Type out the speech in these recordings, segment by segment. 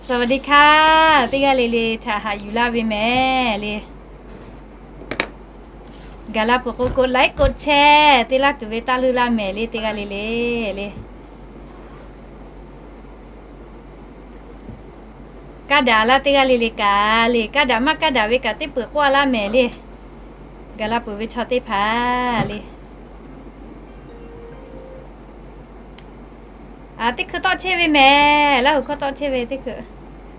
สวัสดีค่ะ teˇ g'aˇ le le htaꞈ haꞈ yuˬ laˇ ve mehˍ le. Gaˬ la peuˬ k'o, กดไลค์ กดแชร์ te laˇ tuˬ ve taˇ leuˇ laˇ mehˍ le, teˇ g'aˇ le le le. Kaˇ daꞈ laˇ teˇ g'aˇ le le kaꞈ le, kaˇ daꞈ maˇ kaˇ daꞈ ve kaꞈ teˇ peuˬ k'oˆ a laˇ mehˍ le. Gaˬ la peuˬ ve chaw teˇ hpaˍ le. Teˇ hkui tawˆ chehˇ ve mehˍ, Laˇ huˍ hkawˇ tawˆ chehˇ ve teˇ hkui.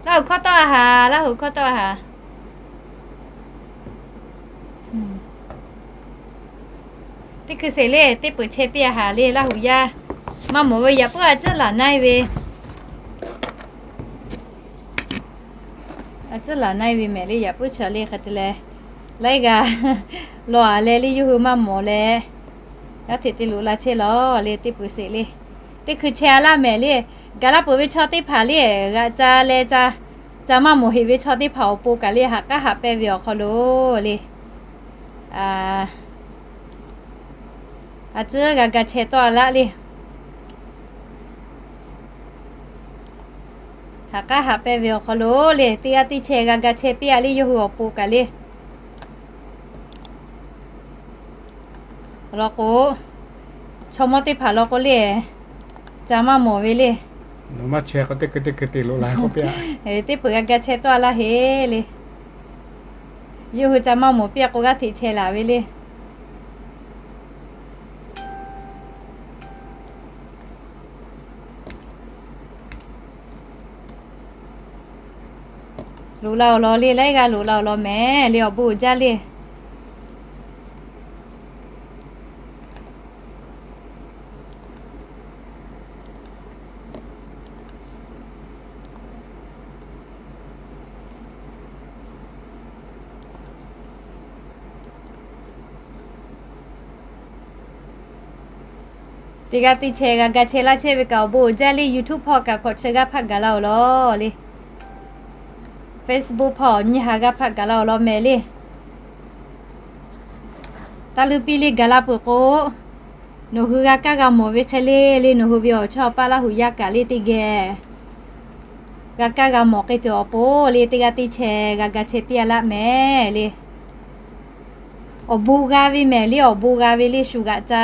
Laˇ huˍ hkawˇ tawˆ a haˍ, Laˇ huˍ hkawˇ tawˆ a haˍ. Teˇ hkui sheˍ le, teˇ peuˬ chehˇ piˇ a haˍ le, Laˇ huˍ yaˇ. Maˇ mawˬ ve yaꞈ puiˉ a ciˉ laˬ na-e ve. A ciˉ laˬ na-e ve mehˍ le, yaꞈ puiˉ chaw le hk'e te leh, laiˉ g'aˇ law a leh le yawˇ hui maˇ mawˬ leh, g'aˇ hteꞈ te loꞈ la chehˇ lawˬ le, teˇ peuˬ sheˍ le. Teˇ hkui chehˇ a laˇ mehˍ le. Gaˬ la peuˬ ve chaw teˇ hpaˍ le, g'aꞈ ca leh ca maˇ mawˬ heˍ ve chaw teˇ hpaˍ awˬ pon kaꞈ le, haꞈ k'aˉ haꞈ pehnˇ ve awˬ hk'aw lo le, a ciˉ g'a ga chehˇ tawˆ a laˇ le. Haꞈ k'aˉ haꞈ pehnˇ ve awˬ hk'aw lo le, teˇ g'aˇ teˇ chehˇ g'a ga chehˇ piˇ a le, yawˇ hui awˬ pon kaꞈ le. Law k'o, chaw mawˇ teˇ hpaˍ law k'o le, ca maˇ mawˬ ve le. Teˇ peuˬ g'a ga chehˇ tawˆ a laˇ heˍ le. Yawˇ hui ca maˇ mawˬ piˇ a k'o, g'aˇ hteꞈ chehˇ laˬ ve le. Loꞈ la awˬ lawn le, laiˉ g'aˇ loꞈ la awˬ lawn mehˍ le, awˬ bon uiˍ jaˇ le. Teˇ g'aˇ teˇ chehˇ g'a ga chehˇ laˇ chehˇ ve kaꞈ awˬ bon uiˍ jaˇ le. YouTube hpawˇ kaꞈ hkawꞈ chi g'aˇ hpaˆ gaˬ la awˬ lawn le. Facebook hpawˇ nyiˇ ha g'aˇ hpaˆ gaˬ la awˬ lawn mehˍ le. Taˇ leuˇ piˇ le, gaˬ la peuˬ k'o, nawˬ hui g'a kaˇ g'a mawˬ ve hk'e le le, nawˬ hui ve awˬ chawˇ awˬ paˇ Laˇ huˍ yaˇ kaꞈ le teˇ geh g'a kaˇ g'a mawˬ k'ai tuˬ awˬ pon le, teˇ g'aˇ teˇ chehˇ g'a ga chehˇ piˇ a laˇ mehˍ le. Awˬ bon g'a ve mehˍ le, awˬ bon g'a ve le, shu g'aꞈ ca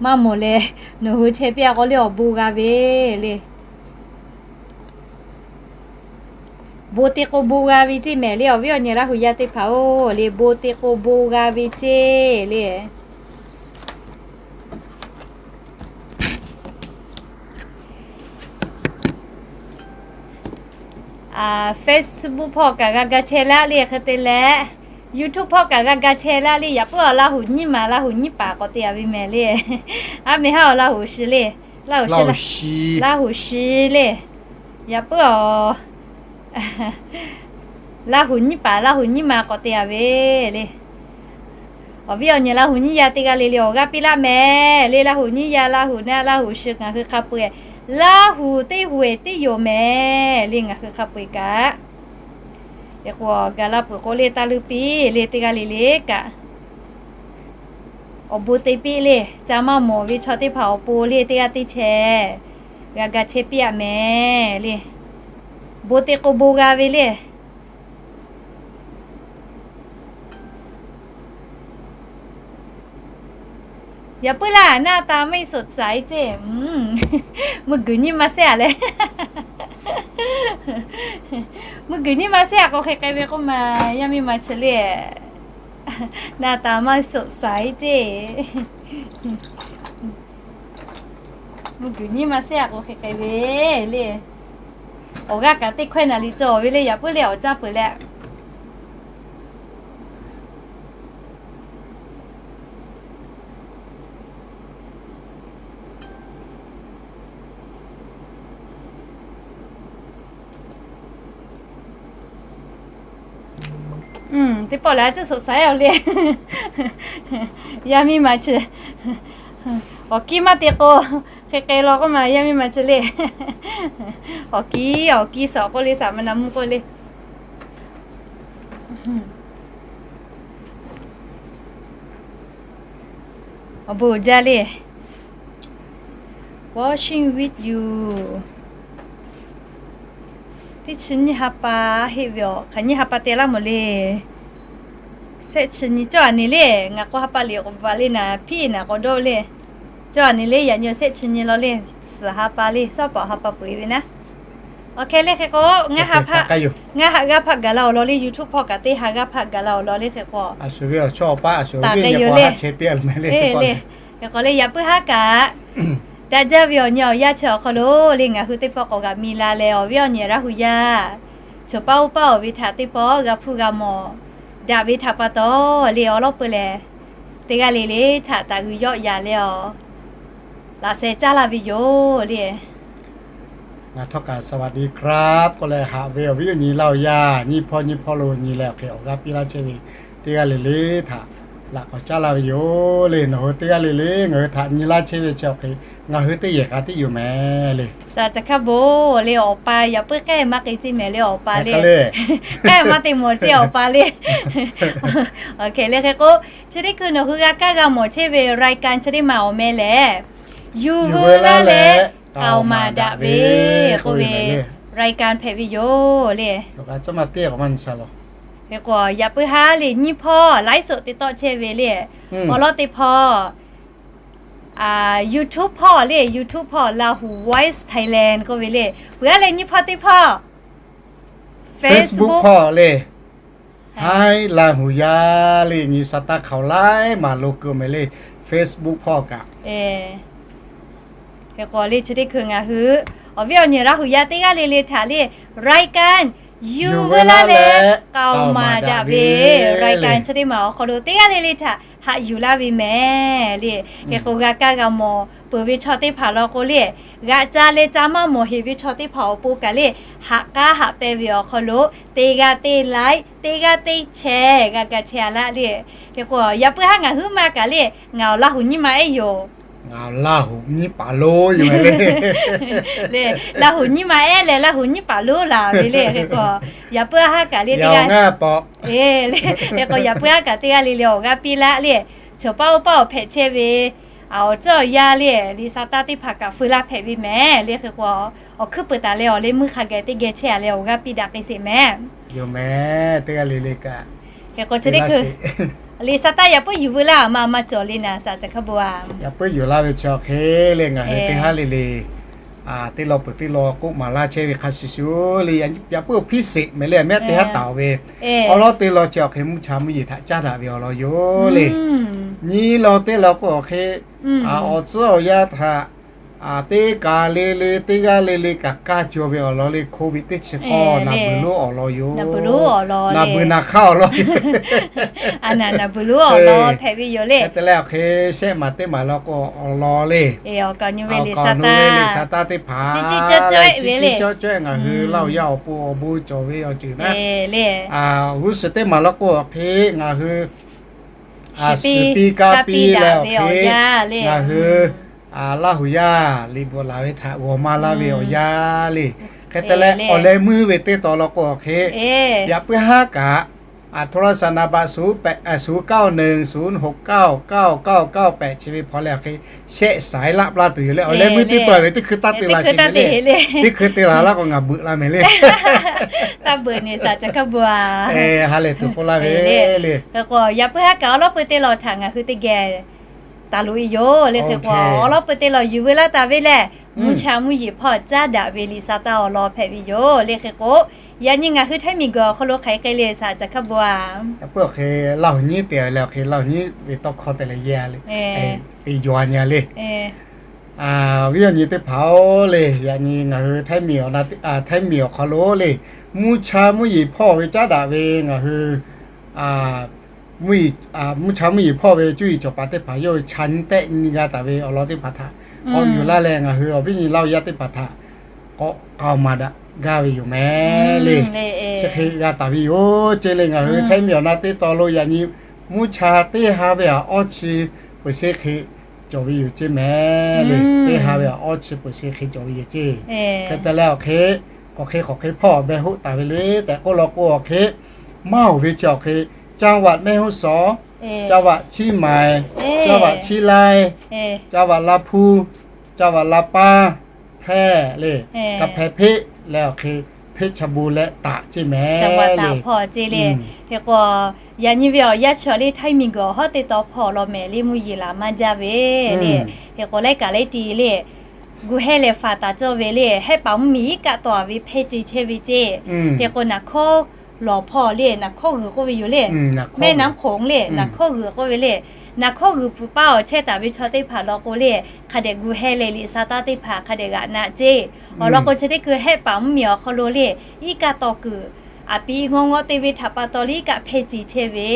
maˇ mawˬ leh, nawˬ hui chehˇ piˇ a k'o le, awˬ bon g'a ve le. Bon te k'o bon g'a ve ceˇ mehˍ le, awˬ viˉ awˬ nyi Laˇ huˍ yaˇ teˇ hpaˍ-oˬ le, bon te k'o bon g'a ve ceˇ le. Facebook hpawˇ kaꞈ g'a ga chehˇ laˇ le hk'e te leh, YouTube hpawˇ kaꞈ g'a ga chehˇ laˇ le. Yaꞈ puiˉ awˬ Laˇ huˍ nyiˇ maˬ, Laˇ huˍ nyiˇ paˍ k'awꞈ te a ve mehˍ le. Aˉ meh haˉ awˬ Laˇ huˍ shi le, Laˇ huˍ shi le. Yaꞈ puiˉ awˬ Laˇ huˍ nyiˇ paˍ, Laˇ huˍ nyiˇ maˬ k'awꞈ te a ve le. Awˬ viˉ awˬ nyi Laˇ huˍ nyiˇ yaˇ teˇ g'aˇ le le awˬ g'aˇ piˇ laˇ mehˍ le. Laˇ huˍ nyiˇ yaˇ, Laˇ huˍ naˆ, Laˇ huˍ shi ngaˬ hui hk'a peu-eˬ, Laˇ huˍ teˇ huˍ eˬ teˇ yoˬ mehˍ le, ngaˬ hui hk'a peu-eˬ kaꞈ. Eˬ k'o, gaˬ la peuˬ k'o le, taˇ leuˇ piˇ le, teˇ g'aˇ le le kaꞈ awˬ bon te piˇ le. Ca maˇ mawˬ ve chaw teˇ hpaˍ awˬ pon le, teˇ g'aˇ teˇ chehˇ g'a ga chehˇ piˇ a mehˍ le. Bon te k'o bon g'a ve le. Yaꞈ puiˉ laˇ, หน้าตาไม่สดใส ceˇ. Mvuhˇ guiˬ nyiˇ ma shehˆ a leh, mvuhˇ guiˬ nyiˇ ma shehˆ a k'o hk'e k'ai ve k'oˆ ma, yaˇ miˇ ma chi le, หน้าตาไม่สดใส ceˇ. Mvuhˇ guiˬ nyiˇ ma shehˆ a k'o hk'e k'ai ve le. Awˬ g'aˇ kaꞈ teˇ hkawehˇ naˍ riˍ cawˬ ve le, yaꞈ puiˉ le awˬ caˇ peuˬ leh. Teˇ pawˆ lehˬ a ciˉ สดใส awˬ le. Yaˇ miˇ ma chi awˬ kiˇ maˇ te k'o, hk'e k'ai law k'oˆ ma, yaˇ miˇ ma chi le. Awˬ kiˇ, awˬ kiˇ suhˍ k'oˆ le, suhˍ ma na mvuhˇ k'oˆ le. Awˬ bon jaˇ le. Watching with you. Teˇ chi nyiˇ ha pa heˆ ve awˬ hk'aˬ nyiˇ ha pa te laˇ mawˬ le. Shehˆ chi nyi cawˇ a ni le, ngaˬ k'o ha pa liꞈ k'awꞈ baˬ le naˍ, hpiˇ naˍ k'awꞈ dawˇ le. Cawˇ a ni le, yaꞈ nyi shehˆ chi nyi law le, suhˍ ha pa le, shawˉ paˍ ha pa peuˬ e ve naˉ. Awˬ hk'e le hk'e k'o, ngaˇ haꞈ g'aˇ hpaˆ gaˬ la awˬ lawn le, YouTube hpawˇ kaꞈ teˇ ha g'aˇ hpaˆ gaˬ la awˬ lawn le, hk'e k'o, taˍ k'ai yoˬ le. Hk'e k'o le, yaꞈ puiˉ haˉ kaꞈ daꞈ jaˇ ve awˬ nyi awˬ yanˇ chi awˬ hk'aw lo le, ngaˬ hui teˇ pawˆ k'awꞈ g'aꞈ mi la leh, awˬ viˉ awˬ nyi Laˇ hu yaˇ, chaw paˉ oˇ paˉ awˬ ve htaꞈ teˇ pawˆ g'a hpuˇ g'a mawˬ daꞈ ve htaꞈ pa taw le, awˬ lawn peuˬ lehˬ, teˇ g'aˇ le le htaꞈ taˍ g'uiˬ yawˆ yaˍ leh awˬ laꞈ sheh caˉ laˇ ve yoˬ le. Ngaˬ htawˇ kaꞈ สวัสดีครับ k'oˆ leh haꞈ ve awˬ viˉ awˬ nyi Laˇ hu yaˇ, nyiˇ hpawˇ nyiˇ hpawˇ lo nyi leh awˬ hk'e awˬ g'aˇ piˇ laˇ chehˇ ve teˇ g'aˇ le le htaꞈ laꞈ k'awꞈ caˉ laˇ ve yoˬ le. Nawˬ hui teˇ g'aˇ le le ngaˬ hui htaꞈ nyi laˇ chehˇ ve chi awˬ hk'e ngaˬ hui teˇ yehˬ k'a tiˉ yoˬ mehˍ le. Saˍ caˍ hkaˇ bon le, awˬ pa yaꞈ puiˉ k'ehˆ maˇ k'e ceˇ mehˍ le, awˬ pa le. K'ehˆ maˇ te mawˬ ceˇ awˬ pa le. Awˬ hk'e le hk'e k'o, chi teˇ hkui nawˬ hui g'a kaˇ g'a mawˬ chehˇ ve รายการ chi teˇ maˬ awˬ meh lehˬ, yuˬ veu laˇ leh k'aoˍ maˍ daꞈ ve k'oˆ ve รายการ hpehꞈ ve yoˬ le. Hk'e k'o, yaꞈ puiˉ haˉ le nyiˇ hpawˇ ไลฟ์สด te tawˆ chehˇ ve le. Awˬ lawn teˇ hpawˇ YouTube hpawˇ le, YouTube hpawˇ Lahu Voice Thailand k'oˆ ve le. Peuˬ aˉ leh nyiˇ hpawˇ teˇ hpawˇ Facebook hpawˇ le. Haiˉ Laˇ hu yaˇ le, nyi sa taˇ hk'aoˍ laiˉ maˬ lo keu mehˍ le, Facebook hpawˇ kaꞈ. Hk'e k'o le chi teˇ hkui ngaˬ hui awˬ viˉ awˬ nyi Laˇ hu yaˇ teˇ g'aˇ le le htaꞈ le รายการ yuˬ veu laˇ leh k'aoˍ maˍ daꞈ ve รายการ chi teˇ maˬ awˬ hk'aw lo teˇ g'aˇ le le htaꞈ haꞈ yuˬ laˇ ve mehˍ le. Hk'e k'o g'a kaˇ g'a mawˬ peuˬ ve chaw teˇ hpaˍ law k'o le, g'aꞈ ca leh ca maˇ mawˬ heˍ ve chaw teˇ hpaˍ awˬ pon kaꞈ le, haꞈ k'aˉ haꞈ peh ve awˬ hk'aw lo teˇ g'aˇ teˇ ไลค์ teˇ g'aˇ teˇ แชร์ g'a ga chehˇ a laˇ le. Hk'e k'o yaꞈ puiˉ haˉ ngaˬ huiˉ ma kaꞈ le, ngaˬ awˬ Laˇ hu nyiˇ ma ehˉ yoˬ. Ngaˬ Laˇ hu nyiˇ paˍ lonˉ yoˬ le. Laˇ hu nyiˇ ma ehˉ leh Laˇ hu nyiˇ paˍ lonˉ laˬ ve le. Hk'e k'o yaꞈ puiˉ haˉ kaꞈ le teˇ g'aˇ, hk'e k'o yaꞈ puiˉ haˉ kaꞈ teˇ g'aˇ le le awˬ g'aˇ piˇ laˇ le. Chaw paˉ oˇ paˉ awˬ hpehꞈ chehˇ ve awˬ ceuˬ awˬ yanˇ le, liꞈ sa taˇ teˇ hpaˍ kaꞈ feu laˇ hpehꞈ ve mehˍ le. Hk'e k'o awˬ hkuiˉ peuˬ taˍ leh awˬ leh meuˇ hk'a gaˬ teˇ geh chehˇ a leh awˬ g'aˇ piˇ daꞈ k'ai sheˍ mehˍ. Yoˬ mehˍ, teˇ g'aˇ le le kaꞈ. Hk'e k'o chi teˇ hkui liꞈ sa taˇ yaꞈ puiˉ yuˬ veu laˇ maˇ maˇ cawˬ le naˍ, saˍ caˍ hkaˇ bon a. Yaꞈ puiˉ yuˬ laˇ ve chi awˬ hk'e le ngaˬ hui teˇ haˉ le le teˇ law peuˬ teˇ law k'oˆ maˍ laˇ chehˇ ve hk'a shuˍ shuˍ le, yaꞈ puiˉ awˬ hpiˇ sheˍ mehˍ le, mehˆ teˇ haˉ taˍ ve awˬ lawn teˇ law chi awˬ hk'e mvuhˇ cha mvuhˇ yeˬ htaꞈ caˉ daꞈ ve awˬ lawn yoˬ le. Nyi law teˇ law k'o awˬ hk'e awˬ tcuhˉ awˬ yanˇ htaꞈ teˇ kaˬ le le teˇ g'aˇ le le kaꞈ kaˇ cawˬ ve awˬ lawn le, Covid teˇ chi k'awˇ naˍ beuˬ lonˉ awˬ lawn yoˬ. Naˍ beuˬ naˍ hk'aˇ awˬ lawn yoˬ. Naˍ beuˬ lonˉ awˬ lawn hpehꞈ ve yoˬ le. Hk'e te leh awˬ hk'e shehˆ maˬ teˇ maˬ law k'o awˬ lawn le. Awˬ kaꞈ nyi ve liꞈ sa taˇ teˇ hpaˍ cawˇ cawˇ ngaˬ hui Laˇ hu yaˇ awˬ pon awˬ bon cawˬ ve awˬ ceuˬ naˉ, g'uˇ suhˍ teˇ maˬ law k'o awˬ hk'e ngaˬ hui suhˍ piˇ kaˇ piˇ leh awˬ hk'e ngaˬ hui Laˇ hu yaˇ liꞈ bvuhꞈ laˬ ve htaꞈ g'awˬ maˇ laˇ ve awˬ yanˇ le. Hk'e te leh awˬ leh meuˇ ve teˇ tawn law k'o awˬ hk'e yaꞈ puiˉ haˉ kaꞈ โทรศัพท์ นามบัตร ศูนย์ เก้า หนึ่ง ศูนย์ หก เก้า เก้า เก้า เก้า แปด chi ve hpaw leh awˬ hk'e shehˆ saiˉ laˆ plaˇ tuˬ yoˬ le. Awˬ leh meuˇ teˇ tawn ve teˇ hkui taˇ te la sheˍ mehˍ le. Teˇ hkui te la laˇ k'o ngaˬ beuꞈ laˇ mehˍ le. Taˇ beuꞈ ne saˍ caˍ hkaˇ bon a. Ha lehˬ tuˬ k'oˆ laˇ ve le. Yaꞈ puiˉ haˉ kaꞈ awˬ lawn peuˬ teˇ lawn htaꞈ ngaˬ hui teˇ geh taˍ loꞈ e yoˬ le. Hk'e k'o awˬ lawn peuˬ teˇ lawn yuˬ veu laˇ taˍ ve lehˬ, mvuhˇ cha mvuhˇ yeˬ hpawˇ caˉ daꞈ ve liꞈ sa taˇ awˬ lawn hpehꞈ ve yoˬ le. Hk'e k'o yaꞈ nyi ngaˬ hui Htaiˇ miˬ guiˬ awˬ hk'aw lo hk'aˬ hk'e le saˍ caˍ hkaˇ bon a. Yaꞈ puiˉ awˬ hk'e Laˇ hu nyiˉ te ve le, awˬ hk'e Laˇ hu nyiˉ ve tawˇ hkawˇ te leh yehˇ le, te yaw nyi le. Awˬ viˉ awˬ nyi teˇ hpaˍ-oˬ le, yaꞈ nyi ngaˬ hui Htaiˇ miˬ awˬ hk'aw lo le, mvuhˇ cha mvuhˇ yeˬ hpawˇ ve caˉ daꞈ ve ngaˬ hui mvuhˇ cha mvuhˇ yeˬ hpawˇ ve cuˇ yiˍ cawˬ paˍ teˇ hpaˍ yawˇ hui cha nyi tehˆ nyi g'a taˍ ve awˬ lawn teˇ hpaˍ htaꞈ k'awꞈ yuˬ laˇ leh ngaˬ hui awˬ viˉ nyi Laˇ hu yaˇ teˇ hpaˍ htaꞈ k'awꞈ k'aoˍ maˍ daꞈ gaˇ ve yoˬ mehˍ le. Chi hk'e g'a taˍ ve yoˬ ceˇ le. Ngaˬ hui Htaiˇ miˬ awˬ na teˇ tawn lo yaꞈ nyi mvuhˇ cha teˇ ha ve awˬ awˇ chi peuˬ sheˍ hk'e cawˬ ve yoˬ ceˇ mehˍ le. Teˇ ha ve awˬ awˇ chi peuˬ sheˍ hk'e cawˬ ve yoˬ ceˇ. Hk'e te leh awˬ hk'e k'awꞈ hk'e k'awꞈ hk'e hpawˇ awˬ beh hoˆ taˍ ve le tehꞈ k'oˆ law k'o awˬ hk'e maˇ oˬ ve chi awˬ hk'e จังหวัดแม่ฮ่องสอน จังหวัดเชียงใหม่ จังหวัดเชียงราย จังหวัดลำพูน จังหวัดลำปาง แพร่ le, กำแพงเพชร leh awˬ hk'e hpeˆ cha bon leh taꞈ ceˇ mehˍ le. Hk'e k'o, yaꞈ nyi ve awˬ yanˇ chi awˬ le htaiˇ miˬguiˬ awˬ hawˉ teˇ taw hpawˇ law mehˍ le, mvuhˇ yeˬ laˬ maˇ jaˇ ve le. Hk'e k'o laiˉ kaꞈ laiˉ ti le, gu hehˇ leh faˍ taˍ cawˇ ve le, hehˆ paˍ mvuhˇmiˬ iˉ kaˆ tawˍ ve hpehˇ ce chehˇ ve ceˇ. Hk'e k'o naˍ hkawˇ lawˬ hpawˇ le, naˍ hkawˇ g'uiˬ k'oˆ ve yoˬ le, mehˆ naˉ hk'oꞈ le, naˍ hkawˇ g'uiˬ k'oˆ ve le, naˍ hkawˇ g'uiˬ pfuhˍ paˇ awˬ chehˇ taˍ ve chaw teˇ hpaˍ law k'o le, hk'a dehꞈ gu hehˇ leh liꞈ sa taˇ teˇ hpaˍ hk'a dehꞈ g'aꞈ naꞈ ceˇ. Awˬ lawn k'o chi teˇ hkui hehˆ paˍ mvuhˇmiˬ awˬ hk'aw lo le, iˉ kaˆ tawˍ kuiˬ aˬ piˍ ngawˇ ngawˇ te ve htaꞈ pa taw le iˉ kaˆ hpehˇ ce chehˇ ve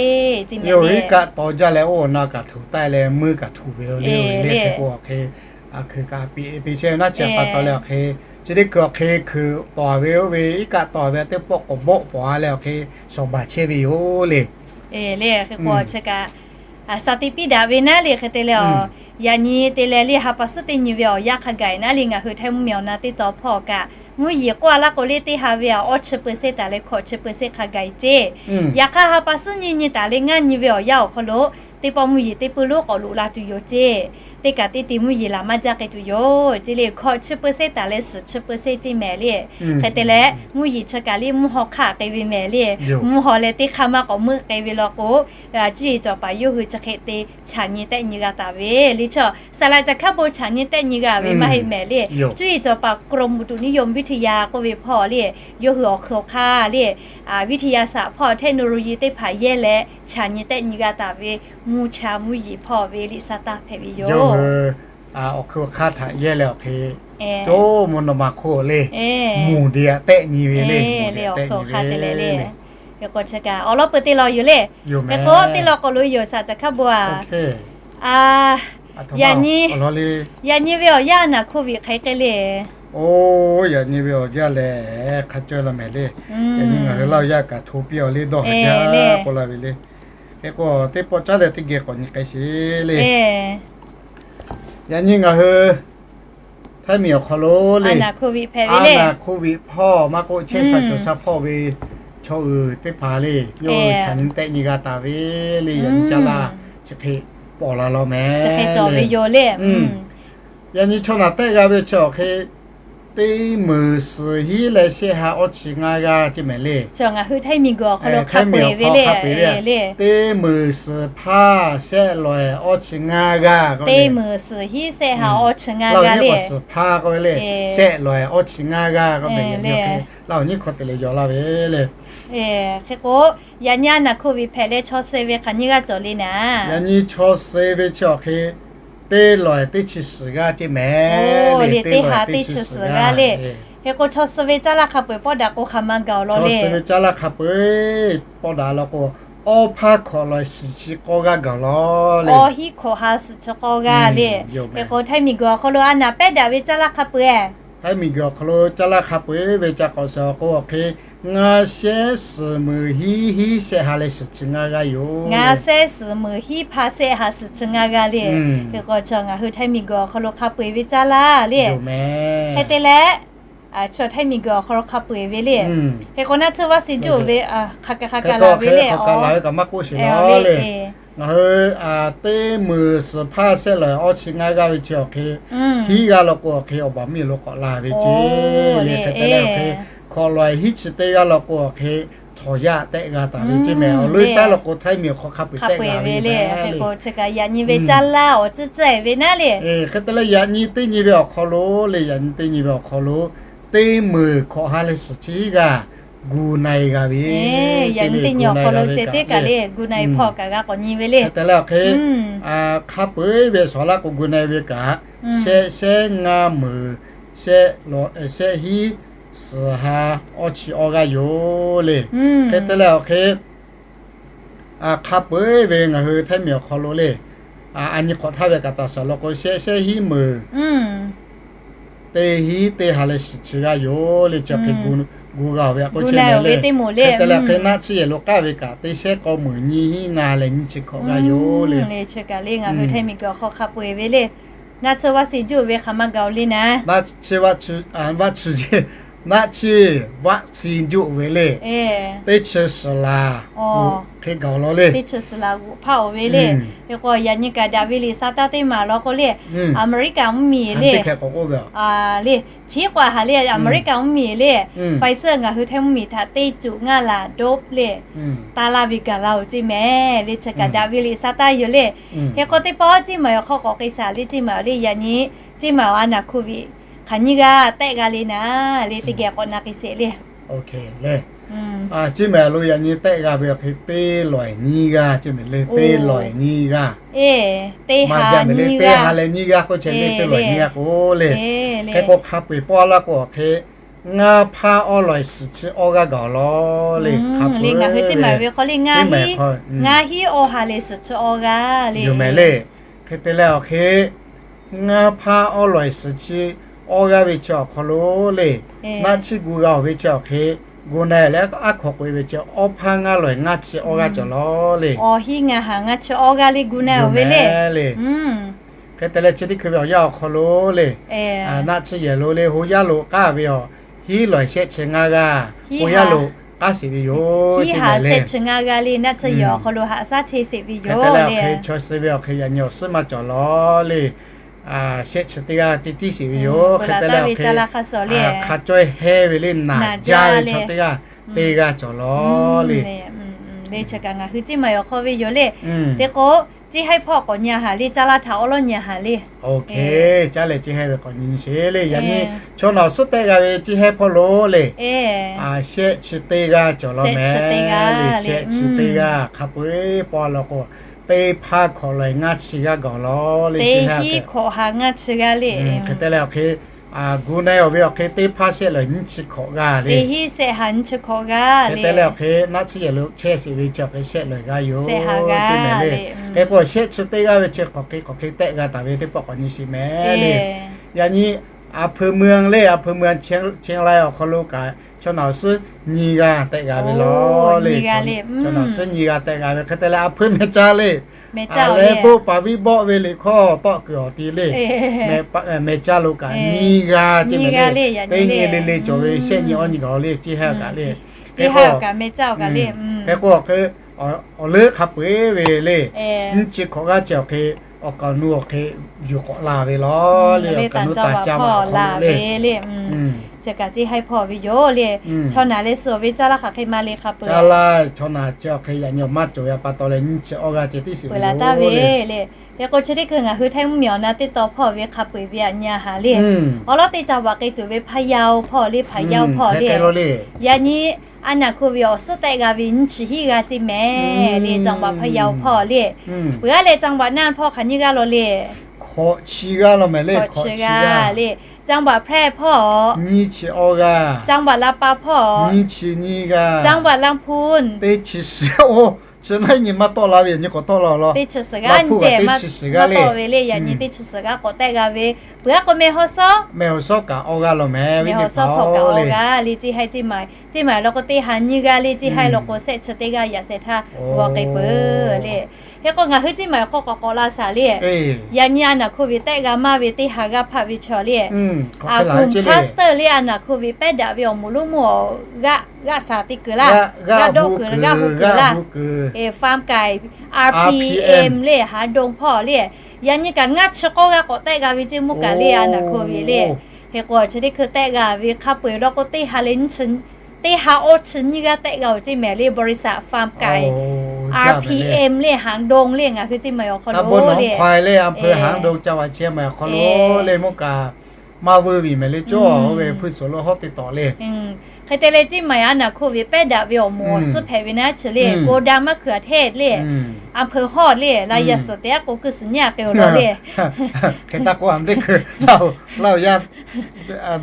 ceˇ mehˍ le. Iˉ kaˆ tawˍ jaˇ leh oˇ awˬ na kaꞈ htuꞈ taˆ leh meuˇ kaꞈ htuꞈ ve le, le hk'e k'o awˬ hk'e, a hkui kaꞈ aˬ piˍ te chehˇ ve naˉ chi pa taw leh awˬ hk'e, chi teˇ hkui awˬ hk'e hkui tawˍ ve oˇ ve iˉ kaˆ tawˍ ve teˇ pawˆ k'awꞈ bawˆ pawˍ a leh awˬ hk'e shawˍ baˬ chehˇ ve yoˬ le. Le hk'e k'o chi kaꞈ, a sha te piˇ daꞈ ve naˉ le hk'e te leh a, yaꞈ nyi te leh le ha pa suhˉ teˇ nyi ve awˬ yanˇ hk'a gaˬ naˉ le ngaˬ hui htaiˇ mvuhˇmiˬ awˬ na teˇ taw hpawˇ kaꞈ mvuhˇ yeˬ k'oˆ a laˇ k'o le teˇ ha ve awˬ awˇ chi peu se taˍ leh hkawꞈ chi peu se hk'a gaˬ ceˇ. Yaꞈ hk'aˇ ha pa suhˉ nyiˇ nyi taˍ leh ngaˇ nyi ve awˬ yanˇ awˬ hk'aw lo teˇ pawˆ mvuhˇ yeˬ teˇ peu lonˉ k'awꞈ loꞈ la tuˬ yoˬ ceˇ. Teˇ kaꞈ teˇ te mvuhˇ yeˬ laˬ maˇ jaˇ k'ai tuˬ yoˬ ceˇ le, hkawꞈ chi peu se taˍ leh suhˍ chi peu se ceˇ mehˍ le. Hk'e te leh mvuhˇ yeˬ chi kaꞈ le mvuhˇ haw hk'aˆ k'ai ve mehˍ le. Mvuhˇ haw leh teˇ hk'aˇ maˇ k'awꞈ meuˆ k'ai ve law k'o, cuˇ yiˍ cawˬ paˍ yawˇ hui chi hk'e te chaꞈ nyi tehˆ nyi g'a taˍ ve le. Chaw saˍ laꞈ caˬ hkaˉ bon chaꞈ nyi tehˆ nyi g'a ve maˇ heˆ mehˍ le. Cuˇ yiˍ cawˬ paˍ กรมอุตุนิยมวิทยา k'oˆ ve hpawˇ le, yawˇ hui awˬ hk'eun awˬ hk'aˇ le, วิทยาศาสตร์ hpawˇ เทคโนโลยี teˇ hpaˍ yehˇ leh chaꞈ nyi tehˆ nyi g'a taˍ ve mvuhˇ cha mvuhˇ yeˬ hpawˇ ve liꞈ sa taˇ hpehꞈ ve yoˬ. Awˬ hk'eun awˬ hk'aˇ htaꞈ yehˇ leh awˬ hk'e, co mvuhˇ naw ma hk'oˆ le, mvuhˇ deꞈ tehˆ nyi ve le, le awˬ hk'eun awˬ hk'aˇ te leh le. Hk'e k'o chi kaꞈ awˬ lawn peuˬ te law yoˬ le. Hk'e k'o teˇ law k'awꞈ lo yoˬ saˍ caˬ hkaˉ bon a. Yaꞈ nyi ve awˬ yanˇ naˍ โควิด hk'aˬ hk'e le. Oˇ, yaꞈ nyi ve awˬ yanˇ lehˬ hk'a cawˇ la mehˍ le. Yaꞈ nyi ngaˬ hui Laˇ huˍ yaˇ kaꞈ hto piˇ awˬ le dawˇ haˍ jaˇ k'oˆ la ve le. Hk'e k'o teˇ pawˆ caˉ leh teˇ geh k'awꞈ nyi k'ai sheˍ le. Yaꞈ nyi ngaˬ hui htaiˇ miˬ awˬ hk'aw lo le, a naˍ โควิด hpehꞈ ve le, a naˍ โควิด hpawˇ maˇ k'oˆ chehˇ sha cawˬ sha hpawˇ ve chaw uiˍ teˇ hpaˍ le, yawˇ hui chaꞈ nyi tehˆ nyi g'a taˍ ve le. Yaꞈ nyi caˇ laˇ chi hk'e pawˍ la law mehˍ le. Yaꞈ nyi chaw naˬ tehˆ g'a ve chi awˬ hk'e, teˇ meunˍ suhˍ hiˉ leh shehˆ ha awˇ chi ngaˇ g'aˇ ceˇ mehˍ le. Ngaˬ hui htaiˇ miˬ guiˬ awˬ hk'aw lo hk'a peu-eˬ ve le. Teˇ meunˍ suhˍ hpaˇ shehˆ lawˬ awˇ chi ngaˇ g'aˇ, teˇ meunˍ suhˍ hiˉ shehˆ ha awˇ chi ngaˇ g'aˇ le. Suhˍ hpaˇ k'oˆ ve le, shehˆ lawˬ awˇ chi ngaˇ g'aˇ k'oˆ ve, Laˇ huˍ nyiˇ hk'aw te leh yaw laˇ ve le. Hk'e k'o, yaꞈ nyi a naˍ โควิด hpehꞈ leh chaw suh ve hk'aˬ nyiˇ g'aˇ cawˬ le naˍ. Yaꞈ nyi chaw suh ve chi awˬ hk'e, teˇ lawˬ teˇ chi suhˍ g'aˇ ceˇ mehˍ le. Teˇ ha teˇ chi suhˍ g'aˇ le. Hk'e k'o chaw suh ve caˇ laˇ hk'a peu-eˬ pawˆ daꞈ k'o hk'aˬ ma gaˬ awˬ lawn le. Chaw suh ve caˇ laˇ hk'a peu-eˬ pawˆ daꞈ law k'o, awˇ hpaˇ hkawꞈ lawˬ suhˍ chi k'awˇ g'aˇ gaˬ law le. Awˇ hiˉ hkawꞈ ha suhˍ chi k'awˇ g'aˇ le. Hk'e k'o htaiˇ miˬ guiˬ awˬ hk'aw lo a naˍ pehˉ daꞈ ve caˇ laˇ hk'a peu-eˬ, htaiˇ miˬ guiˬ awˬ hk'aw lo caˇ laˇ hk'a peu-eˬ ve ca k'awꞈ suhˍ awˬ k'o awˬ hk'e, ngaˇ shehˉ suhˍ meunˍ hiˉ hiˉ shehˆ ha leh suhˍ chi ngaˇ g'aˇ yoˬ. Ngaˇ shehˉ suhˍ meunˍ hiˉ hpaˇ shehˆ ha suhˍ chi ngaˇ g'aˇ le. Hk'e k'o chaw ngaˬ hui htaiˇ miˬ guiˬ awˬ hk'aw lo hk'a peu-eˬ ve caˇ laˇ le. Hk'e te leh, chaw htaiˇ miˬ guiˬ awˬ hk'aw lo hk'a peu-eˬ ve le. Hk'e k'o naˆ tsuhˇ vaˆ si juˆ ve, hk'aˬ kaꞈ hk'aˬ kaꞈ laˬ ve le, kaꞈ maˇ k'oˆ sheˍ law le. Ngaˬ hui teˇ meunˍ suhˍ hpaˇ shehˆ lawˬ awˇ chi ngaˇ g'aˇ ve chi awˬ hk'e, hiˉ g'aˇ law k'o awˬ hk'e awˬ baˬ miˇ lo k'awꞈ la ve ceˇ le. Hk'e te leh awˬ hk'e, hkawꞈ lawˬ hiˉ chi teˇ g'aˇ law k'o awˬ hk'e, htawnˍ yaˇ tehˆ g'a taˍ ve ceˇ mehˍ. Awˬ leuˉ shaˉ law k'o htaiˇ miˬ awˬ hk'aw hk'a peu-eˬ tehˆ g'a ve le. Hk'e k'o chi kaꞈ yaꞈ nyi ve caˇ laˇ awˬ tcuhˉ tcuhˉ-eˬ ve naˉ le. Hk'e te leh yaꞈ nyi teˇ nyi ve awˬ hk'aw lo le, yaꞈ nyi teˇ nyi ve awˬ hk'aw lo, teˇ meunˍ hkawꞈ ha leh suhˍ chi hiˉ g'aˇ gu na-e g'a ve. Yaꞈ nyi teˇ nyi awˬ hk'aw lo ceh teˇ kaˬ le gu na-e hpawˇ kaꞈ g'a k'awꞈ nyi ve le. Hk'e te leh awˬ hk'e, hk'a peu-eˬ ve shawˍ laˇ k'o gu na-e ve kaꞈ, shehˆ shehˉ ngaˇ meunˍ shehˆ lawˬ shehˆ hiˉ suhˍ ha awˇ chi awˇ g'aˇ yoˬ le. Hk'e te leh awˬ hk'e, hk'a peu-eˬ ve ngaˬ hui htaiˇ miˬ awˬ hk'aw lo le, a nyi hk'awꞈ htaˇ ve kaꞈ taˍ shaˍ law k'o shehˆ shehˉ hiˉ meunˍ teˇ hiˉ teˇ ha leh suhˍ chi g'aˇ yoˬ le. Chi hk'e gu g'a-oˬ ve a k'o chehˇ mehˍ le. Hk'e te leh hk'e naˆ tsuhˇ yehˬ lo k'aˇ ve kaꞈ teˇ shehˉ k'awˇ meunˍ nyiˇ hiˉ ngaˇ leh nyiˇ chi hkawꞈ g'aˇ yoˬ le. Chi kaꞈ le ngaˬ hui htaiˇ miˬ guiˬ awˬ hk'aw hk'a peu-eˬ ve le. Naˆ tsuhˇ vaˆ si juˆ ve hk'aˬ ma gaˬ-oˬ le naˍ. Vaˆ tsuhˇ, vaˆ tsuhˇ, naˆ tsuhˇ vaˆ si juˆ ve le. Teˇ chi suhˍ laˬ, hk'e hk'e gaˬ law le. Teˇ chi suhˍ laꞈ g'oꞈ hpaˇ oˬ ve le. Hk'e k'o yaꞈ nyi kaꞈ daꞈ ve liꞈ sa taˇ teˇ maˬ law k'o le, Aˍmeˍriˆkaˍ mvuhˇmiˬ le, le, chi k'o a ha le, Aˍmeˍriˆkaˍ mvuhˇmiˬ le, Pfizer ngaˬ hui Htaiˇ mvuhˇmiˬ htaꞈ teˇ cuꞈ ngaˇ laˬ dawˇ le, taˇ laˇ ve gaˬ la oˬ ceˇ mehˍ le. Chi kaꞈ daꞈ ve liꞈ sa taˇ yoˬ le. Hk'e k'o teˇ pawˆ ceˇ maˬ awˬ hk'aw k'awꞈ k'ai shaˍ le ceˇ maˬ le. Yaꞈ nyi ceˇ maˬ awˬ a naˍ hkoˇ ve hk'aˬ nyiˇ g'aˇ tehˆ g'a le naˍ le, teˇ geh k'awꞈ na k'ai sheˍ le. Ceˇ maˬ lo yaꞈ nyi tehˆ g'a ve awˬ hk'e teˇ lawˬ nyiˇ g'aˇ ceˇ mehˍ le. Teˇ lawˬ nyiˇ g'aˇ, teˇ ha leh nyiˇ g'aˇ k'oˆ chehˇ le. Teˇ lawˬ nyiˇ g'aˇ k'o le. Hk'e k'o hk'a peu-eˬ pawˆ laˇ k'o awˬ hk'e ngaˇ hpaˇ awˇ lawˬ suhˍ chi awˇ g'aˇ gaˬ law le. Hk'a peu-eˬ ngaˬ hui ceˇ maˬ ve hk'aw le, ngaˇ hiˉ awˇ ha leh suhˍ chi awˇ g'aˇ le yoˬ mehˍ le. Hk'e te leh awˬ hk'e ngaˇ hpaˇ awˇ lawˬ suhˍ chi awˇ g'aˇ ve chi awˬ hk'aw lo le, naˆ chiˇ gu g'a oˬ ve chi awˬ hk'e, gu na leh aˉ hkaw k'oꞈ-e ve chi awˇ hpaˇ ngaˇ lawˬ ngaˇ chi awˇ g'aˇ cawˬ law le. Awˬ hiˉ ngaˇ ha ngaˇ chi awˇ g'aˇ le gu na oˬ ve le. Hk'e te leh chi teˇ hkui ve awˬ yanˇ awˬ hk'aw lo le, naˆ chi yehˬ lo le, ho yaˇ lo k'aˉ ve awˬ hiˉ lawˬ shehˆ chi ngaˇ g'aˇ, ho yaˇ lo k'aˉ sheˍ ve yoˬ. Hiˉ ha shehˆ chi ngaˇ g'aˇ le, naˆ chi yehˬ awˬ hk'aw lo haꞈ shaˉ chehˇ sheˍ ve yoˬ le. Hk'e te leh awˬ hk'e chaw suh ve awˬ hk'e yaꞈ nyi awˬ suhˉ maˇ cawˬ law le. Shehˆ chi teˇ g'aˇ te tiˉ sheˍ ve yoˬ. Hk'e te leh awˬ hk'e hk'a cawˇ heˇ ve le, naˬ jaˇ ve chaw teˇ g'aˇ, teˇ g'aˇ cawˬ law le. Le chi kaꞈ ngaˬ hui ceˇ maˬ awˬ hk'aw ve yoˬ le. Te k'o, ceˇ haiˇ hpawˇ k'awꞈ nyi a haˍ le, caˇ laˇ htaꞈ awˉ lawˉ nyi a haˍ le. Hk'e, caˇ leh ceˇ haiˇ ve k'awꞈ nyi nyi sheˍ le. Yaꞈ nyi chaw naˬ awˬ suhˉ tehˆ g'a ve ceˇ haiˇ hpawˇ lo le, shehˆ chi teˇ g'aˇ cawˬ law mehˍ le. Shehˆ chi teˇ g'aˇ hk'a peu-eˬ pawˆ law k'o, teˇ hpaˇ hkawꞈ lawˬ ngaˇ chi g'aˇ gaˬ law le. Teˇ hiˉ hkawꞈ ha ngaˇ chi g'aˇ le. Hk'e te leh awˬ hk'e, gu na awˬ ve awˬ hk'e teˇ hpaˇ shehˆ lawˬ nyiˇ chi hkawꞈ g'aˇ le. Teˇ hiˉ shehˆ ha nyiˇ chi hkawꞈ g'aˇ le. Hk'e te leh awˬ hk'e naˆ chi yehˬ lo chehˇ sheˍ ve chi awˬ hk'e shehˆ lawˬ g'aˇ yoˬ. Hk'e k'o shehˆ chi teˇ g'aˇ ve chi k'awꞈ hk'e k'awꞈ hk'e tehˆ g'a taˍ ve teˇ pawˆ k'awꞈ nyi sheˍ mehˍ le. Yaꞈ nyi a hpui mui le, a hpui mui Chiang Rai awˬ hk'aw lo kaꞈ chaw naˬ awˬ suhˉ nyiˇ g'aˇ tehˆ g'a ve law le. Chaw naˬ awˬ suhˉ nyiˇ g'aˇ tehˆ g'a ve hk'e te leh a hpui mehˍ ca le, a leh boˆ paˍ viˉ bawˆ ve liꞈ hkawˇ tawˆ kuiˬ awˬ ti le, mehˍ ca lo kaꞈ nyiˇ g'aˇ ceˇ mehˍ le. Teˇ nyi le le cawˬ ve shehˆ nyi awˇ nyi gaˬ le ceˇ haiˇ kaꞈ le. Hk'e k'o, hk'e k'o awˬ leuˉ hk'a peu-eˬ ve le, nyiˇ chi hkawꞈ g'aˇ chi awˬ hk'e awˬ kaˍ awˬ nu awˬ hk'e yuˬ k'awꞈ la ve law le. Awˬ kaˍ awˬ nu taˍ ca ma awˬ hk'aw lo le. Chi kaꞈ ceˇ haiˇ hpawˇ ve yoˬ le. Chaw naˬ leh suh ve caˇ laˇ hk'aˬ hk'e ma le hk'a peu-eˬ, caˇ laˇ chaw naˬ chi awˬ hk'e yaꞈ nyi awˬ maˇ cawˬ ve a pa taw leh nyiˇ chi awˇ g'aˇ ceh tiˉ sheˍ ve laˇ taˍ ve le. Hk'e k'o chi teˇ hkui ngaˬ hui Htaiˇ mvuhˇmiˬ awˬ na teˇ taw hpawˇ ve hk'a peu-eˬ ve aꞈ nyi a haˍ le. Awˬ lawˉ teˇ caˇ vaꞈ k'ai tuˬ ve พะเยา hpawˇ le, พะเยา hpawˇ le. Yaꞈ nyi a naˍ hkoˇ ve awˬ suhˉ tehˆ g'a ve nyiˇ chi hiˉ g'aˇ ceˇ mehˍ le. จังหวัดพะเยา hpawˇ le. Peuˬ aˉ leh จังหวัดน่าน hpawˇ hk'aˬ nyiˇ g'aˇ law le. Hkawꞈ chi g'aˇ law mehˍ le. Hkawꞈ chi g'aˇ le. จังหวัดแพร่ hpawˇ nyiˇ chi awˇ g'aˇ. จังหวัดลำปาง hpawˇ nyiˇ chi nyiˇ g'aˇ. จังหวัดลำพูน teˇ chi shiˍ. Oˇ, chi naˉ nyi maˇ tawˆ la ve, yaꞈ nyi k'awꞈ tawˆ la law. Teˇ chi shiˍ g'aˇ nyi ceh maˇ tawˆ ve le. Yaꞈ nyi teˇ chi shiˍ g'aˇ k'awꞈ tehˆ g'a ve. Peuˬ aˉ k'o แม่ฮ่องสอน mehˍ awˬ sawˉ kaꞈ awˇ g'aˇ law mehˍ ve. Mehˍ awˬ sawˉ hpawˇ kaꞈ awˇ g'aˇ le. Ceˇ haiˇ ceˇ maˬ, ceˇ maˬ law k'o teˇ ha nyiˇ g'aˇ le. Ceˇ haiˇ law k'o shehˆ chi teˇ g'aˇ yaꞈ shehˍ htaˇ g'aw k'ai peuˬ le. Hk'e k'o ngaˬ hui ceˇ maˬ awˬ hk'aw k'awꞈ k'awꞈ la shaˍ le. Yaꞈ nyi a naˍ hkoˇ ve tehˆ g'a maˇ ve teˇ ha g'aˇ hpaˆ ve chaw le, a kum cluster le a naˍ hkoˇ ve pehˉ daꞈ ve awˬ moˍ lonˉ mvuhˇ awˬ g'aˇ g'aˇ shaˍ te kuiˬ laˇ, g'aˇ dawˆ kuiˬ, g'aˇ hu kuiˬ laˇ, g'aˇ hui kuiˬ, farm kaꞈ, R P M le, Hangdong hpawˇ le. Yaꞈ nyi kaꞈ ngaˇ chi k'awˇ g'aˇ k'awꞈ tehˆ g'a ve ceˇ mvuhˇ kaꞈ le a naˍ hkoˇ ve le. Hk'e k'o chi teˇ hkui tehˆ g'a ve hk'a peu-eˬ law k'o teˇ ha leh nyiˇ chi teˇ ha awˇ chi nyiˇ g'aˇ tehˆ g'a oˬ ceˇ mehˍ le. บริษัท farm kaꞈ, R P M le, Hangdong le, ngaˬ hui ceˇ maˬ awˬ hk'aw lo le, Hangdong ca va chi maˬ awˬ hk'aw lo le mvuhˇ kaꞈ maˇ vuiˇ ve mehˍ le, cawˇ ve hpuiˇ suhˍ lo hawˉ te tawˍ le. Hk'e te leh ceˇ maˬ a naˍ hkoˇ ve pehˉ daꞈ ve awˬ moˍ awˬ suhˉ hpehꞈ ve naˉ chi le, โกดังมะเขือเทศ le, อำเภอฮอด le, laˇ yaꞈ suhˍ te aˉ k'o kuiˇ suhˍ nyiˇ a k'e awˬ law le. Hk'e taˇ k'oˆ a teˇ hkui laˇ oˬ yaˇ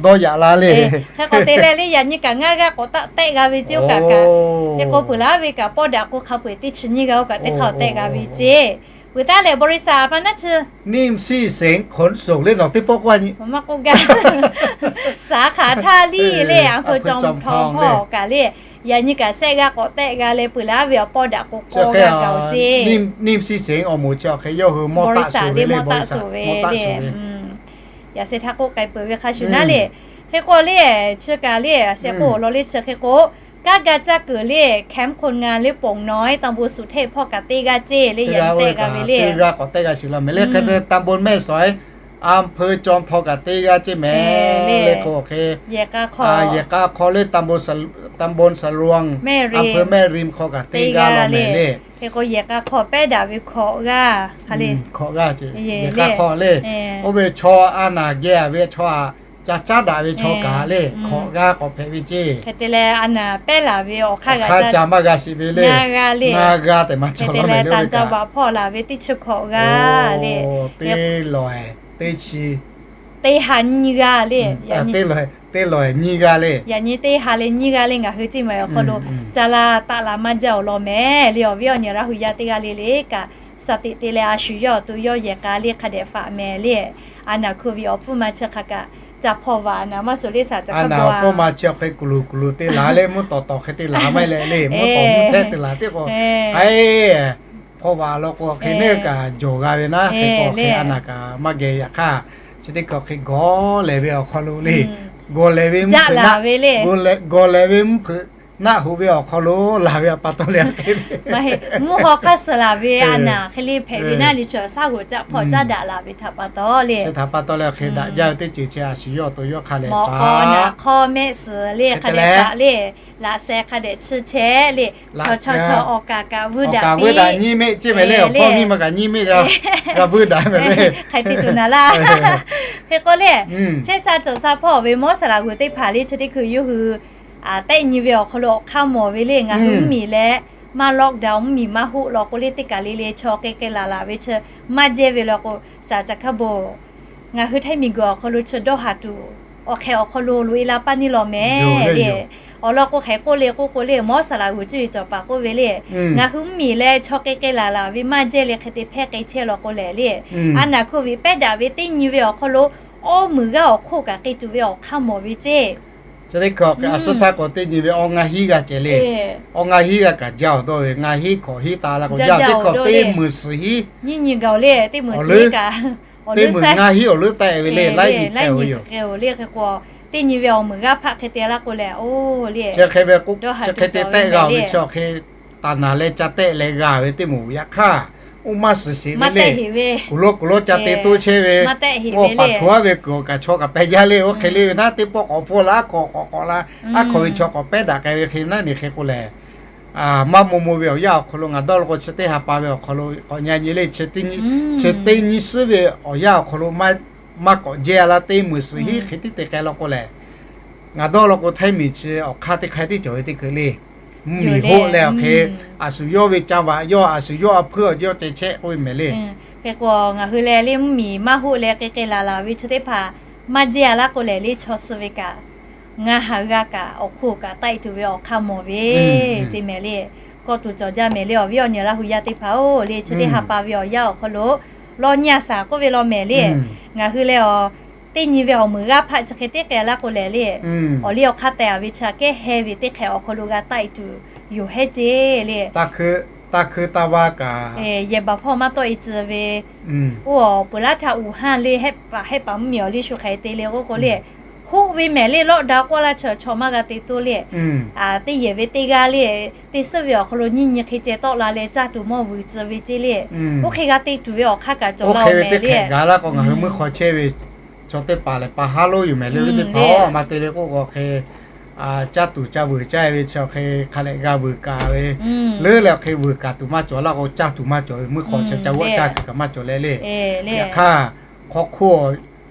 dawˇ yaꞈ la le. Hk'e k'awꞈ te leh le yaꞈ nyi kaꞈ ngaˇ g'aˇ k'awꞈ tehˆ g'a ve ceˇ oˇ kaꞈ kaꞈ. Hk'e k'o peuˬ laˇ ve kaꞈ pawˆ daꞈ k'o hk'a peu-eˬ teˇ chi nyiˇ g'aˇ oˇ kaꞈ teˇ hk'a awˬ tehˆ g'a ve ceˇ. Peuˬ taˉ leh บริษัท a pa naˉ chi นิ่มซี่เซ้ง ขนส่ง le nawˬ teˇ pawˆ k'oˆ a nyi. Maˇ k'oˆ gaˇ. สาขาท่าลี่ le, อำเภอจอมทอง hpawˇ kaꞈ le, yaꞈ nyi kaꞈ shehˆ g'aˇ k'awꞈ tehˆ g'a leh peuˬ laˇ ve awˬ pawˆ daꞈ k'o k'awˇ g'a gaˬ oˬ ceˇ. นิ่มซี่เซ้ง awˬ moˍ chi awˬ hk'e yawˇ hui mawˇ taˆ shuˍ ve le, มอเตอร์ไซค์ mawˇ taˆ shuˍ ve le. Yaꞈ shehˍ htaˇ k'oˆ k'ai peuˬ ve hk'a shuˍ naˉ le. Hk'e k'o le, chi kaꞈ le, shehˍ k'o awˬ lawn le chi hk'e k'o Kanˉ ga caˇ keunˍ le, แคมป์คนงาน le, ป่งน้อย ตำบลสุเทพ hpawˇ kaꞈ teˇ g'aˇ ceˇ le, yaꞈ nyi tehˆ g'a ve le. Teˇ g'aˇ k'awꞈ tehˆ g'a shiˍ la mehˍ le, hk'e te ตำบลแม่สอด อำเภอจอมทอง kaꞈ teˇ g'aˇ ceˇ mehˍ le k'o, hk'e yehˬ k'a hk'aw le, ตำบลสะลวง อำเภอแม่ริม hk'aw kaꞈ teˇ g'aˇ la mehˍ le. Hk'e k'o yehˬ k'a hk'aw pehˉ daꞈ ve hkawꞈ g'aˇ hk'a le, hkawꞈ g'aˇ ceˇ, yehˬ k'a hk'aw le. Oˇ ve chaw a naˍ geh a ve chaw aꞈ ca caˉ daꞈ ve chaw kaꞈ le, hkawꞈ g'aˇ k'awꞈ hpehꞈ ve ceˇ. Hk'e te leh a naˍ pehˉ laˬ ve awˬ hk'aˇ g'a ca maˇ g'a shiˍ ve le, ngaˇ g'aˇ le. Ngaˇ g'aˇ tehꞈ maˇ cawˬ laˇ mehˍ le. Taˍ ca baꞈ hpawˇ laˬ ve teˇ chi hkawꞈ g'aˇ le. Teˇ lawˬ, teˇ chi, teˇ ha nyiˇ g'aˇ le. Teˇ lawˬ, teˇ lawˬ nyiˇ g'aˇ le. Yaꞈ nyi teˇ ha leh nyiˇ g'aˇ le ngaˬ hui ceˇ maˬ awˬ hk'aw lo ca la taˆ la maˇ jaˇ awˬ lawn mehˍ le. Awˬ viˉ awˬ nyi Laˇ hu yaˇ teˇ g'aˇ le le kaꞈ, shaˍ tiꞈ te leh a shu yawˇ awˬ to yawˇ yehˬ k'a le hk'a dehꞈ faꞈ mehˍ le. A naˍ hkuˇ ve awˬ hpfuhˇ ma chi hk'a kaꞈ ca hpawˇ vaꞈ naˍ maˇ suh le. Shaˍ caꞈ hkaˇ a naˍ awˬ hpfuhˇ ma chi awˬ hk'e kuˬ luˬ kuˬ luˬ te laˬ le, mvuhˇ tawˍ tawˍ hk'e te laˬ maˇ heˆ leh le, mvuhˇ tawˍ mvuhˇ htehˆ te laˬ teˇ k'o, k'ai hpawˇ vaꞈ law k'o hk'e neˇ kaꞈ jawˬ g'a ve naˉ, hk'e k'o hk'e a naˍ kaꞈ maˇ geh yaꞈ hk'aˇ, chi teˇ hkui hk'e gawˬ lehˬ ve awˬ hk'aw lo le, gawˬ lehˬ ve mvuhˇ hpeuꞈ naˆ, gawˬ lehˬ ve mvuhˇ hpeuꞈ naˆ hoꞈ ve awˬ hk'aw lo laˬ ve pa taw le, mvuhˇ haw hk'aˇ suh laˬ ve a naˍ hk'e le hpehꞈ ve naˆ le, chaw shaˉ g'oˍ caˆ hpawˇ caˉ daꞈ laˬ ve htaꞈ pa taw le. Chi htaꞈ pa taw le hk'e daꞈ jaˇ ve teˇ ceuˬ chi a shu yawˇ awˬ to yawˇ hk'a lehˬ faꞈ, naˍ hk'awˇ mehˆ suhˍ le hk'a dehꞈ faꞈ le, laꞈ sheh hk'a dehꞈ chi chehˇ le, chaw chaw chaw awˬ kaˍ kaꞈ vuiˇ daꞈ piˇ, vuiˇ daꞈ nyiˇ mehˆ ceˇ mehˍ le. Awˬ hpawˇ miˇ ma kaꞈ nyiˇ mehˆ g'a vuiˇ daꞈ mehˍ le. Hk'e te tuˬ naˍ laˇ. Hk'e k'o le, chehˇ sha cawˬ sha hpawˇ ve mawˇ saˍ laꞈ g'uˬ teˇ hpaˍ le chi teˇ hkui yawˇ hui tehˆ nyi ve awˬ hk'aw lo awˬ hk'aˇ mawˬ ve le. Ngaˬ hui mvuhˇ miˬ leh maˇ lockdown, mvuhˇ miˬ maˇ hoˆ law k'o le, teˇ kaˬ le le chaw k'ai k'ai laˬ laˬ ve chi maˇ jehˇ ve law k'o, shaˍ caꞈ hkaˇ bon ngaˬ hui htaiˇ miˬ guiˬ awˬ hk'aw lo chi dawˇ haˍ tuˬ awˬ hk'ehꞈ awˬ hk'aw lo loꞈ e la paˇ neˇ law mehˍ le. Awˬ lawn k'o hk'e k'oˆ le k'oˆ k'o le, mawˇ saˍ laꞈ g'uˬ cuˇ yiˍ cawˬ paˍ k'oˆ ve le, ngaˬ hui mvuhˇ miˬ leh chaw k'ai k'ai laˬ laˬ ve maˇ jehˇ le hk'e te hpehˇ k'ai chehˇ law k'o lehˬ le, a naˍ hkuˇ ve pehˉ daꞈ ve teˇ nyi ve awˬ hk'aw lo awˇ meuˍ g'aˇ awˬ hk'oˆ kaꞈ k'ai tuˬ ve awˬ hk'aˇ mawˬ ve ceˇ. Chi teˇ hkui awˬ hk'e a suhˉ htaˇ k'o teˇ nyi ve awˇ ngaˇ hinˉ g'aˇ ceh le. Awˇ ngaˇ hinˉ g'aˇ kaꞈ jaˇ awˬ dawˇ ve, ngaˇ hinˉ hkawꞈ hinˉ ta la k'o jaˇ teˇ hkui teˇ meuˍ suhˍ hinˉ, nyiˇ nyi gaˬ le, teˇ meuˍ suhˍ hinˉ kaꞈ, teˇ meuˍ ngaˇ hinˉ awˬ leuˉ taˆ e ve le, laiˉ nyi hpehꞈ ve yoˬ. Teˇ nyi ve awˬ meuˍ g'aˇ hpaˆ hk'e te laˇ k'o lehˬ, oˇ le, chi hk'e ve k'o, chi hk'e te tehˆ g'a ve chi awˬ hk'e taˍ naˍ leh ca tehˆ leh g'a ve teˇ moˍ yaꞈ hk'aˇ, oˇ maˇ suhˍ sheˍ ve le. Kuˬ lawˇ kuˬ lawˇ ca te toˇ chehˇ ve, oˇ paˍ htoꞈ aˉ ve kuiˬ awˬ kaꞈ chaw kaꞈ pehˬ jaˇ le. Oˇ hk'e le ve naˉ, teˇ pawˆ k'awꞈ hpfuhˇ la, aˉ hkawꞈ k'awꞈ k'awꞈ la, aˉ hkawꞈ ve chaw k'awꞈ pehˉ daꞈ k'ai ve hk'e naˉ, neˇ hk'e k'o lehˬ, maˇ maw maw ve awˬ yanˇ awˬ hk'aw lo ngaˬ dawˇ law k'o chi teˇ ha pa ve awˬ hk'aw lo k'awꞈ nyi nyi le, chi teˇ nyi suhˉ ve awˬ yanˇ awˬ hk'aw lo maˇ k'awꞈ jehˇ la, teˇ meuˍ suhˍ hinˉ hk'e tiˉ te k'ai law k'o lehˬ, ngaˬ dawˇ law k'o htaiˇ miˬ chi awˬ hk'aˇ teˇ hk'aˇ tiˉ cawˬ ve teˇ hkui le. Mvuhˇ miˬ hoˆ leh awˬ hk'e, a shu yawˇ ve ca vaꞈ yawˇ, a shu yawˇ a hpuiˇ awˬ yawˇ ceh chehˇ k'oˆ ve mehˍ le. Hk'e k'o ngaˬ hui leh le mvuhˇ miˬ maˇ hoˆ leh k'ai k'ai laˬ laˬ ve chi teˇ hpaˍ maˇ jehˇ a laˇ k'o lehˬ le, chaw suh ve kaꞈ ngaˇ ha g'aˇ kaꞈ awˬ hk'oˆ kaꞈ taˆ e tuˬ ve awˬ hk'aˇ mawˬ ve ceˇ mehˍ le. Kawˆ tuˬ cawˬ jaˇ mehˍ le, awˬ viˉ awˬ nyi Laˇ hu yaˇ teˇ hpaˍ-oˬ le, chi teˇ ha pa ve awˬ yanˇ awˬ hk'aw lo lawˇ nyi a shaˍ k'oˆ ve law mehˍ le. Ngaˬ hui leh awˬ teˇ nyi ve awˬ meuˍ g'aˇ hpaˆ chi hk'e teˇ k'ai laˇ k'o lehˬ le, awˬ liˇ awˬ hk'aˇ tehˬ a ve chi kehˉ heh ve teˇ hk'ehꞈ awˬ hk'aw lo g'a taˆ e tuˬ yoˬ hehˉ ceˇ le. Taˇ hkui taˇ va kaꞈ, yehˬ baˬ hpawˇ maˇ tawˆ e tcuh ve, oˇ awˬ peuˬ laˇ htaˇ uˬ haˇ le, hehˆ paˍ hehˆ paˍ mvuhˇ miˬ awˬ liˇ shu hk'e te le k'oˆ k'o le, hoˆ ve mehˍ le, lockdown k'oˆ laˇ chi chaw maˇ g'a te toˇ le. Teˇ yehˬ ve teˇ g'aˇ le, teˇ suhˉ ve awˬ hk'aw lo nyiˇ nyi hk'e ceh tawˆ la leh caˇ tuˬ mawˇ vuiˬ tcuh ve ceˇ le. Oˇ hk'e g'a te tuˬ ve awˬ hk'aˇ kaꞈ cawˬ la ve teˇ hk'ehꞈ gaˬ laˇ k'o ngaˬ hui meuˇ hk'aw chehˇ ve chaw teˇ paˍ lehˬ pa haˉ lonˉ yoˬ mehˍ le. Teˇ hpaˍ-oˬ, a ma te le k'oˆ k'o hk'e caˇ tuˬ ca vuiˬ caˇ ve chi awˬ hk'e hk'a lehꞈ g'a vuiˬ kaˍ ve, leuˉ leh awˬ hk'e vuiˬ kaˍ tuˬ maˇ cawˬ laˇ k'o caˇ tuˬ maˇ cawˬ ve, meuˇ hk'aw chi ca g'aˇ caˇ kuiˬ kaꞈ maˇ cawˬ leh le. Yaꞈ hk'aˇ, hk'aw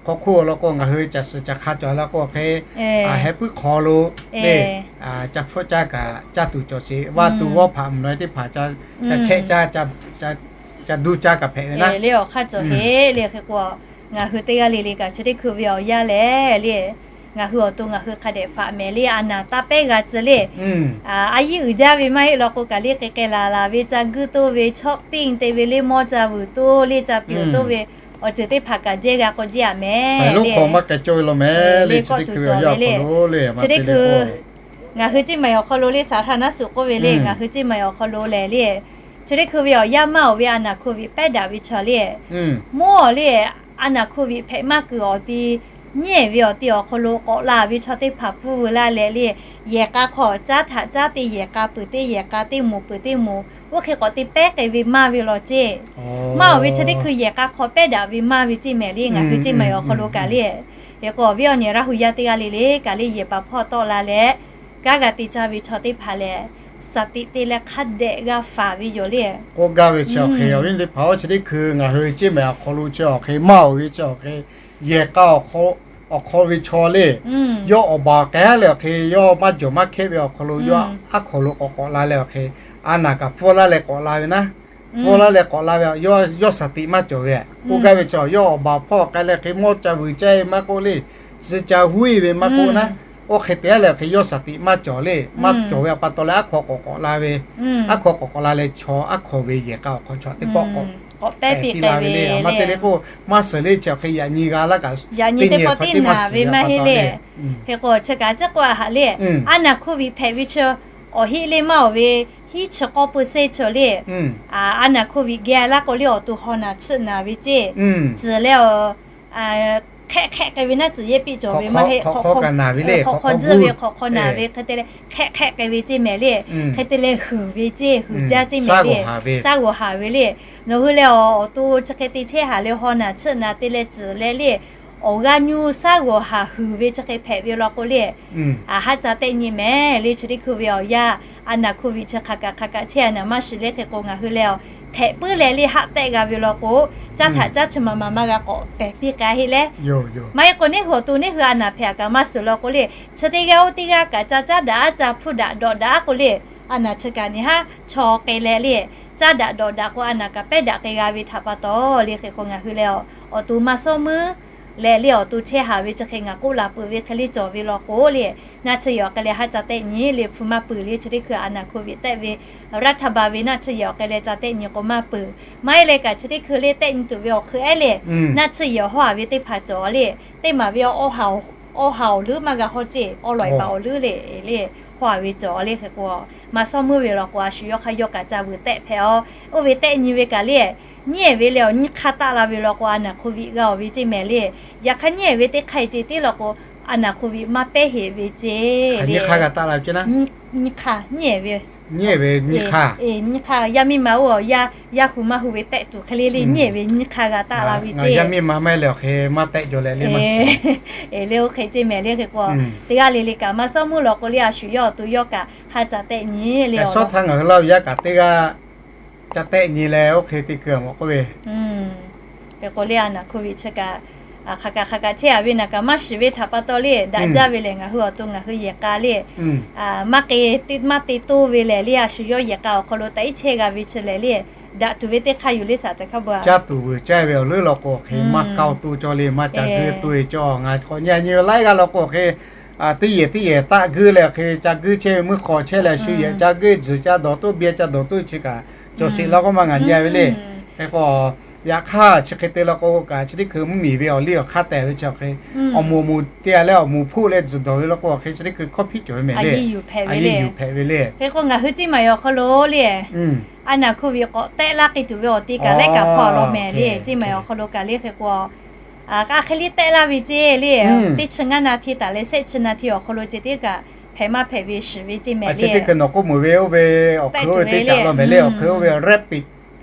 hk'oˆ law k'o ngaˬ hui caˬ suhˍ caˬ hk'a cawˬ laˇ k'o hk'e, heh puiˉ hk'aw lo le, ca hpfuhˆ caˇ kaꞈ caˇ tuˬ cawˬ sheˍ. Vaˇ tuˬ g'awˇ hpaꞈ mvuhˬ nawˬ teˇ hpaˍ ca chehˇ caˇ, ca duˇ caˇ kaꞈ hpehꞈ ve naˉ le. Awˬ hk'aˇ cawˬ heˆ le. Hk'e k'o ngaˬ hui teˇ g'aˇ le le kaꞈ chi teˇ hkui ve awˬ yanˇ lehˬ le, ngaˬ hui awˬ to ngaˬ hui hk'a dehꞈ faꞈ mehˍ le. A naˍ taˇ pehˉ g'a tcuh le. A yiˉ uiˍ jaˇ ve maˇ heˆ law k'o kaꞈ le, k'ai k'ai laˬ laˬ ve ca guiˇ toˇ ve, shopping te ve le, mawˇ ca vuiˬ toˇ le, ca piˬ toˇ ve, awˬ ceuˬ teˇ hpaˍ kaꞈ jehˇ g'a k'o jehˇ a mehˍ le. Maˇ k'ai cawˇ ve law mehˍ le. Chi teˇ hkui ve awˬ yanˇ awˬ hk'aw lo le, chi teˇ hkui ngaˬ hui ceˇ maˬ awˬ hk'aw lo le, saˍ htaˇ naˉ suhˍ k'oˆ ve le, ngaˬ hui ceˇ maˬ awˬ hk'aw lo lehˬ le, chi teˇ hkui ve awˬ yanˇ maˇ oˬ ve a naˍ hkoˍ viꞈ pehˉ daꞈ ve chaw le, mawˇ awˬ le, a naˍ hkoˍ viꞈ hpehꞈ maˇ kuiˬ awˬ ti nyiˉ ehˍ ve awˬ ti awˬ hk'aw lo k'awꞈ la ve chaw teˇ hpaˍ pfuhˇ veu laˇ leh le, yehˬ k'a hk'aw caˉ htaꞈ caˉ te yehˬ k'a peuˬ teˇ yehˬ k'a, teˇ moˍ peuˬ teˇ moˍ, oˇ hk'e k'awꞈ te pehˉ k'ai ve maˇ ve law ceˇ. Maˇ awˬ ve chi teˇ hkui yehˬ k'a hk'aw pehˉ daꞈ ve maˇ ve ceˇ mehˍ le, ngaˬ hui ceˇ maˬ awˬ hk'aw lo kaꞈ le. Hk'e k'o, awˬ viˉ awˬ nyi Laˇ hu yaˇ teˇ g'aˇ le le kaꞈ le, yehˬ paˍ hpawˇ tawˆ la leh, kanˉ g'a te caˇ ve chaw teˇ hpaˍ lehˬ, saˍ tiꞈ te leh hk'a dehꞈ g'a faˍ ve yoˬ le. K'oˆ gaˇ ve chi awˬ hk'e, awˬ viˉ teˇ hpaˍ-oˬ, chi teˇ hkui ngaˬ hui ceˇ maˬ awˬ hk'aw lo chi awˬ hk'e maˇ awˬ ve chi awˬ hk'e, yehˬ k'a awˬ hk'aw ve chaw le, yawˇ awˬ baˬ k'ai leh awˬ hk'e, yawˇ maˇ jawˬ maˇ hkehˇ ve awˬ hk'aw lo yawˇ aˉ hkaw lo k'awꞈ k'awꞈ la leh awˬ hk'e, a naˬ kaꞈ pfuhˇ laˇ leh k'awꞈ la ve naˉ, pfuhˇ laˇ leh k'awꞈ la ve, yawˇ saˍ tiꞈ maˇ cawˬ ve. K'oˆ gaˇ ve chi, yawˇ awˬ baˬ hpawˇ k'ai leh hk'e mawˇ ca vuiˬ caˇ ve maˇ k'oˆ le, suh ca huˉ ve maˇ k'oˆ naˉ, oˇ hk'e te leh awˬ hk'e yawˇ saˍ tiꞈ maˇ cawˬ le. Maˇ cawˬ ve pa taw leh aˉ hkaw k'awꞈ k'awꞈ la ve, aˉ hkaw k'awꞈ k'awꞈ la leh chaw aˉ hkaw ve yehˬ k'a awˬ hk'aw chaw teˇ pawˆ k'awꞈ pehˉ piˇ la ve le. A maˇ te le k'o, maˇ suhˍ le chi awˬ hk'e yaꞈ nyi g'a laˇ kaꞈ, teˇ nyi hk'aw teˇ maˇ suhˍ ve maˇ heˆ le. Hk'e k'o, chi kaꞈ ciˉ k'oˆ a haꞈ le, a naˬ hkoˇ viˍ hpehꞈ ve chi awˬ heˆ le maˇ awˬ ve, hiˉ chi k'awˇ peu sehˇ chi le, a naˬ hkoˇ viˍ geh laˇ k'o le, awˬ to haw naˬ chiˆ naˬ ve ceˇ, tcuhˍ leh a hk'ehˆ hk'ehˆ k'ai ve naˉ, tcuhˍ yehˇ piˆ cawˬ ve maˇ heˆ, hk'awꞈ hk'awꞈ naˬ ve le, hk'awꞈ hk'awꞈ hk'awꞈ hk'awꞈ hk'awꞈ naˬ ve hk'e te leh hk'ehˆ hk'ehˆ k'ai ve ceˇ mehˍ le. Hk'e te leh huiˍ ve ceˇ, huiˍ jaˇ ceˇ mehˍ le. Saˉ g'awˬ haˍ ve le. Nawˬ hui leh awˬ to chi hk'e te chehˇ haˍ leh haw naˬ chiˆ naˬ te leh tcuhˍ leh le, awˬ g'aˇ nyuˇ saˉ g'awˬ haˍ huiˍ ve chi hk'e hpehꞈ ve law k'o le, a haˉ ca tehˆ nyi mehˍ le. Chi teˇ hkui ve awˬ yanˇ, a naˬ hkoˇ viˍ chi hk'aˬ kaꞈ hk'aˬ kaꞈ chehˇ a naˬ maˇ shiˍ le. Hk'e k'o, ngaˬ hui leh a hpehꞈ puiˉ leh le haˆ tehˆ g'a ve law k'o, caˇ htaꞈ caˇ chi ma ma maˇ g'a k'awꞈ pehˬ piˇ k'ai heˆ le. Maˇ heˆ k'o, neˇ hui awˬ to neˇ hui a naˬ hpehꞈ a kaꞈ maˇ suhˍ law k'o le, chi teˇ g'aˇ oˇ teˇ g'aˇ kaꞈ ca caˉ daꞈ aˉ ca hpuˇ daꞈ dawꞈ daꞈ aˉ k'o le, a naˬ chi kaꞈ nyi haˉ chaw k'ai leh le, caˇ daꞈ dawꞈ daꞈ k'o a naˬ kaꞈ pehˉ daꞈ k'ai g'a ve htaꞈ pa taw le. Hk'e k'o, ngaˬ hui leh awˬ to maˇ sawˉ meuˉ leh le, awˬ to chehˇ haˍ ve chi hk'e ngaˬ k'oˆ la peuˬ ve hk'e le cawˬ ve law k'o le, naˆ tsuhˇ yehˬ awˬ hk'e leh haˉ ca tehˆ nyi le hpu maˇ peuˬ le. Chi teˇ hkui a naˬ hkoˇ viˍ tehˆ ve raˇ htaˇ ba ve naˆ tsuhˇ yehˬ awˬ hk'e leh ca tehˆ nyi k'o maˇ peuˬ. Maˇ heˆ leh kaꞈ chi teˇ hkui le tehˆ nyi tuˬ ve awˬ hk'e ehˉ le, naˆ tsuhˇ yehˬ awˬ hawˉ a ve teˇ hpaˍ cawˬ le, teˇ maˬ ve awˬ hawˉ a awˬ leuˉ maˇ g'a hawˉ ceˇ, awˬ lawn e paˍ awˬ leuˉ le, le hawˉ a ve cawˬ le. Hk'e k'o, maˇ sawˉ meuˉ ve law k'o, a shu yawˇ hk'aˇ yawˇ kaꞈ ca vuiˬ tehˆ hpehꞈ a. Oˇ ve tehˆ nyi ve kaꞈ le, nyiˉ ehˍ ve leh awˬ nyiˇ hk'aˇ taˆ la ve law k'o, a naˬ hkoˇ viˍ g'a awˬ ve ceˇ mehˍ le. Yaꞈ hk'aˇ nyiˉ ehˍ ve teˇ hk'aˇ e ceˇ teˇ law k'o, a naˬ hkoˇ viˍ maˇ pehˉ heˆ ve ceˇ le. Nyiˇ hk'aˇ, nyiˉ ehˍ ve, nyiˇ hk'aˇ, yaˇ miˇ ma oˇ a yaˇ, yaˇ hu maˇ hu ve tehˆ tuˬ hk'e le le, nyiˉ ehˍ ve nyiˇ hk'aˇ g'a taˆ la ve ceˇ. Yaˇ miˇ ma maˇ heˆ leh awˬ hk'e maˇ tehˆ jaw leh le maˇ suhˍ. E le, oˇ hk'e ceˇ mehˍ le. Hk'e k'o, teˇ g'aˇ le le kaꞈ maˇ sawˉ meuˉ law k'o le, a shu yawˇ awˬ to yawˇ kaꞈ haˉ ca tehˆ nyi le. Sawˉ htaˇ ngaˬ hui Laˇ huˍ yaˇ kaꞈ teˇ g'aˇ ca tehˆ nyi leh oˇ hk'e te keu a mawˬ k'oˆ ve. Hk'e k'o le, a naˬ hkoˇ viˍ chi kaꞈ, hk'aˬ kaꞈ hk'aˬ kaꞈ chehˇ a ve naˬ kaꞈ maˇ shiˍ ve htaꞈ pa taw le, daꞈ jaˇ ve lehˬ ngaˬ hui awˬ to ngaˬ hui yehˬ k'a le, maˇ k'e, maˇ te toˇ ve lehˬ le, a shu yawˇ yehˬ k'a awˬ hk'aw lo taꞈ iˉ chehˇ g'a ve chi lehˬ le, daꞈ tuˬ ve teˇ hk'aˇ yoˬ le, shaˍ ca hk'a bvuhꞈ. Caˇ tuˬ vuiˬ caˇ ve awˬ leuˉ law k'o, awˬ hk'e maˇ kaoˇ toˇ cawˇ le, maˇ ca guiˇ toˇ e cawˇ. Ngaˬ k'awꞈ nyi a nyi ve laiˉ g'aˇ law k'o, awˬ hk'e teˇ yehˬ teˇ yehˬ taˆ guiˇ leh awˬ hk'e ca guiˇ chehˇ ve meuˇ hk'aw chehˇ leh shu yehˬ ca guiˇ, tzuhˬ ca dawˬ toˇ, biˇ ca dawˬ toˇ chi kaꞈ cawˬ sheˍ law k'oˆ ma ngaˬ nyi a ve le. Hk'e k'o, yaꞈ hk'aˇ chi hk'e te law k'o kaꞈ, chi teˇ hkui mvuhˇmiˬ ve awˬ liˇ awˬ hk'aˇ tehꞈ ve chi awˬ hk'e, awˬ moˍ awˬ moˍ te a leh awˬ moˍ hpoˆ leh tzuhˬ dawˬ ve law k'o, awˬ hk'e chi teˇ hkui hkawˇ hpiˆ cawˬ ve mehˍ le. A yeˇ yuˬ hpehꞈ ve le. Hk'e k'o, ngaˬ hui teˇ maˬ awˬ hk'aw lo le, a naˬ hkoˇ viˍ k'awꞈ tehˆ laˇ k'ai tuˬ ve awˬ ti kaꞈ laiˉ kaꞈ hpawˇ law mehˍ le. Teˇ maˬ awˬ hk'aw lo kaꞈ le. Hk'e k'o, a hk'e le tehˆ laˇ ve ceˇ le, teˇ chi ngaˇ naˍ htiˇ taˍ leh shehˆ chi naˍ htiˇ awˬ hk'aw lo ceh tiˉ kaꞈ hpehꞈ maˇ hpehꞈ ve shiˍ ve ceˇ mehˍ le. Chi teˇ hkui nawˬ k'oˆ meuˬ ve oˇ ve awˬ hk'e oˇ ve teˇ caꞈ law mehˍ le. Awˬ hk'e oˇ ve rapid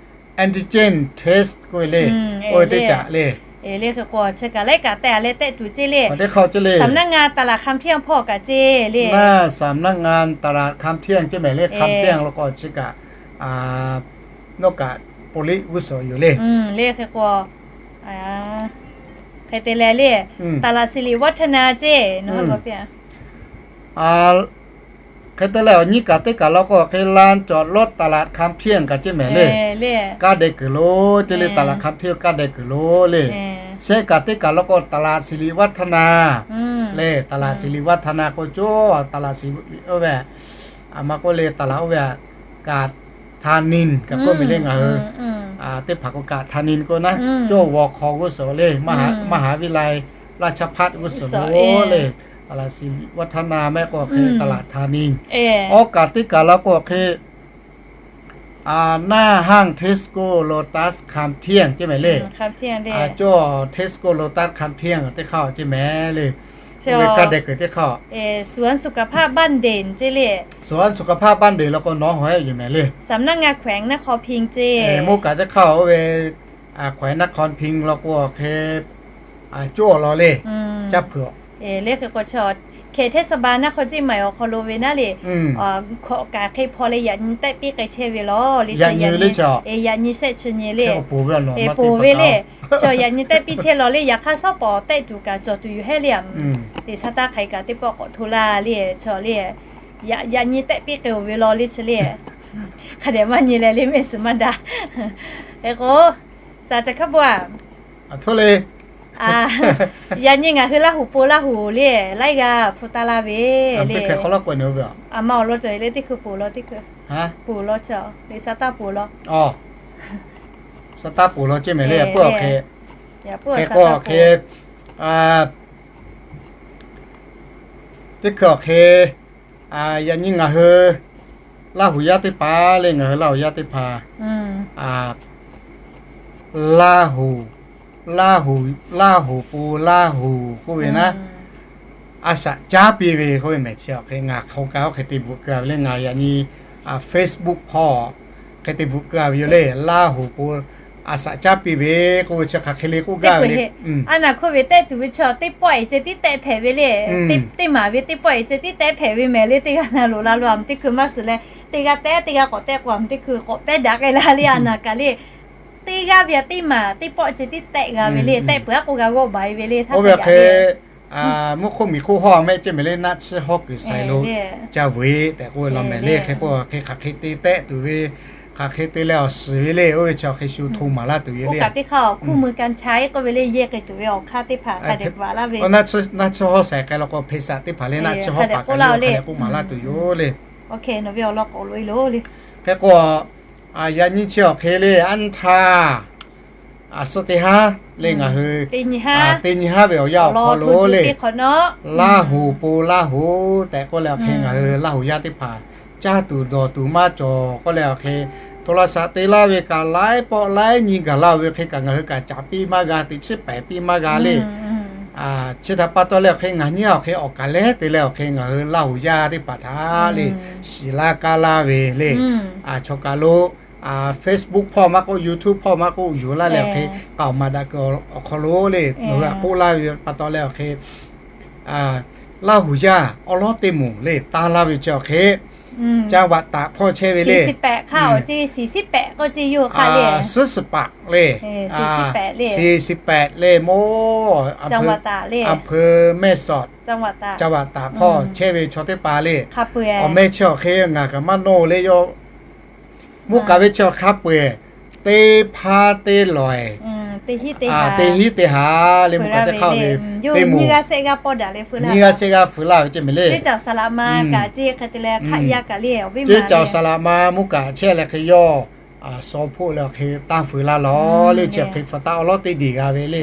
antigen test k'oˆ ve le. Oˇ ve teˇ caꞈ le. E le, hk'e k'o chi kaꞈ laiˉ kaꞈ tehˆ a leh tehˆ tuˬ ceˇ le. Teˇ hk'aˇ ceˇ le, สำนักงานตลาดคำเที่ยง hpawˇ kaꞈ ceˇ le. สำนักงานตลาดคำเที่ยง ceˇ mehˍ le. คำเที่ยง law k'o chi kaꞈ, nawˬ kaꞈ police g'uˇ suhˍ yoˬ le. Le hk'e k'o, hk'e te leh le, ตลาดสิริวัฒนา ceˇ. Hk'e te leh awˬ nyi kaꞈ teˇ kaꞈ law k'o hk'e ลานจอดรถตลาดคำเที่ยง kaꞈ ceˇ mehˍ le. Kaˇ deh kuiˬ lo ceˇ le, ตลาดคำเที่ยง kaˇ deh kuiˬ lo le. Shehˆ kaꞈ teˇ kaꞈ law k'o ตลาดสิริวัฒนา le, ตลาดสิริวัฒนา k'o coˇ, ตลาดสิริ oˇ ve, a ma k'oˆ le, ตลาด oˇ ve, กาดธานิน kaꞈ k'oˆ mehˍ le ngaˬ hui teˇ hpaˍ k'o กาดธานิน k'oˆ naˉ, coˇ g'aw hk'aw g'uˇ suhˍ le, มหาวิทยาลัยราชภัฏ g'uˇ suhˍ lo le, ตลาดสิริวัฒนา mehˆ k'o hk'e ตลาดธานิน. Awˬ kaꞈ teˇ kaꞈ law k'o hk'e Naˇ haˇ Tesco Lotus คำเที่ยง ceˇ mehˍ le. Cawˇ Tesco Lotus คำเที่ยง teˇ hk'aˇ ceˇ mehˍ le. Oˇ ve kaˇ deh kuiˬ teˇ hk'aˇ, สวนสุขภาพบ้านเด่น ceˇ le. สวนสุขภาพบ้านเด่น law k'o nawˬ haw ehˉ yoˬ mehˍ le. สำนักงานแขวงนครพิงค์ ceˇ. Mawˇ kaꞈ teˇ hk'aˇ oˇ ve แขวงนครพิงค์ law k'o hk'e cawˇ law le. Caˇ hpeuꞈ le hk'e k'o, เขตเทศบาลนครเชียงใหม่ awˬ hk'aw lo ve naˉ le, hkawꞈ kaꞈ hk'e hpaw leh yaꞈ nyi tehˆ piˇ k'ai chehˇ ve law le. Yaꞈ nyi shehˆ chi nyi le. Ponˬ ve le. Chaw yaꞈ nyi tehˆ piˇ chehˇ law le. Yaꞈ hk'aˇ shawˉ pawˍ tehˆ tuˬ kaꞈ cawˬ tuˬ yoˬ hehˉ le. Teˇ saˉ taˇ hk'aiˍ kaꞈ teˇ pawˆ k'awꞈ hto laˇ le. Chaw le, yaꞈ nyi tehˆ piˇ k'ai-oˬ ve law le chi le. Hk'a dehꞈ maˇ nyi leh le, mehˆ suhˍ maˇ daꞈ. Hk'e k'o, saˍ ca hkaˉ bon a, yaꞈ nyi ngaˬ hui Laˇ huˍ po Laˇ huˍ le, laiˉ g'aˇ hpu taˇ laˇ ve le. Aˬ ma awˬ lawn cawˬ le, teˇ hkui ponˬ law, teˇ hkui ponˬ law, teˇ saˉ taˇ ponˬ law. Saˉ taˇ ponˬ law ceˇ mehˍ le. Hk'e k'o hk'e, teˇ hkui awˬ hk'e, yaꞈ nyi ngaˬ hui Laˇ huˍ yaˇ teˇ hpaˍ le, ngaˬ hui Laˇ huˍ yaˇ teˇ hpaˍ, Laˇ huˍ, Laˇ huˍ, Laˇ huˍ po Laˇ huˍ k'oˆ ve naˉ, a shaꞈ caˉ piˇ ve k'oˆ ve mehˍ chi awˬ hk'e ngaˬ hk'aw ka oˇ hk'e te bvuhꞈ keu a ve le. Ngaˬ yaꞈ nyi Facebook hpawˇ hk'e te bvuhꞈ keu a ve yoˬ le. Laˇ huˍ po a shaꞈ caˉ piˇ ve k'oˆ ve chi hk'aˬ hk'e le k'oˆ gaˇ ve le. A naˍ hkoˇ ve tehˆ tuˬ ve chaw teˇ pawˆ e ceh tiˉ tehˆ hpehꞈ ve le. Teˇ maˍ ve teˇ pawˆ e ceh tiˉ tehˆ hpehꞈ ve mehˍ le. Teˇ g'aˇ na loˍ la lo a meh teˇ hkui maˇ suhˍ leh, teˇ g'aˇ tehˆ teˇ g'aˇ k'awꞈ tehˆ k'o a meh teˇ hkui k'awꞈ pehˉ daꞈ k'ai la le. A naˍ kaꞈ le, teˇ g'aˇ ve a teˇ maˍ teˇ pawˆ ceh tiˉ tehˆ g'a ve le. Tehˆ peuˬ aˉ k'o g'a g'awˆ baˬ e ve le. Htaˇ ve hk'e, mvuhˇ hk'oˆ miˬ hk'oˆ hawˇ mehˆ ceˇ mehˍ le, naˆ tsuhˇ hawˉ kuiˬ saiˍ lo ca vuiˬ tehꞈ k'oˆ ve law mehˍ le. Hk'e k'o hk'e hk'aˬ hk'e te tehˆ tuˬ ve, hk'aˬ hk'e te leh awˬ shiˍ ve le. Oˇ ve chi awˬ hk'e shu hto maˍ laˇ tuˬ ve le. Teˇ hkui คู่มือการใช้ k'oˆ ve le, yehˇ k'ai tuˬ ve awˬ hk'aˇ teˇ hpaˍ hk'a dehꞈ bvuhꞈ laˇ ve. Naˆ tsuhˇ hawˉ saiˍ k'ai law k'o เภสัช teˇ hpaˍ le, naˆ tsuhˇ hawˉ paˍ k'oˆ laˇ ve le, k'oˆ maˍ laˇ tuˬ yoˬ le. Hk'e k'o, yaꞈ nyi chi awˬ hk'e le, anˇ htaˇ, a suhˆ teˇ haˉ le ngaˬ hui teˇ nyi haˉ ve awˬ yanˇ awˬ hk'aw lo le, Laˇ huˍ po Laˇ huˍ tehꞈ k'oˆ leh awˬ hk'e ngaˬ hui Laˇ huˍ yaˇ teˇ hpaˍ caˇ tuˬ dawˬ tuˬ maˇ cawˬ k'oˆ leh awˬ hk'e, โทรศัพท์ te laˇ ve kaꞈ laiˉ pawˆ laiˉ nyi gaˬ laˇ ve hk'e kaꞈ ngaˬ hui kaꞈ caˍ piˇ maˇ g'a, teꞈ chiˉ pehˍ piˇ maˇ g'a le. Chi htaꞈ pa taw leh awˬ hk'e ngaˬ nyi awˬ hk'e awˬ kaˍ lehˉ te leh awˬ hk'e ngaˬ hui Laˇ huˍ yaˇ teˇ hpaˍ htaꞈ le shiˍ laˇ kaˇ laˇ ve le. Chaw kaˬ lo Facebook hpawˇ maˇ k'oˆ, YouTube hpawˇ maˇ k'oˆ, yuˬ laˇ leh awˬ hk'e k'aoˍ maˍ daꞈ kuiˬ awˬ hk'aw lo le, nawˬ hui htaꞈ k'oˆ laˇ ve pa taw leh awˬ hk'e, Laˇ huˍ yaˇ awˉ lawˉ teˇ moˍ le taˇ laˇ ve chi awˬ hk'e, จังหวัดตาก hpawˇ chehˇ ve le, สี่สิบแปด le, สี่สิบแปด le มอ อำเภอแม่สอด จังหวัดตาก hpawˇ chehˇ ve chaw teˇ hpaˍ le, awˬ meh chi awˬ hk'e ngaˬ kaꞈ maˇ nawˇ le yoˬ. Mvuhˇ kaˍ ve chi awˬ hk'a peu-eˬ teˇ hpaˇ teˇ lawˬ-eˬ, teˇ hinˉ teˇ ha le, mvuhˇ kaˍ teˇ hk'aˇ ve teˇ moˍ, nyiˇ g'aˇ shehˆ g'aˇ feuꞈ laˇ ve ceˇ mehˍ le. Ceˇ caoˬ saˍ laꞈ ma mvuhˇ kaˍ chehˇ leh hk'e yawˇ shaw hpoˆ leh awˬ hk'e tanˇ feuꞈ laˇ lawˬ le. Chi awˬ hk'e hpu taˇ awˉ lawˉ teˇ deˬ g'a ve le.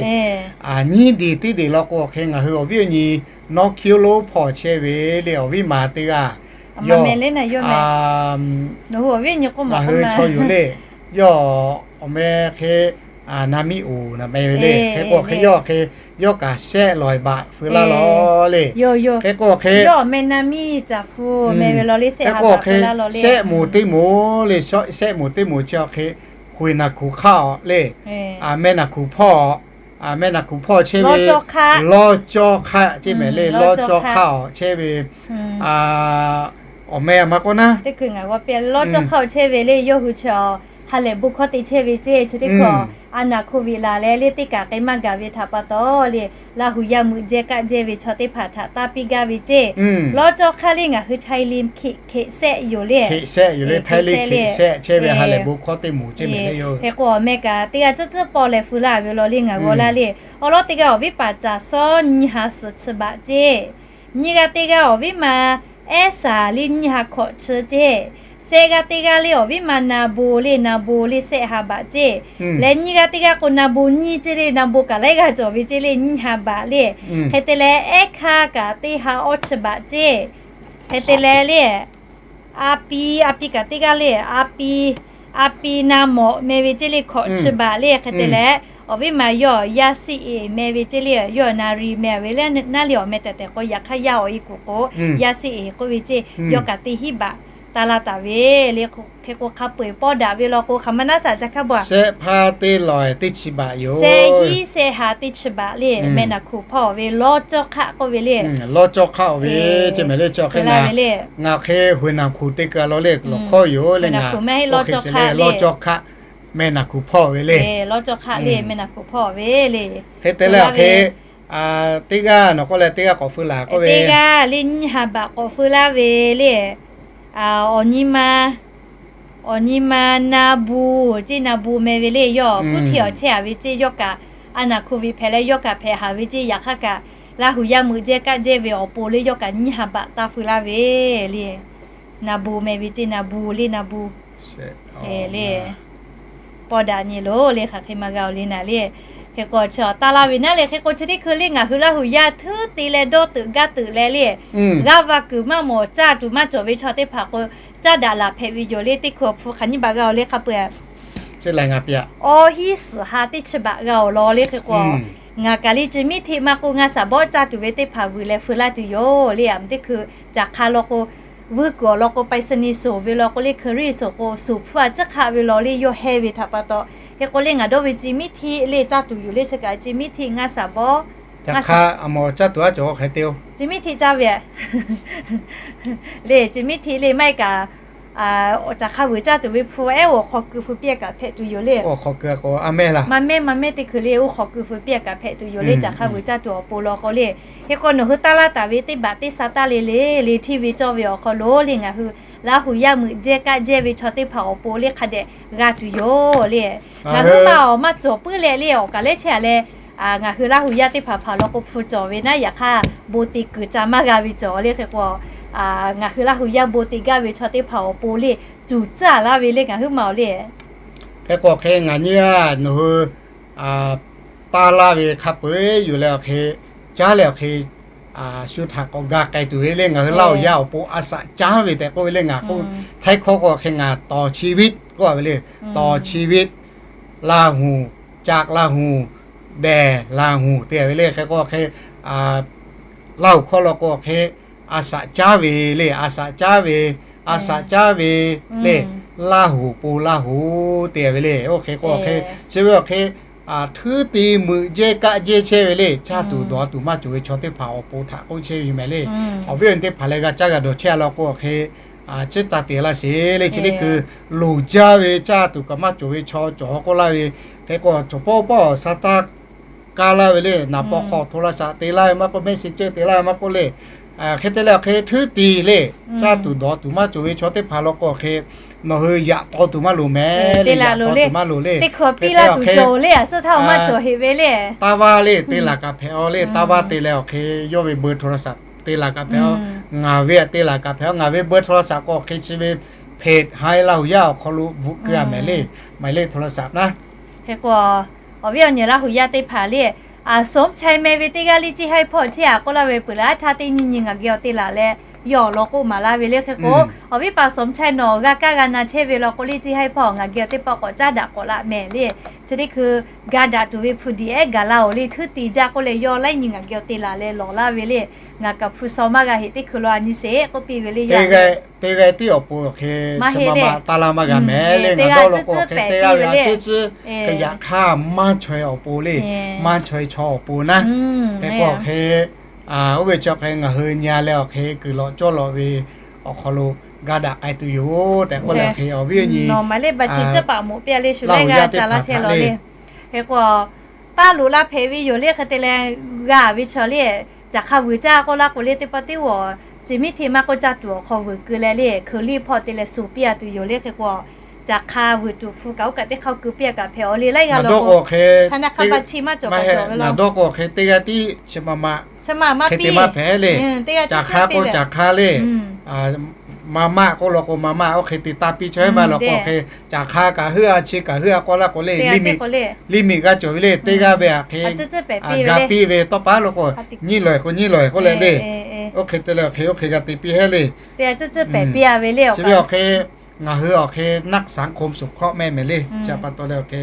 Nyiˇ deˬ teˇ deˬ law k'o awˬ hk'e ngaˬ hui awˬ viˉ awˬ nyi North Carolina hpawˇ chehˇ ve le, awˬ viˉ ma teˇ g'aˇ yawˇ, ngaˬ hui chaw yoˬ le, yawˇ awˬ meh hk'e Naˍmiˆ-oˬ naˍ meh ve le. Hk'e k'o hk'e yawˇ hk'e yawˇ kaꞈ shehˆ lawˬ-eˬ baꞈ feuꞈ laˇ lawˬ le. Hk'e k'o hk'e yawˇ awˬ meh Naˍmiˆ Caˍ Hpu meh ve law le. Hk'e k'o hk'e shehˆ moˍ teˇ moˍ le, shehˆ moˍ teˇ moˍ chi awˬ hk'e Huiˍ naˍ hkuˍ hk'aˇ awˬ le, meh naˍ hkuˍ hpawˇ, meh naˍ hkuˍ hpawˇ chehˇ ve Lawˇ cawˇ hk'aˆ ceˇ mehˍ le. Lawˇ cawˇ hk'aˆ awˬ chehˇ ve awˬ meh a ma k'oˆ naˉ, Lawˇ cawˇ hk'aˆ awˬ chehˇ ve le, yawˇ hui chi ha lehˬ bon hkawˇ te chehˇ ve ceˇ. Chi teˇ hkui a naˍ hkoˍ viꞈ laˬ leh le teˇ kaꞈ k'ai maˇ gaˬ ve htaꞈ pa taw le, Laˇ huˍ yaˇ meuꞈ jehˇ kaˆ jehˇ ve chaw teˇ hpaˍ htaꞈ tanˇ piˇ gaˇ ve ceˇ. Lawˇ cawˇ hk'aˆ le ngaˬ hui Htaiˇ liˇ hkeꞈ sehˆ yoˬ le. Htaiˇ liˇ hkeꞈ sehˆ chehˇ ve ha lehˬ bon hkawˇ teˇ moˍ ceˇ mehˍ le yoˬ. Hk'e k'o awˬ meh kaꞈ teˇ g'aˇ tcuhˉ tcuhˉ pawˆ leh feu laˇ ve law le ngaˬ g'aw laˇ le. Awˬ lawˉ teˇ g'aˇ awˬ viˉ paˍ caˍ sawˉ nyiˇ ha suhˍ chi baꞈ ceˇ. Nyiˇ g'aˇ teˇ g'aˇ awˬ viˉ ma ehˉ saˍ le nyiˇ ha hkawꞈ chi ceˇ. Sehˆ g'aˇ teˇ g'aˇ le awˬ viˉ ma na bon le, na bon le sehˆ ha baꞈ ceˇ. Leh nyiˇ g'aˇ teˇ g'aˇ k'o na bon nyiˇ ceˇ le, na bon kaꞈ laiˉ g'aˇ cawˬ ve ceˇ le, nyiˇ ha baꞈ le. Hk'e te leh ehˉ hkaˇ kaꞈ teˇ ha awˇ chi baꞈ ceˇ. Hk'e te leh le, a pi, a pi kaꞈ teˇ g'aˇ le, a pi, A pi na mawꞈ meh ve ceˇ le, hkawꞈ chi baꞈ le hk'e te leh, awˬ viˉ ma yawˇ yaˇ siˆ eˍ meh ve ceˇ le, yawˇ na ri meh ve le, naˉ le awˬ meh tehꞈ tehꞈ k'o, yaꞈ hk'aˇ yaˇ awˬ e kuˬ k'o, yaˇ siˆ eˍ k'oˆ ve ceˇ, yawˇ kaꞈ teˇ hinˉ baꞈ taˇ laˇ taˍ ve le. Hk'e k'o, hk'a peu-eˬ pawˇ daꞈ ve law k'o, hk'aˬ ma naˉ shaꞈ ca hk'a bawˬ a, shehˆ hpaˇ teˇ lawˬ teˇ chi baꞈ yoˬ. Shehˆ hinˉ shehˆ ha teˇ chi baꞈ le, meh naˬ hkuˬ hpawˇ ve lawˇ cawˇ hk'aˆ k'oˆ ve le. Lawˇ cawˇ hk'aˆ ve ceˇ meh le, chi hk'e ngaˬ hk'e Huiˬ naˬ hkuˬ teˇ keu a law le lawˬ hkawˇ yoˬ le, ngaˬ oˇ hk'e shiˍ le, lawˇ cawˇ hk'aˆ meh naˬ hkuˬ hpawˇ ve le. Lawˇ cawˇ hk'aˆ le meh naˬ hkuˬ hpawˇ ve le. Hk'e te leh hk'e, teˇ g'aˇ nawˬ k'oˆ leh teˇ g'aˇ k'awꞈ feu laˬ k'oˆ ve, teˇ g'aˇ le nyiˇ ha baꞈ k'awꞈ feu laˇ ve le. Awˬ nyi ma, awˬ nyi ma Na Bu ceˇ, Na Bu meh ve le, yawˇ kuˉ hteˇ awˬ chehˇ a ve ceˇ, yawˇ kaꞈ a naˬ hkuˬ ve hpehꞈ leh yawˇ kaꞈ hpehꞈ haˍ ve ceˇ, yaꞈ hk'aˇ kaꞈ Laˇ huˍ yaˇ meuꞈ jehˇ kaˆ jehˇ ve awˬ pon le yawˇ kaꞈ nyiˇ ha baꞈ taˇ feu laˇ ve le. Na Bu meh ve ceˇ, Na Bu le, Na Bu le. Pawˇ daꞈ nyi loˬ le, hk'aˬ hk'e ma g'a oˬ le naˍ le. Hk'e k'o chi taˇ laˇ ve naˉ le, hk'e k'o chi teˇ hkui le ngaˬ hui Laˇ huˍ yaˇ htuˉ te leh dawˇ teuꞈ gaˇ teuꞈ leh le, g'aˇ va kuiˬ maˇ mawˬ caˇ tuˬ maˇ cawˬ ve chaw teˇ hpaˍ k'o, caˇ daꞈ laˬ hpehꞈ ve yoˬ le. Teˇ hkui awˬ hpu hk'aˬ nyiˇ baꞈ g'a oˬ le hk'a peu-eˬ, awˇ hinˉ suhˍ ha teˇ chi baꞈ g'a oˬ law le. Hk'e k'o ngaˬ kaˬ le chi miˉ hteˆ maˇ k'oˆ, ngaˇ shaˍ bawˆ caˇ tuˬ ve teˇ hpaˍ vuiˬ leh feu laˇ tuˬ yoˬ le. Aˬ mvuhˬ teˇ hkui caˬ hk'a law k'o, vuiˇ kuiˬ awˬ lawn k'o, ไปรษณีย์ soˍ ve law k'o le, เคอรี่ soˍ k'o, soˍ hpfuhˇ a ciˉ hk'aˆ ve law le yawˇ heh ve htaꞈ pa taw. Hk'e k'o le ngaˬ dawˇ ve chi miˉ hteˆ le caˇ tuˬ yoˬ le. Chi kaꞈ chi miˉ hteˆ ngaˇ shaˍ bawˆ, ngaˇ shaˍ, aˬ mawˬ caˇ tuˬ aˉ cawˬ hk'e te-o, chi miˉ hteˆ caˇ ve le, chi miˉ hteˆ le maˇ heˆ kaꞈ, caˬ hk'a vuiˬ caˇ tuˬ ve hpu ehˉ oˇ hk'aw keu feu piˇ kaꞈ hpehꞈ tuˬ yoˬ le. Oˇ hk'aw keu k'o a mehˇ laˇ, maˇ mehˇ maˇ mehˇ teˇ hkui le oˇ hk'aw keu feu piˇ kaꞈ hpehꞈ tuˬ yoˬ le. Caˬ hk'a vuiˬ caˇ tuˬ awˬ pon law k'o le. Hk'e k'o nawˬ hui taˇ laˇ taˍ ve teˇ baꞈ teˇ sa taˇ le le le hteˇ ve cawˇ ve awˬ hk'aw lo le ngaˬ hui Laˇ huˍ yaˇ meuꞈ jehˇ kaˆ jehˇ ve chaw teˇ hpaˍ awˬ pon le hk'a dehꞈ g'a tuˬ yoˬ le. Ngaˬ hui ma awˬ maˇ cawˬ puiˉ leh le awˬ kaˬ lehˉ chehˇ a leh, ngaˬ hui Laˇ huˍ yaˇ teˇ hpaˍ hpaˍ law k'o hpu cawˬ ve naˉ, yaꞈ hk'aˇ bon te kuiˬ ca maˇ g'a ve cawˬ le. Hk'e k'o ngaˬ hui Laˇ huˍ yaˇ bon te gaˇ ve chaw teˇ hpaˍ awˬ pon le cuˬ caˇ laˇ ve le ngaˬ hui ma awˬ le. Hk'e k'o hk'e ngaˬ nyi a nawˬ hui taˇ laˇ ve hk'a peu-eˬ yoˬ leh awˬ hk'e, caˉ leh awˬ hk'e shu htaꞈ k'awꞈ ga k'ai tuˬ ve le. Ngaˬ hui Laˇ huˍ yaˇ awˬ pon a shaꞈ caˉ ve tehꞈ k'oˆ ve le. Ngaˬ k'oˆ htaiˇ hkawˇ k'o hk'e ngaˬ ต่อชีวิต k'oˆ ve le. ต่อชีวิต Laˇ huˍ, caˆ Laˇ huˍ, dehˬ Laˇ huˍ te ve le. Hk'e k'o hk'e Laˇ huˍ hkawˇ law k'o hk'e a shaꞈ caˉ ve le, a shaꞈ caˉ ve, a shaꞈ caˉ ve le, Laˇ huˍ pon Laˇ huˍ te ve le. Oˇ hk'e k'o hk'e chi ve awˬ hk'e htui te meuꞈ jehˇ kaˆ jehˇ chehˇ ve le. Caˇ tuˬ dawˬ tuˬ maˇ cawˬ ve chaw teˇ hpaˍ awˬ pon htaꞈ k'oˆ chehˇ ve meh le. Awˬ viˉ awˬ nyi teˇ hpaˍ leh g'a caˇ g'a dawˬ chehˇ a law k'o hk'e, chi taˇ te laˇ sheˍ le. Chi teˇ hkui loˍ jaˇ ve caˇ tuˬ kaꞈ maˇ cawˬ ve chaw cawˬ k'oˆ laˇ ve. Hk'e k'o cawˬ pawˆ pawˆ sa taˇ kaˇ laˇ ve le. Naˍ paw hk'aw โทรศัพท์ te laˇ ve maˇ k'oˆ, message te laˇ ve maˇ k'oˆ le. Hk'e te leh awˬ hk'e htui te le, caˇ tuˬ dawˬ tuˬ maˇ cawˬ ve chaw teˇ hpaˍ law k'o hk'e nawˬ hui yaꞈ taw tuˬ maˇ loˍ meh le, yaꞈ taw tuˬ maˇ loˍ le. Hk'e te leh awˬ hk'e taˇ vaˇ le te laˬ kaꞈ hpehꞈ-aw le. Taˇ vaˇ te leh awˬ hk'e yawˇ ve เบอร์โทรศัพท์ te laˬ kaꞈ hpehꞈ-aw. Ngaˬ ve te laˬ kaꞈ hpehꞈ-aw. Ngaˬ ve เบอร์โทรศัพท์ k'o hk'e chi ve เพจ Haiˉ Laˇ huˍ yaˇ awˬ hk'aw lo bvuhꞈ keu-a meh le, หมายเลขโทรศัพท์ naˉ. Hk'e k'o awˬ viˉ awˬ nyi Laˇ huˍ yaˇ teˇ hpaˍ le, a Sawˉ Mchaˇ meh ve teˇ g'aˇ le Ceˇ Haiˇ hpawˇ chehˇ-a k'oˆ laˇ ve peuˬ leh, aˉ htaˇ teˇ nyi nyi ngaˬ geh awˬ te laˬ leh yawˇ awˬ lawn k'oˆ maˍ laˇ ve le. Hk'e k'o awˬ viˉ pa Sawˉ Mchaˇ nawˬ g'a kaˇ g'a na chehˇ ve law k'o le, Ceˇ Haiˇ hpawˇ ngaˬ geh awˬ teˇ pawˆ k'awꞈ caˉ daꞈ k'awꞈ laꞈ meh le. Chi teˇ hkui ga daꞈ tuˬ ve hpu diꞈ ehˉ gaˬ laˇ-oˬ le. Htui te jaˇ k'oˆ leh yawˇ laiˉ nyi ngaˬ geh awˬ te laˬ leh lawˬ laˇ ve le. Ngaˬ kaꞈ hpu shaw maˇ g'a heꞈ teˇ hkui lo a nyi sheˍ k'oˆ piˇ ve le. Teˇ g'aˇ tiˉ awˬ pon awˬ hk'e chi ma ma taˇ laˇ maˇ g'a meh le. Ngaˬ dawˇ law k'o hk'e teˇ g'aˇ ve a ciˉ ciˉ hk'e yaꞈ hk'aˇ maˇ chaweh awˬ pon le, maˇ chaweh chaw awˬ pon naˉ. Hk'e k'o hk'e oˇ ve chi hk'e ngaˬ hui nyi leh awˬ hk'e kuiˬ lawꞈ cawˇ lawꞈ ve awˬ hk'aw lo ga daꞈ k'ai tuˬ yoˬ tehꞈ k'oˆ leh awˬ hk'e awˬ viˉ awˬ nyi Laˇ huˍ yaˇ teˇ hpaˍ htaꞈ le. Hk'e k'o taˇ loꞈ la hpehꞈ ve yoˬ le. Hk'e te leh g'a ve chaw le, caˬ hk'a vuiˬ caˇ k'oˆ laˇ k'o le, teˇ pawˆ teˇ g'awˬ chi miˉ hteˆ maˇ k'oˆ caˇ tuˬ awˬ hk'aw vuiˬ keu leh le, hkeuˍ liˇ hpawˇ te leh suh piˇ-a tuˬ yoˬ le. Hk'e k'o caˬ hk'a vuiˬ tuˬ hpu kaꞈ oˇ kaꞈ teˇ hk'aˇ keu piˇ-a kaꞈ hpehꞈ-aw le. Laiˉ g'aˇ law k'o hk'e, ngaˬ dawˇ k'o hk'e teˇ g'aˇ tiˉ chi ma ma hk'e te maˇ hpehꞈ le. Caˬ hk'a k'o caˬ hk'a le, ma maˆ k'oˆ law k'o ma maˆ oˇ hk'e te taˇ piˇ chaw maˇ law k'o hk'e, caˬ hk'a kaꞈ heuˆ-a chi kaꞈ heuˆ-a k'oˆ laˇ k'o le, limit g'a cawˬ ve le. Teˇ g'aˇ ve hk'e ga piˇ ve tawˇ paˉ law k'o, nyiˇ lawˬ k'o nyiˇ lawˬ k'oˆ leh le. Oˇ hk'e te leh hk'e oˇ hk'e g'a te piˇ heˆ le. Chi ve awˬ hk'e ngaˬ hui awˬ hk'e นักสังคมสงเคราะห์ mehˆ mehˍ le. Chi pa taw leh awˬ hk'e,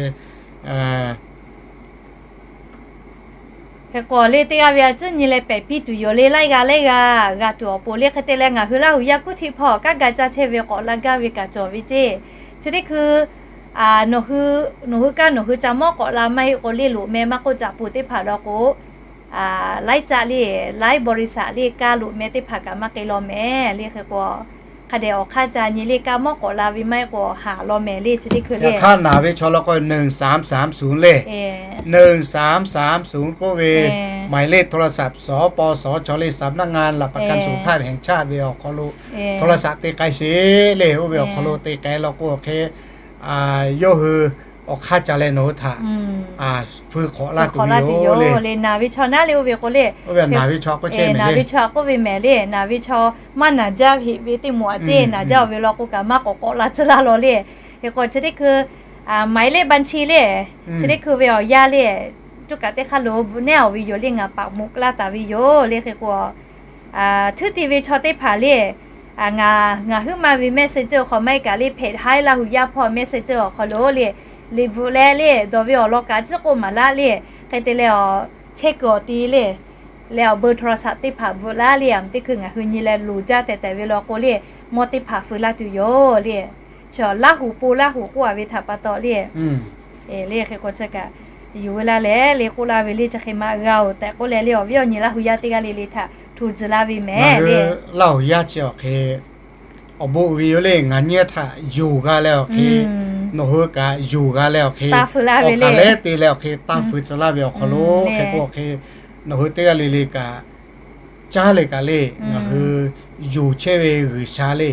hk'e k'o le teˇ g'aˇ ve a ciˉ nyi leh pehˬ piˇ tuˬ yoˬ le. Laiˉ g'aˇ laiˉ g'aˇ g'a tuˬ awˬ pon le hk'e te leh ngaˬ hui Laˇ huˍ yaˇ kuˉ htiˆ hpawˇ kanˉ ga caˇ chehˇ ve k'awꞈ la gaˇ ve kaꞈ cawˬ ve ceˇ. Chi teˇ hkui nawˬ hui, nawˬ hui kaˇ nawˬ hui ca mawˇ k'awꞈ la maˇ heˆ k'o le, loꞈ meh maˇ k'oˆ caꞈ pun teˇ hpaˍ law k'o, laiˉ caˆ le, laiˉ บริษัท le kaˇ loꞈ meh teˇ hpaˍ kaꞈ maˇ k'e law mehˍ le. Hk'e k'o hk'a dehꞈ awˬ hk'aˇ ca nyi le kaˇ mawˇ k'awꞈ la ve maˇ heˆ k'o haˍ law mehˍ le. Chi teˇ hkui le hk'aˇ naˍ ve chaw law k'o หนึ่งสามสามศูนย์ le, หนึ่งสามสามศูนย์ k'oˆ ve หมายเลขโทรศัพท์ สปส chaw le สำนักงานหลักประกันสุขภาพแห่งชาติ ve awˬ hk'aw lo โทรศัพท์ te k'ai sheˍ le. Oˇ ve awˬ hk'aw lo te k'ai law k'o hk'e, yawˇ hui awˬ hk'aˇ ca leh nawˬ hui htaꞈ feu hk'awꞈ laˇ tuˬ ve yoˬ le. Naˍ ve chaw naˉ le oˇ ve k'o le, naˍ ve chaw k'oˆ ve mehˍ le, naˍ ve chaw k'oˆ ve mehˍ le, naˍ ve chaw maˇ naˍ jaˇ heꞈ ve teˇ moˍ aꞈ ceˇ, naˍ jaˇ-oˬ ve law k'o kaꞈ maˇ k'awꞈ k'awꞈ la tcuh laˇ law le. Hk'e k'o chi teˇ hkui หมายเลขบัญชี le, chi teˇ hkui ve awˬ yanˇ le, coˇ kaꞈ teˇ hk'aˇ lo bvuhꞈ nehˉ-oˬ ve yoˬ le, ngaˬ paˍ moꞈ laˇ taˍ ve yoˬ le. Hk'e k'o, htuˉ ti ve chaw teˇ hpaˍ le, ngaˬ, ngaˬ huiˉ ma ve messenger awˬ hk'aw maˇ heˆ kaꞈ le, hpehꞈ haiˉ Laˇ huˍ yaˇ hpawˇ messenger awˬ hk'aw lo le, liꞈ bvuhꞈ leh le, dawˬ ve awˬ lawn kaꞈ ciˉ k'oˆ maˍ laˇ le. Hk'e te leh awˬ chehˇ kuiˬ awˬ ti le, leh awˬ เบอร์โทรศัพท์ teˇ hpaˍ bvuhꞈ laˇ le, aˬ teˇ hkui ngaˬ hui nyi leh loˍ jaˇ tehꞈ tehꞈ ve law k'o le, mawˇ teˇ hpaˍ feu laˇ tuˬ yoˬ le. Chi Laˇ huˍ po Laˇ huˍ k'oˆ-a ve htaꞈ pa taw le, le hk'e k'o chi kaꞈ yuˬ ve laˇ leh le k'oˆ laˇ ve le, chi hk'e ma g'a-oˬ tehꞈ k'oˆ leh le, awˬ viˉ awˬ nyi Laˇ huˍ yaˇ teˇ g'aˇ le le htaꞈ hto tcuh laˇ ve mehˍ le. Laˇ huˍ yaˇ chi awˬ hk'e awˬ bon uiˍ ve yoˬ le. Ngaˬ nyi htaꞈ yonˍ g'a leh awˬ hk'e, nawˬ hui kaꞈ yonˍ g'a leh awˬ hk'e, awˬ kaˍ lehˉ te leh awˬ hk'e taˇ feu tcuh laˇ ve awˬ hk'aw lo, hk'e k'o awˬ hk'e nawˬ hui teˇ g'aˇ le le kaꞈ caˉ leh kaꞈ le, ngaˬ hui yonˍ chehˇ ve G'uiˬsha le,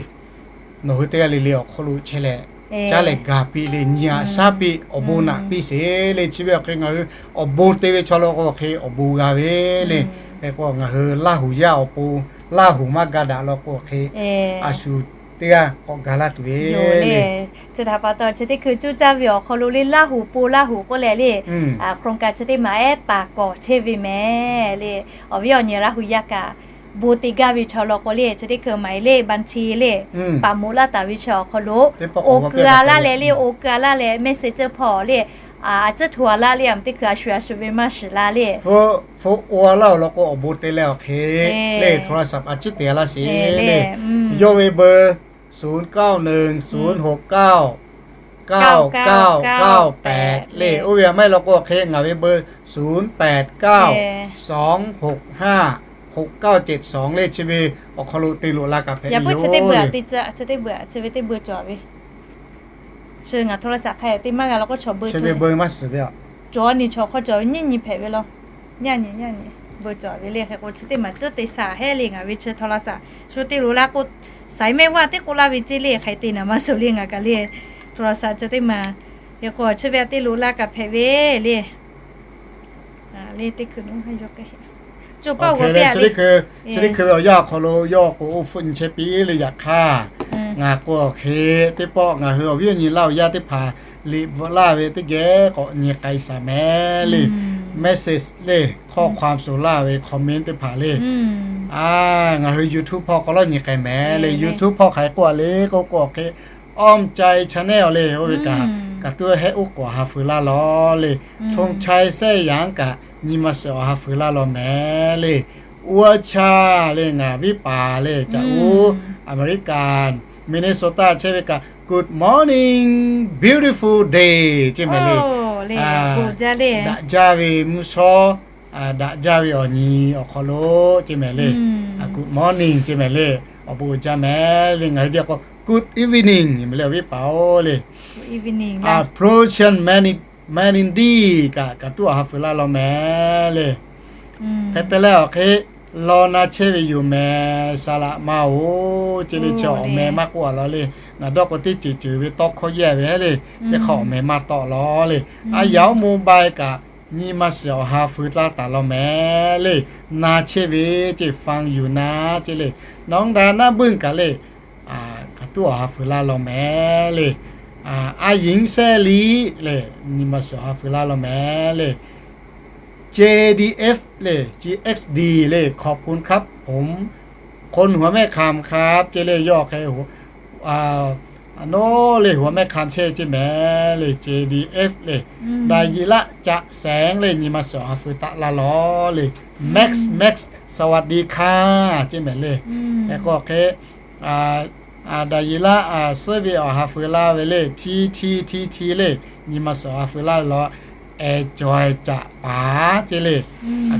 nawˬ hui teˇ g'aˇ le le awˬ hk'aw lo chehˇ leh caˉ leh ga piˇ le, nyi aꞈ shaˉ piˇ, awˬ bon naꞈ piˇ sheˍ le. Chi ve awˬ hk'e ngaˬ hui awˬ bon te ve chaw law k'o hk'e awˬ bon g'a ve le. Hk'e k'o ngaˬ hui Laˇ huˍ yaˇ awˬ pon, Laˇ huˍ maˇ ga daꞈ law k'o hk'e, a shu teˇ g'aˇ k'awꞈ ga laˇ tuˬ ve le. Chi htaꞈ pa taw chi teˇ hkui cuˇ caˇ ve awˬ hk'aw lo le, Laˇ huˍ po Laˇ huˍ k'oˆ leh le, โครงการ chi teˇ maˬ ehˉ taˍ kawˍ chehˇ ve mehˍ le. Awˬ viˉ awˬ nyi Laˇ huˍ yaˇ kaꞈ bon te gaˇ ve chaw law k'o le, chi teˇ hkui หมายเลขบัญชี le, paˍ moꞈ laˇ taˍ ve chi awˬ hk'aw lo, oˇ keu-a laˇ leh le, oˇ keu-a laˇ leh messenger hpawˇ le, a ciˉ hto-a laˇ le, aˬ teˇ hkui a shu a shu ve maˇ shiˍ la le. Hpu o-a laˇ-oˬ law k'o awˬ bon te leh awˬ hk'e le, โทรศัพท์ a ciˉ te-a laˇ sheˍ le. Yawˇ ve เบอร์ ศูนย์เก้าหนึ่ง ศูนย์หกเก้า เก้าเก้าเก้าแปด le. Oˇ ve aˬ maˇ heˆ law k'o awˬ hk'e ngaˬ ve เบอร์ ศูนย์แปดเก้า สองหกห้า หกเก้าเจ็ดสอง le. Chi ve awˬ hk'aw lo te loꞈ la kaꞈ hpehꞈ ve yoˬ. Chi teˇ beuꞈ, chi ve teˇ beuꞈ cawˬ ve. Chi ngaˬ โทรศัพท์ hk'a te maˇ g'a law k'o chaw เบอร์ maˇ suhˍ ve. Cawˬ ni chaw hk'aw cawˬ ve nyiˇ nyi hpehꞈ ve law. Nyi nyi nyi nyi เบอร์ cawˬ ve le. Hk'e k'o chi teˇ maˬ ciˉ te shaˍ hehˉ le. Ngaˬ ve chi โทรศัพท์ shu te loꞈ la k'o, saiˍ mehˆ vaˇ teˇ k'oˆ laˇ ve ceˇ le. Hk'a te naˍ maˇ suhˍ le ngaˬ kaꞈ le. โทรศัพท์ chi teˇ maˬ, hk'e k'o chi ve a te loꞈ la kaꞈ hpehꞈ ve le. Le teˇ hkui, chi teˇ hkui ve awˬ yanˇ awˬ hk'aw lo yawˇ k'o oˇ hpfuhˆ nyi chehˇ piˇ le. Yaꞈ hk'aˇ ngaˬ k'o awˬ hk'e teˇ pawˆ ngaˬ hui awˬ viˉ awˬ nyi Laˇ huˍ yaˇ teˇ hpaˍ liꞈ bvuhꞈ laˇ ve teˇ geh k'awꞈ nyi k'ai shaˍ mehˍ le. Message le, ข้อความส่ง laˇ ve comment teˇ hpaˍ le. A, ngaˬ hui YouTube hpawˇ k'awꞈ lawˇ nyi k'ai mehˍ le. YouTube hpawˇ hk'aˬ hk'e k'oˆ-a le k'oˆ k'o hk'e, Awˇ Cai Channel le. Oˇ ve kaꞈ, kaꞈ tuˉ hehˆ uˉ k'awꞈ ha feu laˇ law le. Thon Chai Sehˉ Yaˍ kaꞈ nyi ma shiˍ awˬ ha feu laˇ law mehˍ le. Uˇ Aˇ Chaˇ le, ngaˬ viˉ paˍ le, caꞈ uˉ America Minnesota chehˇ ve kaꞈ, Good morning, beautiful day ceˇ mehˍ le. Daꞈ jaˇ ve mvuhˇ shawˉ, daꞈ jaˇ ve awˬ nyi awˬ hk'aw lo ceˇ mehˍ le. Good morning ceˇ mehˍ le. Awˬ bon uiˍ jaˇ mehˍ le. Ngaˬ hui jaˇ k'o good evening mehˍ le, awˬ viˉ paˍ-oˬ le. Approaching Manny, Manny kaꞈ, kaꞈ tuˉ awˬ ha feu laˇ law mehˍ le. Hk'e te leh awˬ hk'e law na chehˇ ve yoˬ mehˍ, saˍ laꞈ ma-oˬ ceˇ le. Chi awˬ meh maˇ k'oˆ-a law le. Ngaˬ dawˇ k'o teˇ ceuˬ ceuˬ ve tawˇ hkawˇ yehˇ ve hehˉ le. Chi hk'a awˬ meh maˇ tawˆ law le. A yaꞈ oˉ mobile kaꞈ nyi ma shiˍ awˬ ha feu laˇ taˍ law mehˍ le. Na chehˇ ve ceˇ, ฟังอยู่นะ ceˇ le. Nawˬ hui daꞈ naˉ buiˇ kaꞈ le, kaꞈ tuˉ awˬ ha feu laˇ law mehˍ le. A yinˉ sehˉ liˇ le, nyi ma shiˍ awˬ ha feu laˇ law mehˍ le. CDF le, CXD le, ขอบคุณครับ ผม คนหัวแม่ขามครับ ceˇ le. Yawˇ hk'e Aˬ nawˉ le, หัวแม่คำ chehˇ ve ceˇ mehˍ le, J D F le, ดายิระ จะแสง le, nyi ma suhˍ awˬ ha feu taˆ laˇ lawˬ le, Max Max สวัสดีค่ะ ceˇ mehˍ le. Hk'e k'o hk'e, ดายิระ suhˉ ve awˬ ha feu laˇ ve le, T T T T le, nyi ma suhˍ awˬ ha feu laˇ ve lawˬ, eh, cawˬ-e caꞈ paˍ ceˇ le.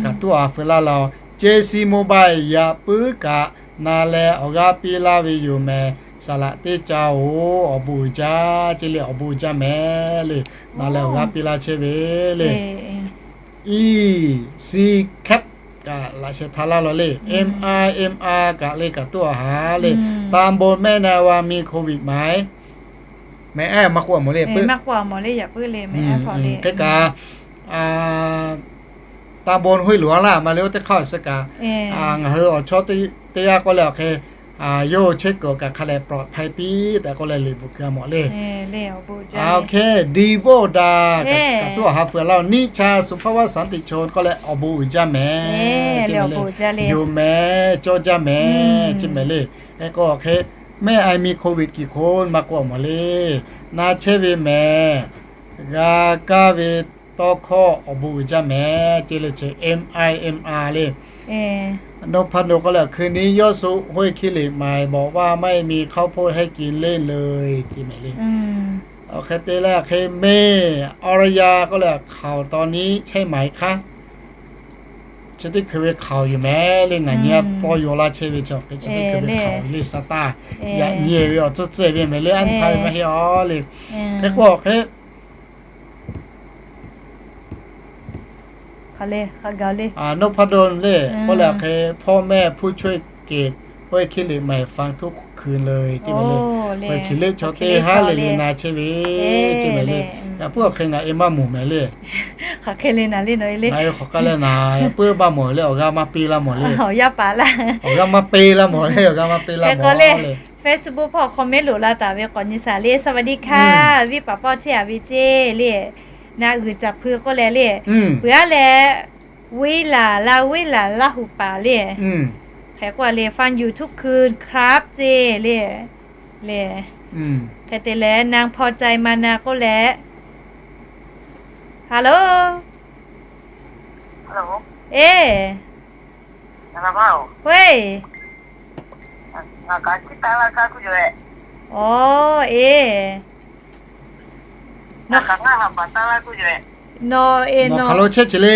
Kaꞈ tuˉ awˬ ha feu laˇ lawˬ, J C Mobile yaꞈ puiˉ kaꞈ na leh awˬ g'aˇ piˇ laˇ ve yoˬ mehˍ. Saˍ laꞈ teˇ caˇ-oˬ, awˬ bon uiˍ jaˇ ceˇ le, awˬ bon uiˍ jaˇ mehˍ le. Na leh awˬ g'aˇ piˇ laˇ chehˇ ve le. Easy Cap kaꞈ laꞈ sheh htaꞈ laˇ lawˬ le, M I M I kaꞈ le, kaꞈ tuˉ awˬ ha le. ตำบลแม่นา มีโควิดไหม mehˍ, maˇ k'oˆ mawˬ le, puiˉ. Hk'e kaꞈ, ตำบลห้วยหลวง laˇ ma le, oˇ teˇ hk'aˇ awˬ suh kaꞈ, ngaˬ hui awˬ chawˇ teˇ yanˇ k'oˆ leh awˬ hk'e, yawˇ chehˇ kuiˬ kaꞈ hk'a leh ปลอดภัย piˇ tehꞈ k'oˆ leh liꞈ bvuhꞈ keu-a mawˬ le. Hk'e, Devo Da kaꞈ tuˉ awˬ ha feu laˇ, นิชา สุภวัฒน์ สันติชน k'oˆ leh awˬ bon uiˍ jaˇ mehˍ. Yoˬ mehˍ, cawˇ jaˇ mehˍ ceˇ mehˍ le. Hk'e k'o hk'e, แม่อาย มีโควิดกี่คน maˇ k'oˆ mawˬ le. Na chehˇ ve mehˍ, g'a kaˇ ve tawˇ hkawˇ awˬ bon uiˍ jaˇ mehˍ ceˇ le, chi M I M I le. Nawˬ hpaˇ nawˬ k'oˆ leh, คืนนี้ยอดสุข ห้วยขี้เหล็กใหม่ บอกว่าไม่มีข้าวโพดให้กินเล่นเลย ceˇ mehˍ le. Awˬ hk'e te leh hk'e, แม่อรยา k'oˆ leh, ข่าวตอนนี้ใช่ไหมคะ Chi teˇ hkui ve ข่าว yoˬ mehˍ le, ngaˬ nyi-a tawˇ yaw laˇ chehˇ ve chi awˬ hk'e chi teˇ hkui ve ข่าว le, sa taˇ yaꞈ nyi ve awˬ tcuhˇ tcuhˇ ve mehˍ le, anˇ htaˇ ve maˇ heˆ-aˬ le. Hk'e k'o hk'e, Nawˬ hpaˇ dawˇ le k'oˆ leh hk'e, พ่อแม่ผู้ช่วยเกต ห้วยขี้เหล็กใหม่ ฟังทุกคืนเลย ceˇ mehˍ le. Hk'e hki le chaw teˇ haˉ le le na chehˇ ve ceˇ mehˍ le. Yaꞈ puiˉ awˬ hk'e ngaˬ e maˇ mawˬ mehˍ le. Hk'aˬ hk'e le na le, nawˬ e le. Ngaˬ e hk'aˬ hk'e le na, yaꞈ puiˉ maˇ mawˬ le, awˬ g'aˇ maˇ piˇ laˇ mawˬ le. Awˬ yaˇ paˍ laˇ. Awˬ g'aˇ maˇ piˇ laˇ mawˬ le, awˬ g'aˇ maˇ piˇ laˇ mawˬ le. Facebook hpawˇ hk'aw mehˉ loꞈ la taˍ ve k'awꞈ nyi shaˍ le, สวัสดีค่ะ viˉ paˍ pawˆ chehˇ-a ve ceˇ le. Na g'uiˬ caˍ hpui k'oˆ leh le, peuˬ-aˉ leh, วิไล la วิไล Laˇ huˍ paˍ le. Hk'e k'oˆ le, ฟังอยู่ทุกคืนครับ ceˇ le. Le, hk'e te leh นางพอใจมานา k'oˆ leh, Hello, e, hoˆ, aˬ, e, nawˬ e nawˬ hk'aˬ lo chehˇ ce le.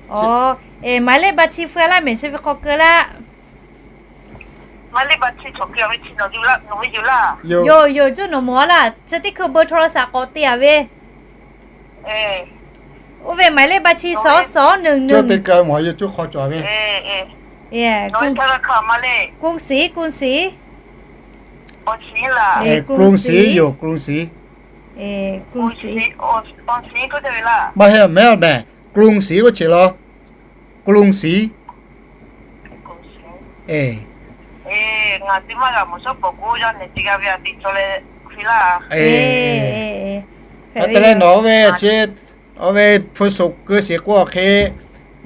Aˬ, e, หมายเลขบัญชี feu-a laˇ mehˍ, chi ve hk'aw keu laˇ. Yoˬ, yoˬ, cuˇ nawˬ mawˬ-a laˇ, chi teˇ hkui เบอร์โทรศัพท์ k'awꞈ te-a ve. Oˇ ve หมายเลขบัญชี สองสองหนึ่งหนึ่ง cuˇ te keu mawˬ, yoˬ, cuˇ hk'aw cawˬ ve. กรุงศรี กรุงศรี กรุงศรี yoˬ, กรุงศรี กรุงศรี maˇ heˆ mehˍ, กรุงศรี k'oˆ ce law. กรุงศรี Hk'e te leh nawˬ oˇ ve chi, oˇ ve hpu suhˍ keu shiˍ k'oˆ hk'e,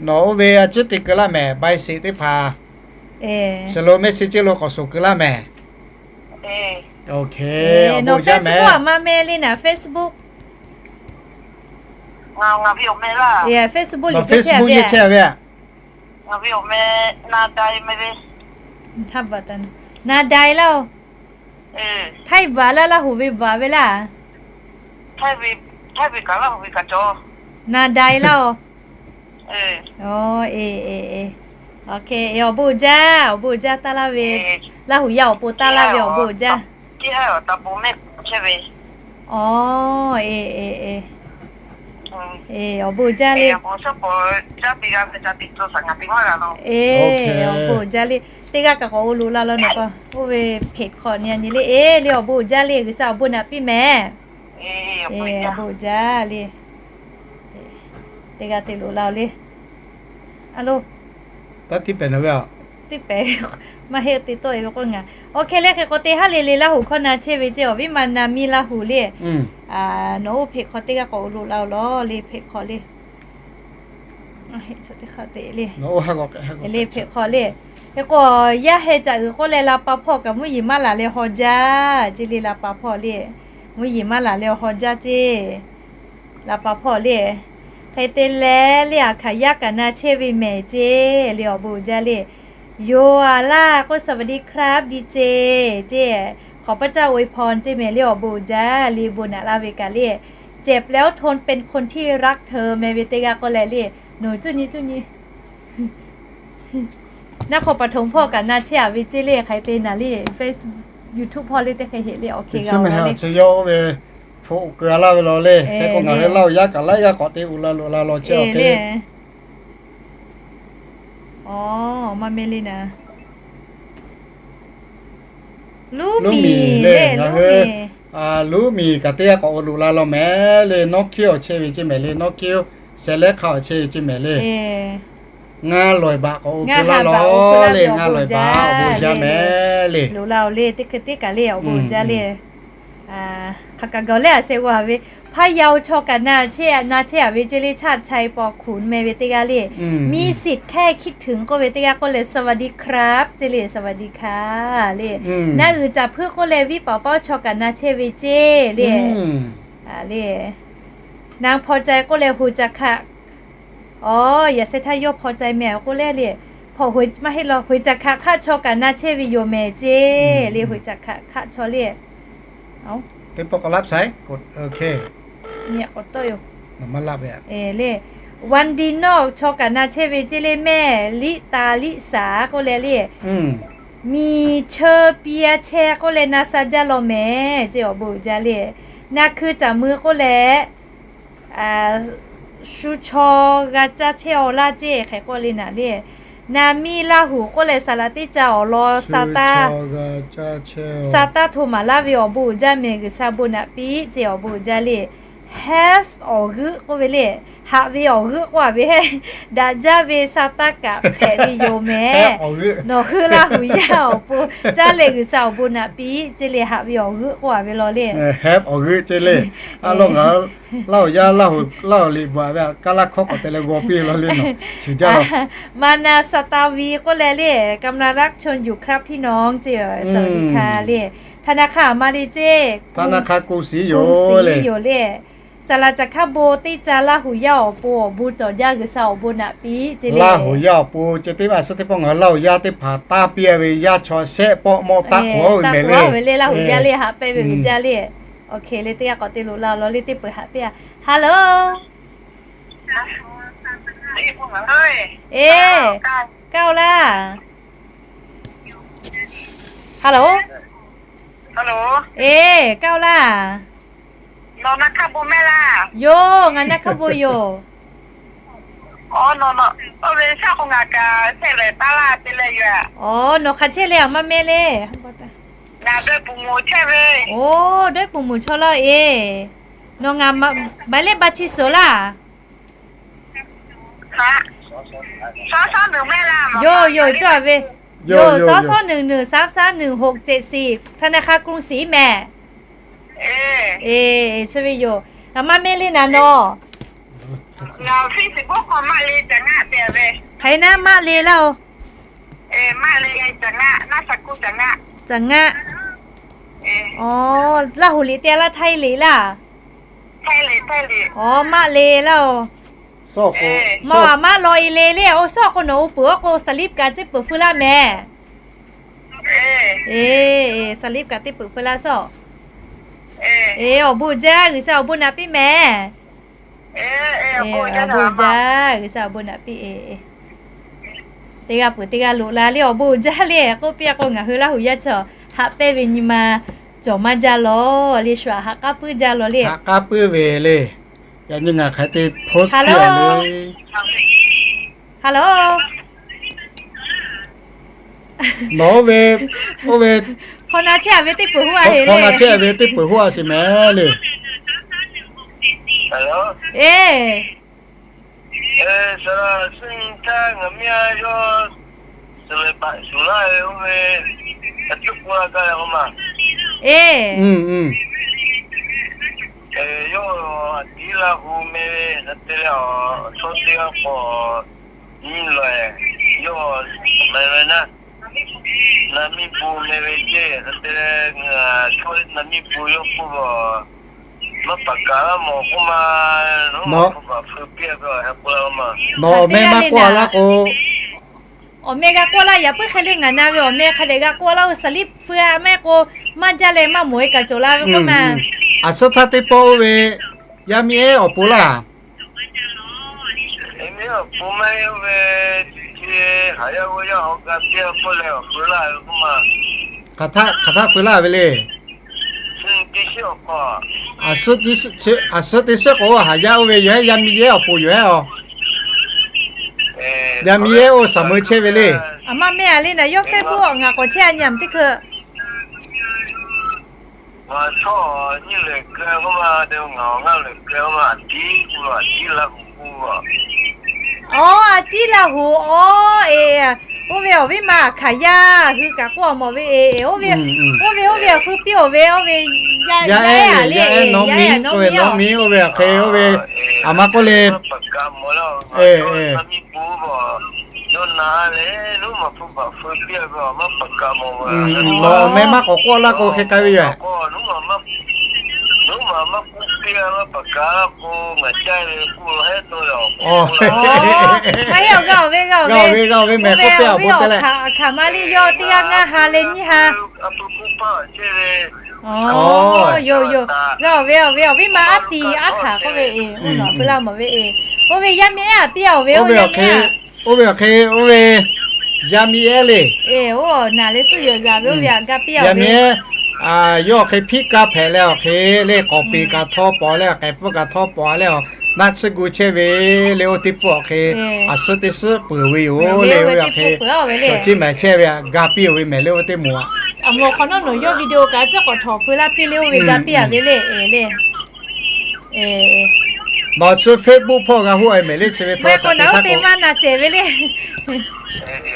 nawˬ oˇ ve a ciˉ te keu laˇ mehˍ, ใบเสร็จ teˇ hpaˍ. Slow message lo k'awꞈ suhˍ keu laˇ mehˍ. Nawˬ Facebook a ma meh le, naˬ Facebook. Facebook yehˬ chehˇ ve. Na dai laˇ-oˬ. Htaiˇ vaˬ laˇ, Laˇ huˍ ve vaˬ ve laˇ. Na dai laˇ-oˬ. Awˬ, e, e, e, awˬ bon jaˇ, awˬ bon jaˇ taˇ laˇ ve. Laˇ huˍ yaˇ awˬ pon taˇ laˇ ve awˬ bon jaˇ. Awˬ, e, e, e, awˬ bon jaˇ le. E, awˬ bon jaˇ le. Teˇ g'aˇ kaꞈ k'awꞈ o loꞈ la law nawˬ k'o, oˇ ve เพจ hk'awꞈ nyi nyi le. E le, awˬ bon jaˇ le, G'uiˬsha awˬ bon naꞈ piˇ mehˍ. Awˬ bon jaˇ le. Teˇ g'aˇ te loꞈ la-oˬ le. A lo, teˇ pehˍ, maˇ heˆ, te tawˆ-e ve k'oˆ ngaˬ. Awˬ hk'e leh hk'e k'o teˇ haˉ le le Laˇ huˍ hkawˇ na chehˇ ve ceˇ, awˬ viˉ ma na miˇ Laˇ huˍ le. Nawˬ oˇ เพจ hk'aw teˇ g'aˇ k'awꞈ o loꞈ la-oˬ lawˬ le, เพจ hk'aw le. Le, เพจ hk'aw le. Hk'e k'o, yaˇ heh caꞈ uiˍ k'oˆ leh la pa hpawˇ kaꞈ mvuhˇ yeˬ maˇ laˬ leh haw jaˇ ceˇ le, la pa hpawˇ le. Mvuhˇ yeˬ maˇ laˬ leh haw jaˇ ceˇ. La pa hpawˇ le. Hk'e te leh le, aˬ hkaꞈ yaˇ kaꞈ na chehˇ ve mehˍ ceˇ le, awˬ bon uiˍ jaˇ le. Yoˬ aˬ laˇ k'o สวัสดีครับ ดีเจ ceˇ. ขอพระเจ้าอวยพร ceˇ mehˍ le, awˬ bon uiˍ jaˇ le, bon naꞈ laˇ ve kaꞈ le. เจ็บแล้วทนเป็นคนที่รักเธอ meh ve teˇ g'aˇ k'oˆ leh le. Nawˬ cuˇ nyi cuˇ nyi Naˆ hk'aw paˍ htoꞈ hpawˇ kaꞈ na chehˇ aꞈ ve ceˇ le, hk'aˬ hk'e te naˍ le, Face, YouTube hpawˇ le teˇ hk'e heˆ le, awˬ hk'e g'a ve le. Chi yawˇ oˇ ve hpu k'oꞈ keu a laˇ ve law le. Hk'e k'o ngaˬ hui Laˇ huˍ yaˇ kaꞈ laiˉ yaˇ k'awꞈ te uˬ la loꞈ la law chehˇ awˬ hk'e le. Aˬ, maˇ meh le naˍ. Luˉ miˬ le, ngaˬ hui Luˉ miˬ kaꞈ teˇ g'aˇ k'awꞈ uˬ loꞈ la law mehˍ le. Nawˉ hkiˉ awˬ chehˇ ve ceˇ mehˍ le, nawˉ hkiˉ oˇ sheh lehˉ hk'a awˬ chehˇ ve ceˇ mehˍ le. Ngaˇ lawˬ eˬ baꞈ k'awꞈ uˬ keu laˇ law le, ngaˇ lawˬ eˬ baꞈ awˬ bon jaˇ mehˍ le. Loꞈ la oˬ le, teˇ hkui teˇ kaˬ le awˬ bon jaˇ le. Hk'aˬ kaꞈ gaˬ leh aˬ sheh g'a ve, พะเยา chaw kaꞈ na chehˇ, na chehˇ aꞈ ve ceˇ le, ชาติชัย ปอขุน meh ve teˇ g'aˇ le. มีสิทธิ์แค่คิดถึง k'oˆ ve teˇ g'aˇ k'oˆ leh สวัสดีครับ ceˇ le, สวัสดีค่ะ le. Naˆ uiˍ caˍ hpuiˇ k'oˆ leh Viˉ paˍ paoˉ chaw kaꞈ na chehˇ ve ceˇ le. Le, นางพอใจ k'oˆ leh หัวใจค่ะ. Aˬ, yaꞈ sheh htaˇ yawˇ พอใจ meh k'oˆ leh le, hpaw maˇ heˆ law, หัวใจค่ะ hk'aˆ chaw kaꞈ na chehˇ ve yoˬ mehˍ ceˇ le, หัวใจค่ะ hk'aˆ chaw le. Teˇ pawˆ k'awꞈ laˇ saiˉ, le, วันดีนอก chaw kaꞈ na chehˇ ve ceˇ le, mehˍ ลิตา Liˇsaˍ k'oˆ leh le. Miˬ cheu piˇ a chehˇ k'oˆ leh na sha jaˇ law mehˍ ceˇ, awˬ bon uiˍ jaˇ le. Naˆ hkui caˍ mui k'oˆ leh shu chaw g'a caˇ chehˇ aw laˇ ceˇ, hk'e k'oˆ le naˍ le. Naˍ miˇ Laˇhuˍ k'oˆ leh saˍ laꞈ teˇ ca awˬ lawn sa taˇ, sa taˇ hto maˍ laˇ ve awˬ bon uiˍ jaˇ mehˍ, G'uiˬsha bon naꞈ piˇ ceˇ, awˬ bon uiˍ jaˇ le. Have awˬ g'euˆ k'oˆ ve le, haꞈ ve awˬ g'euˆ k'oˆ a ve, daꞈ jaˇ ve sa taˇ kaꞈ hpehꞈ ve yoˬ mehˍ. Nawˬ hui Laˇhuˍ yaˇ awˬ pon caˇ leh G'uiˬsha awˬ bon naꞈ piˇ ceˇ le, haꞈ ve awˬ g'euˆ k'oˆ a ve law le. Have awˬ g'euˆ ceˇ le. A law ngaˬ Laˇhuˍ yaˇ Laˇhuˍ, Laˇhuˍ liꞈ bvuhꞈ ve kaˇ laˇ hkawˇ k'awꞈ te leh g'aw piˇ law le nawˬ. Chi jaˇ law. Maˍnaˍsaˍtaˍviˍ k'oˆ leh le, กำลังรับชมอยู่ครับพี่น้อง ceˇ, สวัสดีค่ะ le. ธนาคาร maˇ le ceˇ, ธนาคารกรุงศรี yoˬ le. Saˍ laꞈ caꞈ hk'aˇ bon teˇ ca Laˇhuˍ yaˇ awˬ pon awˬ bon cawˬ jaˇ, G'uiˬsha awˬ bon naꞈ piˇ ceˇ le. Laˇhuˍ yaˇ awˬ pon ceh teˇ maˬ suhˉ teˇ pawˆ ngaˬ hui Laˇhuˍ yaˇ teˇ hpaˍ taˇ piˇ ve yaˇ chaw shehˆ pawˆ mawˇ taˆ k'oˍ ve mehˍ le. Laˇhuˍ yaˇ le, haꞈ pehnˇ ve G'uiˬsha le. Awˬ hk'e le, teˇ g'aˇ k'awꞈ te loꞈ la law le, teˇ peuˬ haꞈ pehnˇ a. Hello. Eˬ, kaˇ oˬ laˇ. Hello. Eˬ, kaˇ oˬ laˇ. Yoˬ, ngaˬ naˆ hk'aˇ bon yoˬ. Aˬ, nawˬ hk'aˬ chehˇ le, aˬ maˇ meh le. Oˬ, dawˇ puˬ muˬ chaw laˇ eˬ. Nawˬ ngaˬ maˍ leh ba chi suhˍ laˇ. Yoˬ, yoˬ, cawˇ ve. Yoˬ, สองสองหนึ่งหนึ่งสามสามหนึ่งหกเจ็ดสี่ ธนาคารกรุงศรี mehˍ. Eˬ, chi ve yoˬ. Aˬ maˇ meh le naˍ nawˬ. Hk'aˬ hk'e naˉ maˇ le laˇ oˬ. Caꞈ ngaˆ. Aˬ, Laˇhuˍ liꞈ te laˇ, Htaiˇ liꞈ laˇ. Aˬ, maˇ le laˇ oˬ. Maˇ, maˇ law e le le, oˇ shawˉ k'o nawˬ oˇ peuˬ aˉ k'o สลิป kaꞈ teˇ peuˬ feu laˇ mehˍ. Eˬ, สลิป kaꞈ teˇ peuˬ feu laˇ shawˉ. Eˬ, awˬ bon jaˇ, G'uiˬsha awˬ bon naꞈ piˇ mehˍ. Awˬ bon jaˇ, G'uiˬsha awˬ bon naꞈ piˇ e. Teˇ g'aˇ peuˬ teˇ g'aˇ loꞈ la le, awˬ bon jaˇ le k'oˆ piˇ a k'o, ngaˬ hui Laˇhuˍ yaˇ chaw haꞈ pehnˇ ve nyi ma cawˬ maˇ jaˇ law le, shu aꞈ haꞈ k'aˉ puiˉ jaˇ law le. Haꞈ k'aˉ puiˉ ve le. Yaꞈ nyi ngaˬ hk'aˬ hk'e te post piˇ a le. Hello. Nawˬ oˇ ve, oˇ ve, hk'aw na chehˇ a ve teˇ peuˬ hoˆ a heˆ le. Hk'aw na chehˇ a ve teˇ peuˬ hoˆ a sheˍ mehˍ le. Eˬ. Eˬ. Yawˇ tiˉ Laˇhuˍ meh ve hk'e te leh, chaw teˇ g'aˇ k'awꞈ nyi lawˬ, yawˇ meh ve naˉ. Naˍ miˇ bon meh ve ceˇ, hk'e te leh, chaw naˍ miˇ bon yawˇ k'oˆ ve, maˇ paˍ kaˍ laˇ mawˬ k'oˆ ma, nawˬ, nawˬ awˬ meh maˇ k'oˆ laˇ k'o, awˬ meh g'a k'oˆ laˇ, yaꞈ puiˉ hk'e le ngaˬ na ve awˬ meh hk'a dehꞈ g'a k'oˆ laˇ-oˬ, saˍ liˇ feu-a mehˆ k'o, maˇ jaˇ leh maˇ mawˬ-e kaꞈ cawˬ la ve k'oˆ ma. Aˬ suhˉ htaˇ teˇ pawˆ oˇ ve yaˇ miˇ ehˉ awˬ pon laˇ. Hk'aˬ htaˇ, hk'aˬ htaˇ feu laˇ ve le. Aˬ suhˉ teˇ suhˉ k'o, haˍ yaˇ oˇ ve yoˬ ehˉ, yaˇ miˇ ehˉ awˬ pon yoˬ ehˉ-oˬ. Yaˇ miˇ ehˉ oˇ shaˍ meu chehˇ ve le. Aˬ maˇ meh-a le, naˬ yawˇ Facebook ngaˬ k'awꞈ chehˇ-a nyi-a teˇ hkui. Aˬ, a ciˉ Laˇ huˍ, aˬ, e, oˇ ve awˬ viˉ ma hkanˍ yaˇ hui kaꞈ k'oˆ-a mawˬ ve e, oˇ ve, oˇ ve, oˇ ve awˬ feu piˇ-oˬ ve, oˇ ve yaˇ ehˉ le, yaˇ ehˉ nawˉ miˇ, oˇ ve nawˉ miˇ oˇ ve hk'e oˇ ve, aˬ maˇ k'oˆ le. Nawˬ meh maˇ k'awꞈ k'oˆ laˇ k'o hk'e k'ai ve yoˬ. Aˬ, maˇ heˆ-oˬ, g'a-oˬ ve, g'a-oˬ ve, g'a-oˬ ve mehˬ k'oˆ piˇ-a bon te leh. Hkanˍ ma le yawˇ teˇ g'aˇ ngaˇ ha leh nyiˇ ha. Aˬ, yoˬ yoˬ, g'a-oˬ ve, awˬ ve awˬ viˉ ma aˉ tiˍ aˉ hkanˍ k'oˆ ve e, oˇ nawˬ feu laˇ mawˬ ve e. Oˇ ve yaˇ miˇ ehˉ aꞈ piˇ-a-oˬ ve, oˇ ve awˬ hk'e, oˇ ve yaˇ miˇ ehˉ le. Oˇ naˬ leh suhˉ yawˬ zaꞈ ve oˇ ve aꞈ g'a piˇ-a ve. Yawˇ awˬ hk'e hpiˆ kaˇ hpehꞈ leh awˬ hk'e le, k'awˍ peˍ kaꞈ htawˇ pawˍ leh, k'ehˬ pfuhˇ kaꞈ htawˇ pawˍ leh, naˆ tsuhˇ gu chehˇ ve le, oˇ teˇ pfuhˇ awˬ hk'e, aˬ suhˉ teˇ suhˉ peuˬ ve yoˬ le, oˇ ve awˬ hk'e, cawˬ ceˇ mehˍ chehˇ ve g'a piˇ-oˬ ve mehˍ le, oˇ ve teˇ moˍ aꞈ. Aˬ, mawˬ hk'awꞈ nawˉ nawˬ yawˇ video kaꞈ a ciˉ k'awꞈ htawꞈ feu laˇ piˇ le, oˇ ve g'a piˇ-a ve le, e le. Nawˬ tcuh Facebook hpawˇ g'a hoˆ-e mehˍ le, chi ve htawˇ saꞈ te htaˇ k'o, maˇ na cehˬ ve le.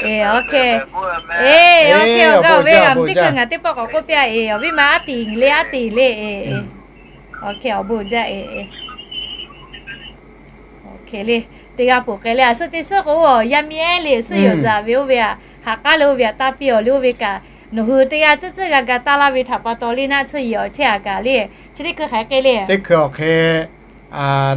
E, awˬ hk'e, e, awˬ hk'e, awˬ g'a-oˬ ve, a, teˇ hkui ngaˬ teˇ pawˆ k'awꞈ k'oˆ piˇ-a e, awˬ viˉ ma aˉ tiˍ le, aˉ tiˍ le, e, e. Awˬ hk'e awˬ bon jaˇ e, e. Awˬ hk'e le, teˇ g'aˇ poˬ k'ai leh, aˬ suhˉ teˇ suhˉ k'o, yaˇ miˇ ehˉ le suhˉ yawˬ zaꞈ ve oˇ ve aꞈ, ha k'aˉ le oˇ ve aꞈ taˇ piˇ-awˬ le, oˇ ve kaꞈ nawˬ hui teˇ g'aˇ tcuhˉ tcuhˉ g'a ga taˇ laˇ ve htaꞈ pa taw le, naˆ tsuhˇ yawˬ chehˇ-a kaꞈ le, chi teˇ hkui hk'aˬ hk'e le. Teˇ hkui awˬ hk'e,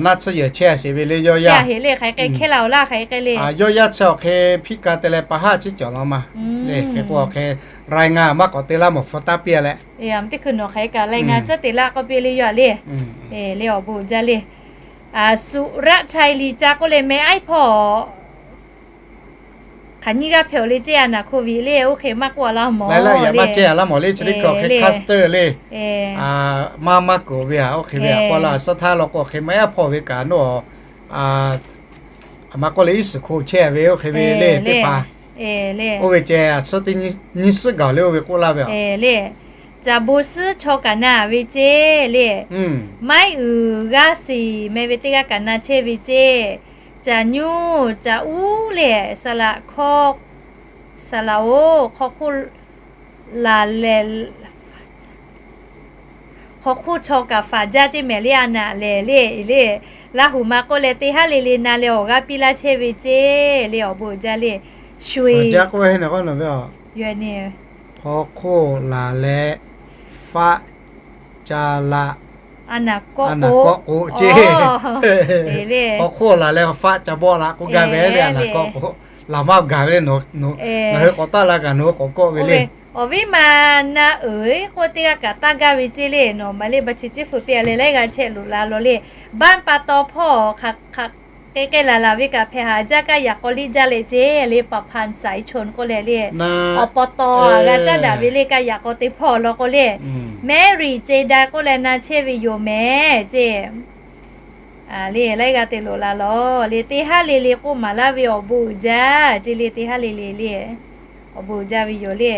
naˆ tsuhˇ yawˬ chehˇ-a sheˍ ve le, yawˇ yaˇ heˍ le, hk'aˬ hk'e hkehˇ la-oˬ laˇ, hk'aˬ hk'e le. Yawˇ yaˇ chi awˬ hk'e hpiˆ ka te leh pa haˉ ciˉ cawˬ la ma le, hk'e k'o awˬ hk'e, raiˬ ngaˬ maˇ k'awꞈ te laˇ mawˬ hpu taˇ piˇ-a leh. Teˇ hkui nawˬ hk'aˬ hk'e kaꞈ leh ngaˬ tcuhˉ te laˇ k'oˆ piˇ le, yawˇ-a le. Le awˬ bon jaˇ le. Suˍraˆ Chaiˇ liꞈ ca k'oˆ leh meh aiˉ hpawˇ hk'aˬ nyiˇ g'aˇ hpehꞈ-oˬ le ceˇ, a naˬ hko viꞈ le, oˇ hk'e maˇ k'oˆ-a laˇ mawˬ le, maˇ cehˇ-a laˇ mawˬ le, chi teˇ hkui awˬ hk'e caster le. Maˇ maˇ kuˬ ve aꞈ, oˇ hk'e ve aꞈ k'oˆ laˇ, suhˉ htaˇ law k'o awˬ hk'e meh aiˉ hpawˇ ve kaꞈ nawˉ aˬ ma k'oˆ leh iˉ suhˍ hko chehˇ ve oˇ hk'e ve le teˇ hpaˍ. Oˇ ve ceh aˬ suhˉ teˇ nyiˇ suhˉ gaˬ le, oˇ ve k'oˆ laˇ ve aꞈ. Caˬ bon suhˉ chaw kaꞈ na ve ceˇ le. Maiˉ uiˍ g'aˇ shiˍ meh ve teˇ g'aˇ kaꞈ na chehˇ ve ceˇ. Caˬ nyuˇ, caˬ uˉ le, saˍ laꞈ hkawˇ, saˍ laꞈ-oˬ, hk'aw hk'oˆ laˬ lehˬ, hk'aw hk'oˆ chaw kaꞈ faˍ jaˇ ceˇ mehˍ le, a naˬ lehˬ le, le. Laˇ huˍ ma k'oˆ leh teˇ haˉ le le na leh awˬ g'aˇ piˇ laˇ chehˇ ve ceˇ le, awˬ bon uiˍ jaˇ le. Shu-e, hk'aw hk'oˆ laˬ leh faˆ ca la, a naˬ kawˆ k'o ceˇ. Hk'aw hk'oˆ laˬ leh faˆ ca bawˆ la k'oˆ gaˇ ve le, a naˬ kawˆ k'o, laˬ maˇ gaˬ ve le, nawˬ hui k'awꞈ taˆ la kaꞈ nawˬ hui k'awꞈ kawˆ ve le. Awˬ viˉ ma na uiˍ k'oˆ teˇ g'aˇ kaꞈ taˇ gaˇ ve ceˇ le, nawˬ ma le ba chi ciˉ hpu piˇ-a leh laiˉ g'aˇ chehˇ loꞈ la law le. Baˆ pa taw hpawˇ hk'aˬ hk'e k'ai laˬ laˬ ve kaꞈ hpehꞈ haˍ jaˇ, kaˇ yaꞈ k'aw liˇ jaˇ leh ceˇ le, paˍ hpanˍ saiˍ chonˍ k'oˆ leh le, awˬ pa taw g'a caˇ daꞈ ve le, kaˇ yaꞈ k'aw teˇ hpawˇ law k'o le, Mary Ceda k'oˆ leh na chehˇ ve yoˬ mehˍ ceˇ. Le laiˉ g'aˇ te loꞈ la law le, teˇ haˉ le le k'oˆ maˍ laˇ ve awˬ bon uiˍ jaˇ ceˇ le, teˇ haˉ le le le, awˬ bon uiˍ jaˇ ve yoˬ le.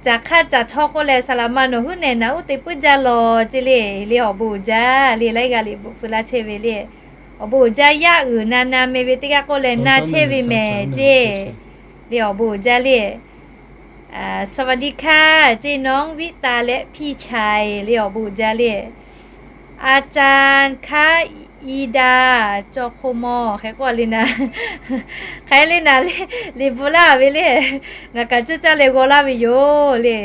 Caˬ hk'aˇ caˬ htawˇ k'oˆ leh saˍ laꞈ ma nawˬ huˉ nehˬ naˍ uˉ te puiˉ jaˇ law ceˇ le, le awˬ bon uiˍ jaˇ le, laiˉ g'aˇ le bon hpu laˇ chehˇ ve le. Awˬ bon uiˍ jaˇ, yaˇ uiˍ na na meh ve teˇ g'aˇ k'oˆ leh na chehˇ ve mehˍ ceˇ. Le awˬ bon uiˍ jaˇ le. สวัสดีค่ะ ceˇ, น้องวิตา และพี่ชาย le awˬ bon uiˍ jaˇ le. อาจารย์คะ Iˉ daˇ cawˇ hk'oˆ mawˇ hk'e k'oˆ le naˍ. Hk'e le naˍ le, liꞈ bvuhꞈ laˇ ve le. Ngaˬ kaꞈ cuˇ caˇ leh g'aw laˇ ve yoˬ le.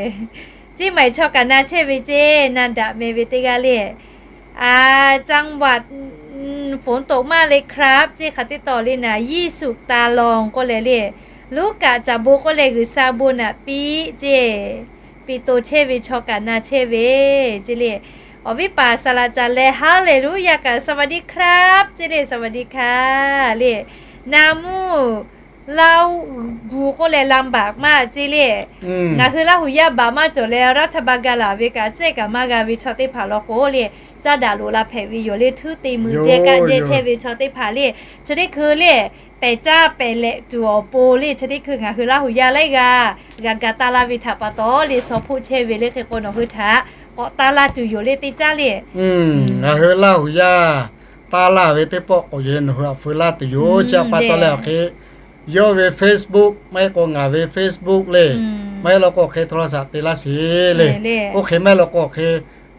Ceˇ maˬ chaw kaꞈ na chehˇ ve ceˇ, na daꞈ meh ve teˇ g'aˇ le. จังหวัด ฝนตกมากเลยครับ ceˇ hk'aˬ teˇ tawˍ le naˍ, ยี่สิบ talon k'oˆ leh le. Luˉkaꞈ caˍ bon k'oˆ leh G'uiˬsha bon naꞈ piˇ ceˇ, piˇ to chehˇ ve chaw kaꞈ na chehˇ ve ceˇ le. Awˬ viˉ paˍ saˍ laꞈ caˍ leh ฮาเลลูยา kaꞈ สวัสดีครับ ceˇ le, สวัสดีค่ะ le. นามู Laˇ gu k'oˆ leh ลำบากมาก ceˇ le. Ngaˬ hui Laˇ huˍ yaˇ baꞈ maˇ cawˬ leh รัฐบาล ga laˬ ve kaꞈ ceˇ kaꞈ maˇ g'a ve chaw teˇ hpaˍ law k'o le, caˇ daꞈ loꞈ la hpehꞈ ve yoˬ le. Htuˉ te mui jehˇ kaˆ jehˇ chehˇ ve chaw teˇ hpaˍ le, chi teˇ hkui le, pehˬ caˇ pehˬ lehꞈ tuˬ awˬ pon le, chi teˇ hkui ngaˬ hui Laˇ huˍ yaˇ laiˉ g'aˇ g'a ga taˇ laˇ ve htaꞈ pa taw le, saw hpoˆ chehˇ ve le hk'e k'o nawˬ hui htaꞈ k'awꞈ taˇ laˇ tuˬ yoˬ le teˇ caˉ le. Ngaˬ hui Laˇ huˍ yaˇ taˇ laˇ ve teˇ pawˆ k'awꞈ yoˬ le, nawˬ hui htaꞈ feu laˇ tuˬ yoˬ. Chi htaꞈ pa taw leh awˬ hk'e yawˇ ve Facebook maˇ heˆ k'o ngaˬ ve Facebook le, maˇ heˆ law k'o awˬ hk'e โทรศัพท์ te laˇ sheˍ le. Oˇ hk'e maˇ heˆ law k'o awˬ hk'e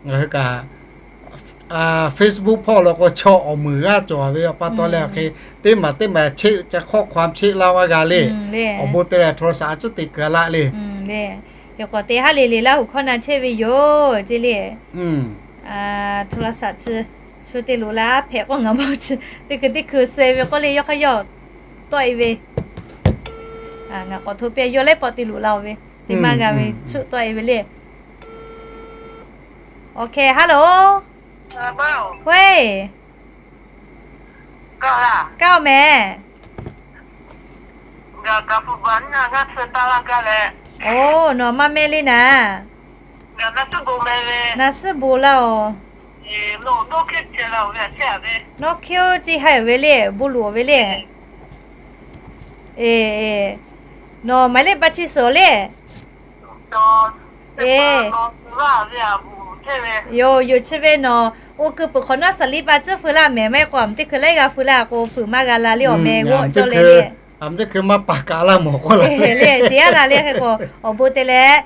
ngaˬ hui kaꞈ Facebook hpawˇ law k'o chaw awˬ meunˍ g'aˇ cawˬ ve awˬ pa taw leh awˬ hk'e teˇ maˬ teˇ maˬ cheˆ ca hk'awˆ hk'aw cheˆ laˇ maˇ g'a le. Awˬ bon te leh โทรศัพท์ a cuˉ te kuiˬ a laˆ le. Yoˬ k'awꞈ te haˉ le le Laˇ huˍ hkawˇ na chehˇ ve yoˬ ceˇ le. โทรศัพท์ chi shu te loꞈ la hpehꞈ k'oˆ ngaˬ ma chi teˇ hkui teˇ hkui suh ve k'oˆ le, yawˇ hk'aˇ yawˇ tawˆ e ve. Ngaˬ k'awꞈ hto piˇ, yawˇ lehˉ pawˆ te loꞈ la-oˬ ve, te maˇ g'a ve tsuhˆ tawˆ e ve le. Awˬ hkeh haˉ loˬ. Hk'e, kaˇ-oˬ mehˍ. Oˬ, nawˬ maˇ mehˆ le naˍ. Na suhˉ bon laˇ-oˬ. Nawˬ hk'e-oˬ ceˇ haiˬ ve le, bon loꞈ-oˬ ve le. Nawˬ หมายเลขบัญชี suhˍ le. Yoˬ, yoˬ, chi ve nawˬ oˇ keu peuˬ hk'awꞈ nawˉ สลิป a cuˉ feu laˇ mehˍ, maˇ heˆ k'o a meuˬ teˇ hkui laiˉ g'a feu laˇ k'o feuˍ maˇ g'a la le, awˬ meh g'awˇ cawˇ leh le. A meuˬ teˇ hkui maˇ paˍ kaꞈ laˇ mawˬ k'oˆ la le, ceˇ a la le hk'e k'o awˬ bon te leh,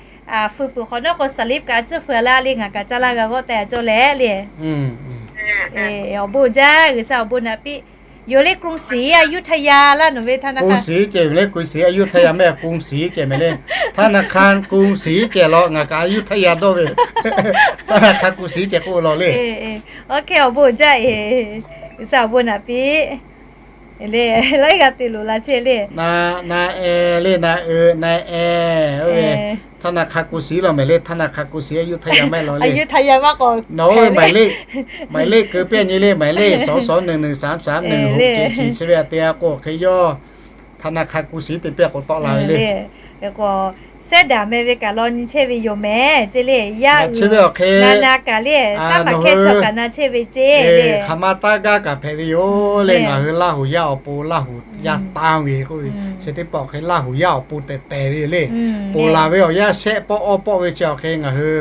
feu peuˬ hk'awꞈ nawˉ k'o สลิป kaꞈ cuˉ feu laˇ le, ngaˬ kaꞈ caˇ laˇ g'a g'awˇ tehꞈ cawˇ leh le. Awˬ bon jaˇ, G'uiˬsha awˬ bon naꞈ piˇ. Yoˬ le กรุงศรีอยุธยา laˇ nawˬ ve ธนาคาร กรุงศรี ceh ve le, กรุงศรีอยุธยา mehˍ กรุงศรี ceh mehˍ le. ธนาคารกรุงศรี ceh law ngaˬ kaꞈ อยุธยา dawˇ ve ธนาคารกรุงศรี ceh k'oˆ law le. Awˬ hkeh awˬ bon jaˇ e, G'uiˬsha awˬ bon naꞈ piˇ. Le, laiˉ g'a te loꞈ la chehˇ le. Na e le, na e, na e, oˇ ve ธนาคารกรุงศรี law mehˍ le, ธนาคารกรุงศรีอยุธยา mehˍ law le. Nawˬ oˇ ve หมายเลข keu piˇ nyi le, หมายเลข สองสองหนึ่งหนึ่งสามสามหนึ่งหกเจ็ดสี่ chi ve a te a k'o hk'e yawˇ ธนาคารกรุงศรี te piˇ k'o tawˆ la ve le. Sehˉ daꞈ meh ve kaꞈ law nyi chehˇ ve yoˬ mehˍ ceˇ le. Yaˇ chi ve awˬ hk'e na na kaꞈ le, saˉ hpaˍ hkehˇ chaw kaꞈ na chehˇ ve ceˇ le. Hk'aˬ ma taˇ gaˇ kaꞈ hpehꞈ ve yoˬ le. Ngaˬ hui Laˇ huˍ yaˇ awˬ pon Laˇ huˍ yaˇ tanˇ ve k'oˆ ve, chi teˇ pawˆ awˬ hk'e Laˇ huˍ yaˇ awˬ pon tehˬ tehˬ ve le. Ponˬ laˬ ve awˬ yanˇ shehˆ pawˆ awˇ pawˆ ve chi awˬ hk'e ngaˬ hui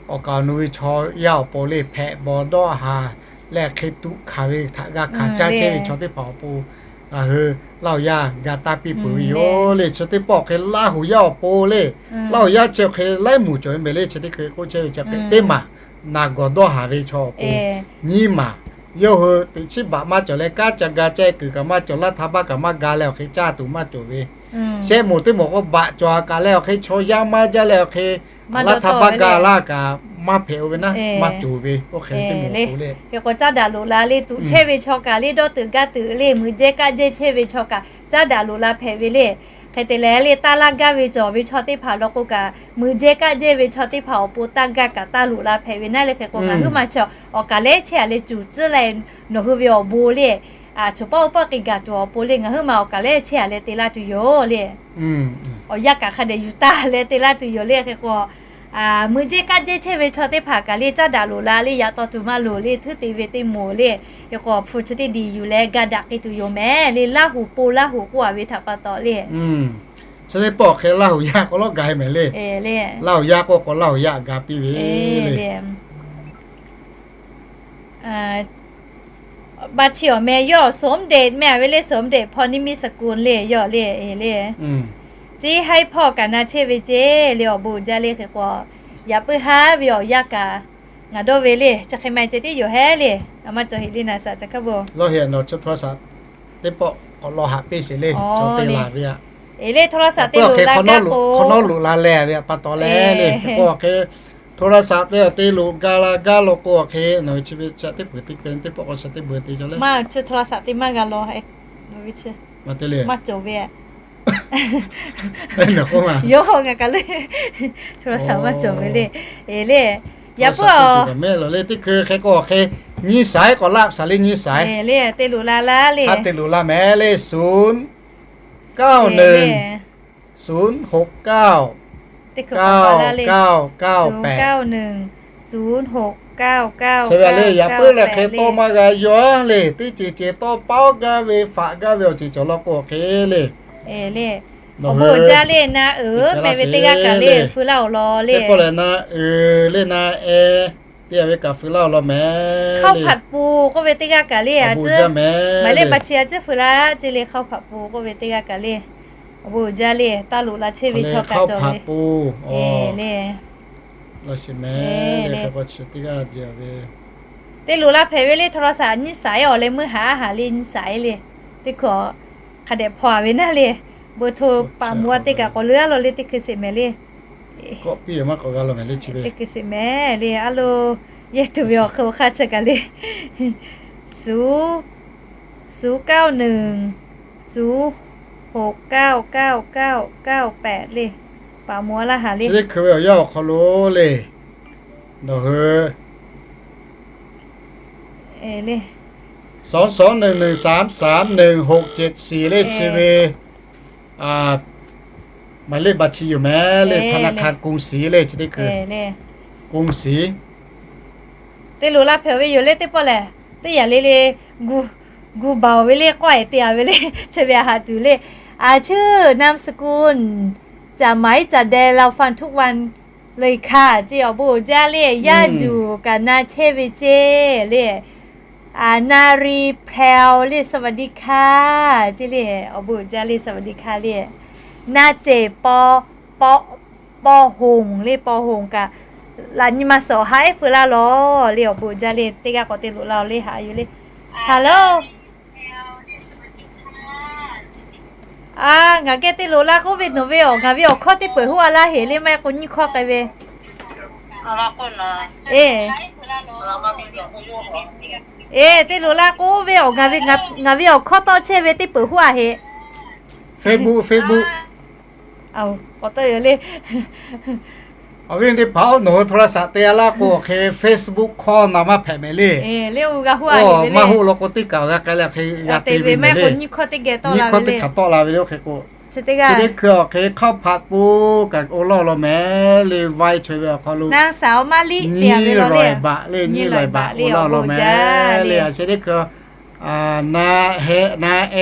awˬ kaˍ awˬ nu ve chaw yaˇ awˬ pon le hpehꞈ bawˬ dawˇ haˍ leh hk'e tuꞈ hkanˍ ve htaꞈ g'a hkanˍ caˇ chehˇ ve chaw teˇ hpaˍ awˬ pon ngaˬ hui Laˇ huˍ yaˇ ga taˇ piˇ peuˬ ve yoˬ le. Chi teˇ pawˆ awˬ hk'e Laˇ huˍ yaˇ awˬ pon le, Laˇ huˍ yaˇ chi awˬ hk'e laiˉ moˍ cawˬ ve mehˍ le. Chi teˇ hkui k'oˆ chehˇ ve chi hk'e teˇ maˬ naˬ gawˬ dawˇ haˍ ve chaw awˬ pon nyiˇ maˬ yawˇ hui teꞈ chiˉ baꞈ maˇ cawˬ leh kanˉ ca ga caˇ kuiˬ kaꞈ maˇ cawˬ, laˇ htaˇ baˆ kaꞈ maˇ ga leh awˬ hk'e caˇ tuˬ maˇ cawˬ ve, shehˆ moˍ teˇ moˍ k'o baꞈ cawˬ kaꞈ leh awˬ hk'e chaw yaˇ maˇ jaˇ leh awˬ hk'e laˇ htaˇ baˆ ga laˇ kaꞈ maˇ hpehꞈ-o ve naˉ, maˇ cawˬ ve, oˇ hk'e teˇ moˍ le. Hk'e k'o caˇ daꞈ loꞈ la le, tuꞈ chehˇ ve chaw kaꞈ le, dawˇ teuꞈ gaˇ teuꞈ le, muiˬ jehˇ kaˆ jehˇ chehˇ ve chaw kaꞈ caˇ daꞈ loꞈ la hpehꞈ ve le. Hk'e te leh le, taˇ laˇ gaˇ ve cawˬ ve chaw teˇ hpaˍ law k'o kaꞈ, muiˬ jehˇ kaˆ jehˇ ve chaw teˇ hpaˍ awˬ pon taˇ gaˇ kaꞈ taˇ loꞈ la hpehꞈ ve naˉ le. Hk'e k'o ngaˬ huiˉ ma chi awˬ kaˍ lehˉ chehˇ a leh cuˬ tcuhˉ leh nawˬ hui ve awˬ bon le, a choˬ paˉ oˇ paˉ k'ai gaˬ tuˬ awˬ pon le ngaˬ huiˉ ma awˬ kaˍ lehˉ chehˇ a leh te laˇ tuˬ yoˬ le. Awˬ yanˇ kaꞈ hk'a dehꞈ yuˬ taˍ leh te laˇ tuˬ yoˬ le. Hk'e k'o muiˬ jehˇ kaˆ jehˇ chehˇ ve chaw teˇ hpaˍ kaꞈ le caˇ daꞈ loꞈ la le, yaꞈ taw tuˬ maˇ loˍ le, htuˉ te ve teˇ moˍ le. Hk'e k'o hpu chi teˇ diˬ yuˬ leh ga daꞈ k'ai tuˬ yoˬ mehˍ le. Laˇ huˍ pon Laˇ huˍ k'oˆ a ve htaꞈ pa taw le. Chi teˇ pawˆ hk'e Laˇ huˍ yaˇ k'o lawˉ ga e mehˍ le. Laˇ huˍ yaˇ k'o k'o Laˇ huˍ yaˇ ga piˇ ve le. Baˆ chi awˬ meh yawˇ สมเด็จ meh a ve le, สมเด็จ พรหนิมิตรสกุล le yawˇ le le. Ceˇ haiˉ hpawˇ kaꞈ na chehˇ ve ceˇ le, awˬ bon jaˇ le. Hk'e k'o yaꞈ puiˉ haˉ ve awˬ yanˇ kaꞈ Ngaˬ dawˇ ve le, chi hk'e maˇ ceh tiˉ yoˬ hehˉ le. A maˇ cawˬ heꞈ le naˍ saˍ ca hkaˉ bon. Lawˇ heꞈ nawˬ chi hto la saˍ teˇ pawˆ k'awꞈ law haꞈ piˇ sheˍ le, cawˬ te laˬ ve aꞈ. Eˬ le, hto la saˍ te loꞈ la g'a k'o, hk'awꞈ nawˉ loꞈ la leh ve aꞈ pa taw le le. K'o hk'e, hto la saˍ te awˬ te loꞈ ga la gaˇ law k'o hk'e, nawˬ ve chi ve ca teˇ peuˬ te keu teˇ pawˆ k'awꞈ sha teˇ beuˬ te cawˬ le. Maˇ chi hto la saˍ te maˇ g'a law, maˇ te le, maˇ cawˬ ve aꞈ. Yoˬ, ngaˬ kaꞈ le, hto la saˍ maˇ cawˬ ve le. Eˬ le, yaꞈ puiˉ a, mehˆ lawˬ le teˇ hkui hk'e k'o hk'e, nyiˇ saiˉ k'awꞈ laˇ saˍ le nyiˇ saiˉ. Eˬ le, te loꞈ la laˇ le. Haˉ te loꞈ la mehˍ le, ศูนย์ เก้า หนึ่ง ศูนย์ หก เก้า เก้า เก้า เก้า แปด ศูนย์ เก้า หนึ่ง ศูนย์ หก เก้า เก้า เก้า แปด le. Yaꞈ puiˉ leh hk'e tawˇ maˇ g'a yaw le, teˇ ceuˬ ceuˬ tawˇ paˉ gaˇ ve faꞈ gaˇ ve awˬ ceuˬ cawˬ law k'o hk'e le. Awˬ bon uiˍ jaˇ le, na uiˍ meh ve teˇ g'aˇ kaꞈ le, feu laˇ awˬ lawn le. Teˇ pawˆ lehˬ na uiˍ le na e, teˇ g'aˇ ve kaꞈ feu laˇ awˬ lawn mehˍ. ข้าวผัดปู k'oˆ ve teˇ g'aˇ kaꞈ le, a ciˉ, maˍ le ba chi a ciˉ feu laˇ ce le, ข้าวผัดปู k'oˆ ve teˇ g'aˇ kaꞈ le. Awˬ bon uiˍ jaˇ le, taˇ loꞈ la chehˇ ve chaw kaꞈ cawˬ ve le. Teˇ loꞈ la hpehꞈ ve le, hto la saˍ nyiˇ saiˉ awˬ leh meuˇ haꞈ a haꞈ le nyiˇ saiˉ le. Teˇ hkui hk'a dehꞈ hpaw a ve naˇ le, bon hto paˍ mvuh a teˇ kaꞈ k'awꞈ leuˉ a law le teˇ hkui sheˍ mehˍ le. Teˇ hkui sheˍ mehˍ le, a lo, yehˇ tuˬ ve awˬ hk'aw hk'aˇ chi kaꞈ le, ศูนย์ เก้า หนึ่ง ศูนย์ หก เก้า เก้า เก้า เก้า แปด le. Paˍ mvuh a laˇ haꞈ le. Chi teˇ hkui ve awˬ yanˇ awˬ hk'aw lo le, nawˬ hui สองสองหนึ่งหนึ่งสามสามหนึ่งหกเจ็ดสี่ le chi ve หมายเลขบัญชี yoˬ mehˍ le, ธนาคารกรุงศรี le chi teˇ hkui, กรุงศรี. Teˇ loꞈ la hpehꞈ ve yoˬ le teˇ pawˆ lehˬ, teˇ yanˇ le le, gu baˬ ve le k'awˇ ehˍ te a ve le, chi ve a haꞈ tuˬ le. A ciˉ นามสกุล จ๋าไหม จ๋าแดง เราฟังทุกวันเลยค่ะ ce awˬ bon uiˍ jaˇ le, yaˇ juˬ kaꞈ na chehˇ ve ce le. อา นารีแพรว le สวัสดีค่ะ ce le, awˬ bon uiˍ jaˇ le สวัสดีค่ะ le. นาเจ๋ง ปอ ปอ ปอ หง le, ปอ หง kaꞈ, laꞈ nyi ma suhˍ haˉ ehˉ feu laˇ lawˬ le, awˬ bon uiˍ jaˇ le, teˇ g'aˇ k'awꞈ te loꞈ la awˬ le haꞈ yoˬ le. Hello. A, ngaˬ geh te loꞈ la k'oˆ ve nawˬ ve awˬ, ngaˬ ve awˬ hkawˇ teˇ peuˬ hoˆ a laˇ heˍ le, maˇ heˆ k'o nyiˇ hkawˇ k'ai ve. E, e, te loꞈ la k'oˆ ve awˬ, ngaˬ ve awˬ hkawˇ tawˆ chehˇ ve teˇ peuˬ hoˆ a heˍ. Facebook, Facebook. Awˬ, k'awꞈ tawˆ yoˬ le. Awˬ viˉ teˇ hpaˍ-oˬ, nawˬ hui โทรศัพท์ te a laˇ k'o hk'e Facebook คอล na maˇ hpehꞈ mehˍ le. Maˇ hoˆ law k'o teˇ kaˬ g'a k'ai leh hk'e g'a te ve mehˍ le. Nyiˇ hkawˇ teˇ hk'aˬ tawˆ la ve le oˇ hk'e k'o, chi teˇ hkui awˬ hk'e ข้าวผัดปู kaꞈ oˇ laˇ law mehˍ le, vai chaweh ve awˬ hk'aw lo นางสาวมะลิ nyiˇ lawˬ baꞈ le, nyiˇ lawˬ baꞈ oˇ laˇ law mehˍ le. A, chi teˇ hkui na heh na e,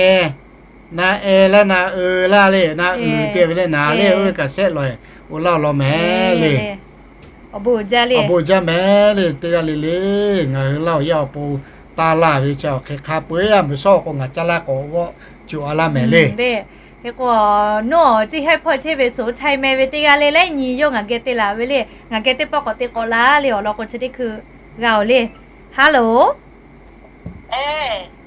na e laˇ na eu laˇ le, na uiˍ te ve le, na le oˇ ve kaꞈ shehˆ lawˬ oˇ laˇ law mehˍ le. Awˬ bon jaˇ mehˍ le, teˇ g'aˇ le le. Ngaˬ hui laˇ awˬ yaˇ awˬ pon taˇ laˇ ve chi awˬ hk'e hk'a peu-eˬ a meuꞈ shawˉ k'o ngaˬ caˇ laˇ k'awꞈ g'awˆ cuˬ a laˇ mehˍ le. K'o, nawˬ ciˇ hehˉ hpawˇ chehˇ ve สมชาย meh ve teˇ g'aˇ le lehˉ nyi yawˇ ngaˬ geh te laˬ ve le, ngaˬ geh teˇ pawˆ k'awꞈ te k'awꞈ la le, awˬ lawn k'o chi teˇ hkui g'a oˬ le. Hello.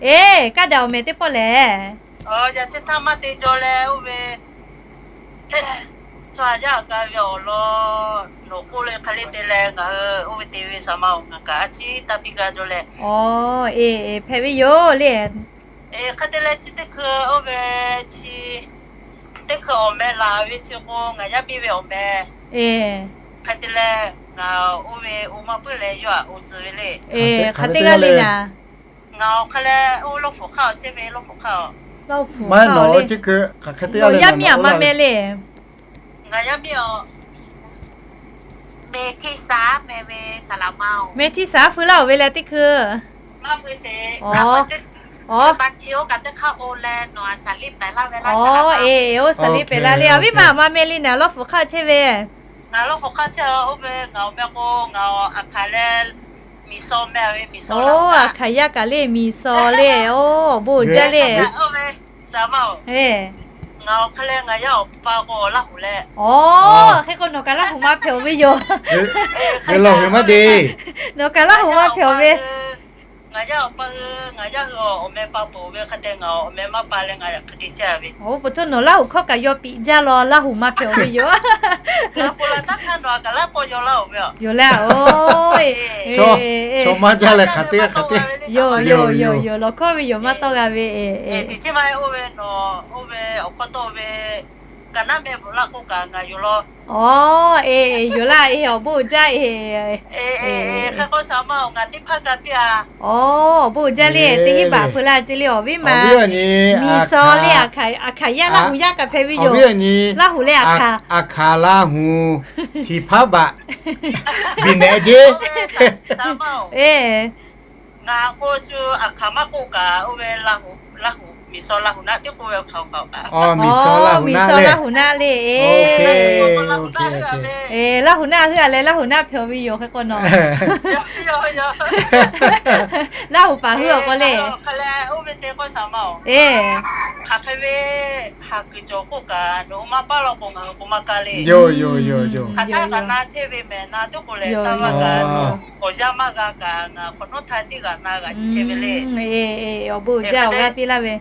E, kaˇ daꞈ awˬ mehˍ teˇ pawˆ lehˬ. Yaꞈ sheh htaˇ maˇ te jaw leh oˇ ve, chaw a yaˇ ka ve awˬ lawn nawˬ k'oˆ le hk'e le te leh ngaˬ hui oˇ ve te ve saˍ ma-oˬ, ngaˬ kaꞈ a ciˉ taˇ piˇ gaˇ jaw leh. Awˬ, e, hpehꞈ ve yoˬ le. Hk'e te leh chi teˇ hkui oˇ ve chi teˇ hkui awˬ meh laˬ ve chi k'o ngaˬ yaˇ miˇ ve awˬ meh. Hk'e te leh ngaˬ oˇ ve oˇ maˇ puiˉ leh yawˇ aꞈ oˇ tcuh ve le. Hk'e te g'aˇ le naˍ. Ngaˬ awˬ hk'e leh oˇ lawˇ hpfuhˍ hk'aˇ awˬ chehˇ ve lawˇ hpfuhˍ hk'aˇ. Maˇ heˆ nawˬ chi hkui hk'aˬ hk'e te g'aˇ le, yaˇ miˇ aꞈ maˇ meh le. Ngaˬ yaˇ miˇ aꞈ, Mehˍ htiˇ saˍ meh ve saˍ laˍ ma-oˬ. Mehˍ htiˇ saˍ feu laˇ-oˬ ve leh teˇ hkui. Maˇ feu sheˍ. Awˬ, awˬ, chi oˇ kaꞈ teˇ hk'aˇ oˬ leh nawˬ aˬ saˍ liˇ pehˍ laˇ ve laˇ. Awˬ, e, oˇ saˍ liˇ pehˍ laˇ le. Awˬ viˉ ma aꞈ maˇ meh le naˍ, lawˇ hpfuhˍ hk'aˇ chehˇ ve. Ngaˬ lawˇ hpfuhˍ hk'aˇ chehˇ oˇ ve ngaˬ awˬ meh k'o ngaˬ aˬ hkanˍ leh miˬ saw meh ve, miˬ saw. Awˬ, aˬ hkanˍ yaˇ kaꞈ le miˬ saw le. Awˬ, awˬ bon jaˇ le. Ngaˬ awˬ hk'aˇ leh ngaˬ yaˇ awˬ pa k'o Laˇ huˍ leh. Oˬ, hk'e k'o nawˬ kaꞈ Laˇ huˍ maˇ hpehꞈ-oˬ ve yoˬ. Nawˬ kaꞈ Laˇ huˍ maˇ hpehꞈ-oˬ ve. Ngaˬ yaˇ awˬ pa hui, ngaˬ yaˇ hui awˬ meh pa peuˬ ve hk'a te, ngaˬ awˬ meh maˇ pa leh ngaˬ hk'e te caˇ ve. Oˬ, peuˬ htaˇ nawˬ Laˇ huˍ hkawˇ kaꞈ yaw piꞈ jaˇ law, Laˇ huˍ maˇ hpehꞈ-oˬ ve yoˬ. Yoˬ leh, oˬ, chaw maˇ jaˇ leh hk'aˬ te hk'aˬ te. Yoˬ, yoˬ, yoˬ, yoˬ, lawˬ hkawˇ ve yoˬ, maˇ tawˆ g'a ve. Oˇ ve awˬ hkawˇ tawˆ ve, ka naˉ meh bvuhꞈ laˇ k'oˆ kaꞈ ngaˬ yoˬ law. Oˬ, e, yoˬ laˇ, e, awˬ bon uiˍ jaˇ, e, hk'e k'o saˍ ma-oˬ, ngaˬ teˇ hpaˇ ka piˇ-a. Oˬ, awˬ bon uiˍ jaˇ le, teˇ hinˉ baꞈ feu laˇ ce le, awˬ viˉ ma. Miˬ suh le, Aˍhkaˍ yaˇ Laˇ huˍ yaˇ kaꞈ hpehꞈ ve yoˬ. Laˇ huˍ leh Aˍhkaˍ, Aˍhkaˍ Laˇ huˍ, htiꞈ hpaˉ baꞈ, biˬ nehꞈ jeˇ. Ngaˬ k'o shu Aˍhkaˍ maˇ k'oˆ kaꞈ, oˇ ve Laˇ huˍ, Miˬ suh Laˇ huˍ naˆ teˇ k'oˆ ve, Miˬ suh Laˇ huˍ naˆ le. Laˇ huˍ naˆ heuˆ-a leh Laˇ huˍ naˆ hpehꞈ-oˬ ve yoˬ hk'e k'o nawˬ. Laˇ huˍ paˍ heuˆ-a k'o le. Hk'aˬ hk'e ve haˍ kuiˬ cawˬ k'oˆ kaꞈ nawˬ hui maˇ paˉ law k'o ngaˬ hui k'o maˇ kaˇ le. Yoˬ, yoˬ, yoˬ, yoˬ. Hk'aˬ htaˇ kaꞈ na chehˇ ve mehˍ, na teˇ k'oˆ leh taˇ maˇ g'a. Awˬ yanˇ maˇ g'a kaꞈ ngaˬ hk'awꞈ nawˉ htaˇ teˇ g'aˇ na g'a nyi chehˇ ve le. Awˬ bon uiˍ jaˇ, awˬ g'aˇ piˇ laˇ ve.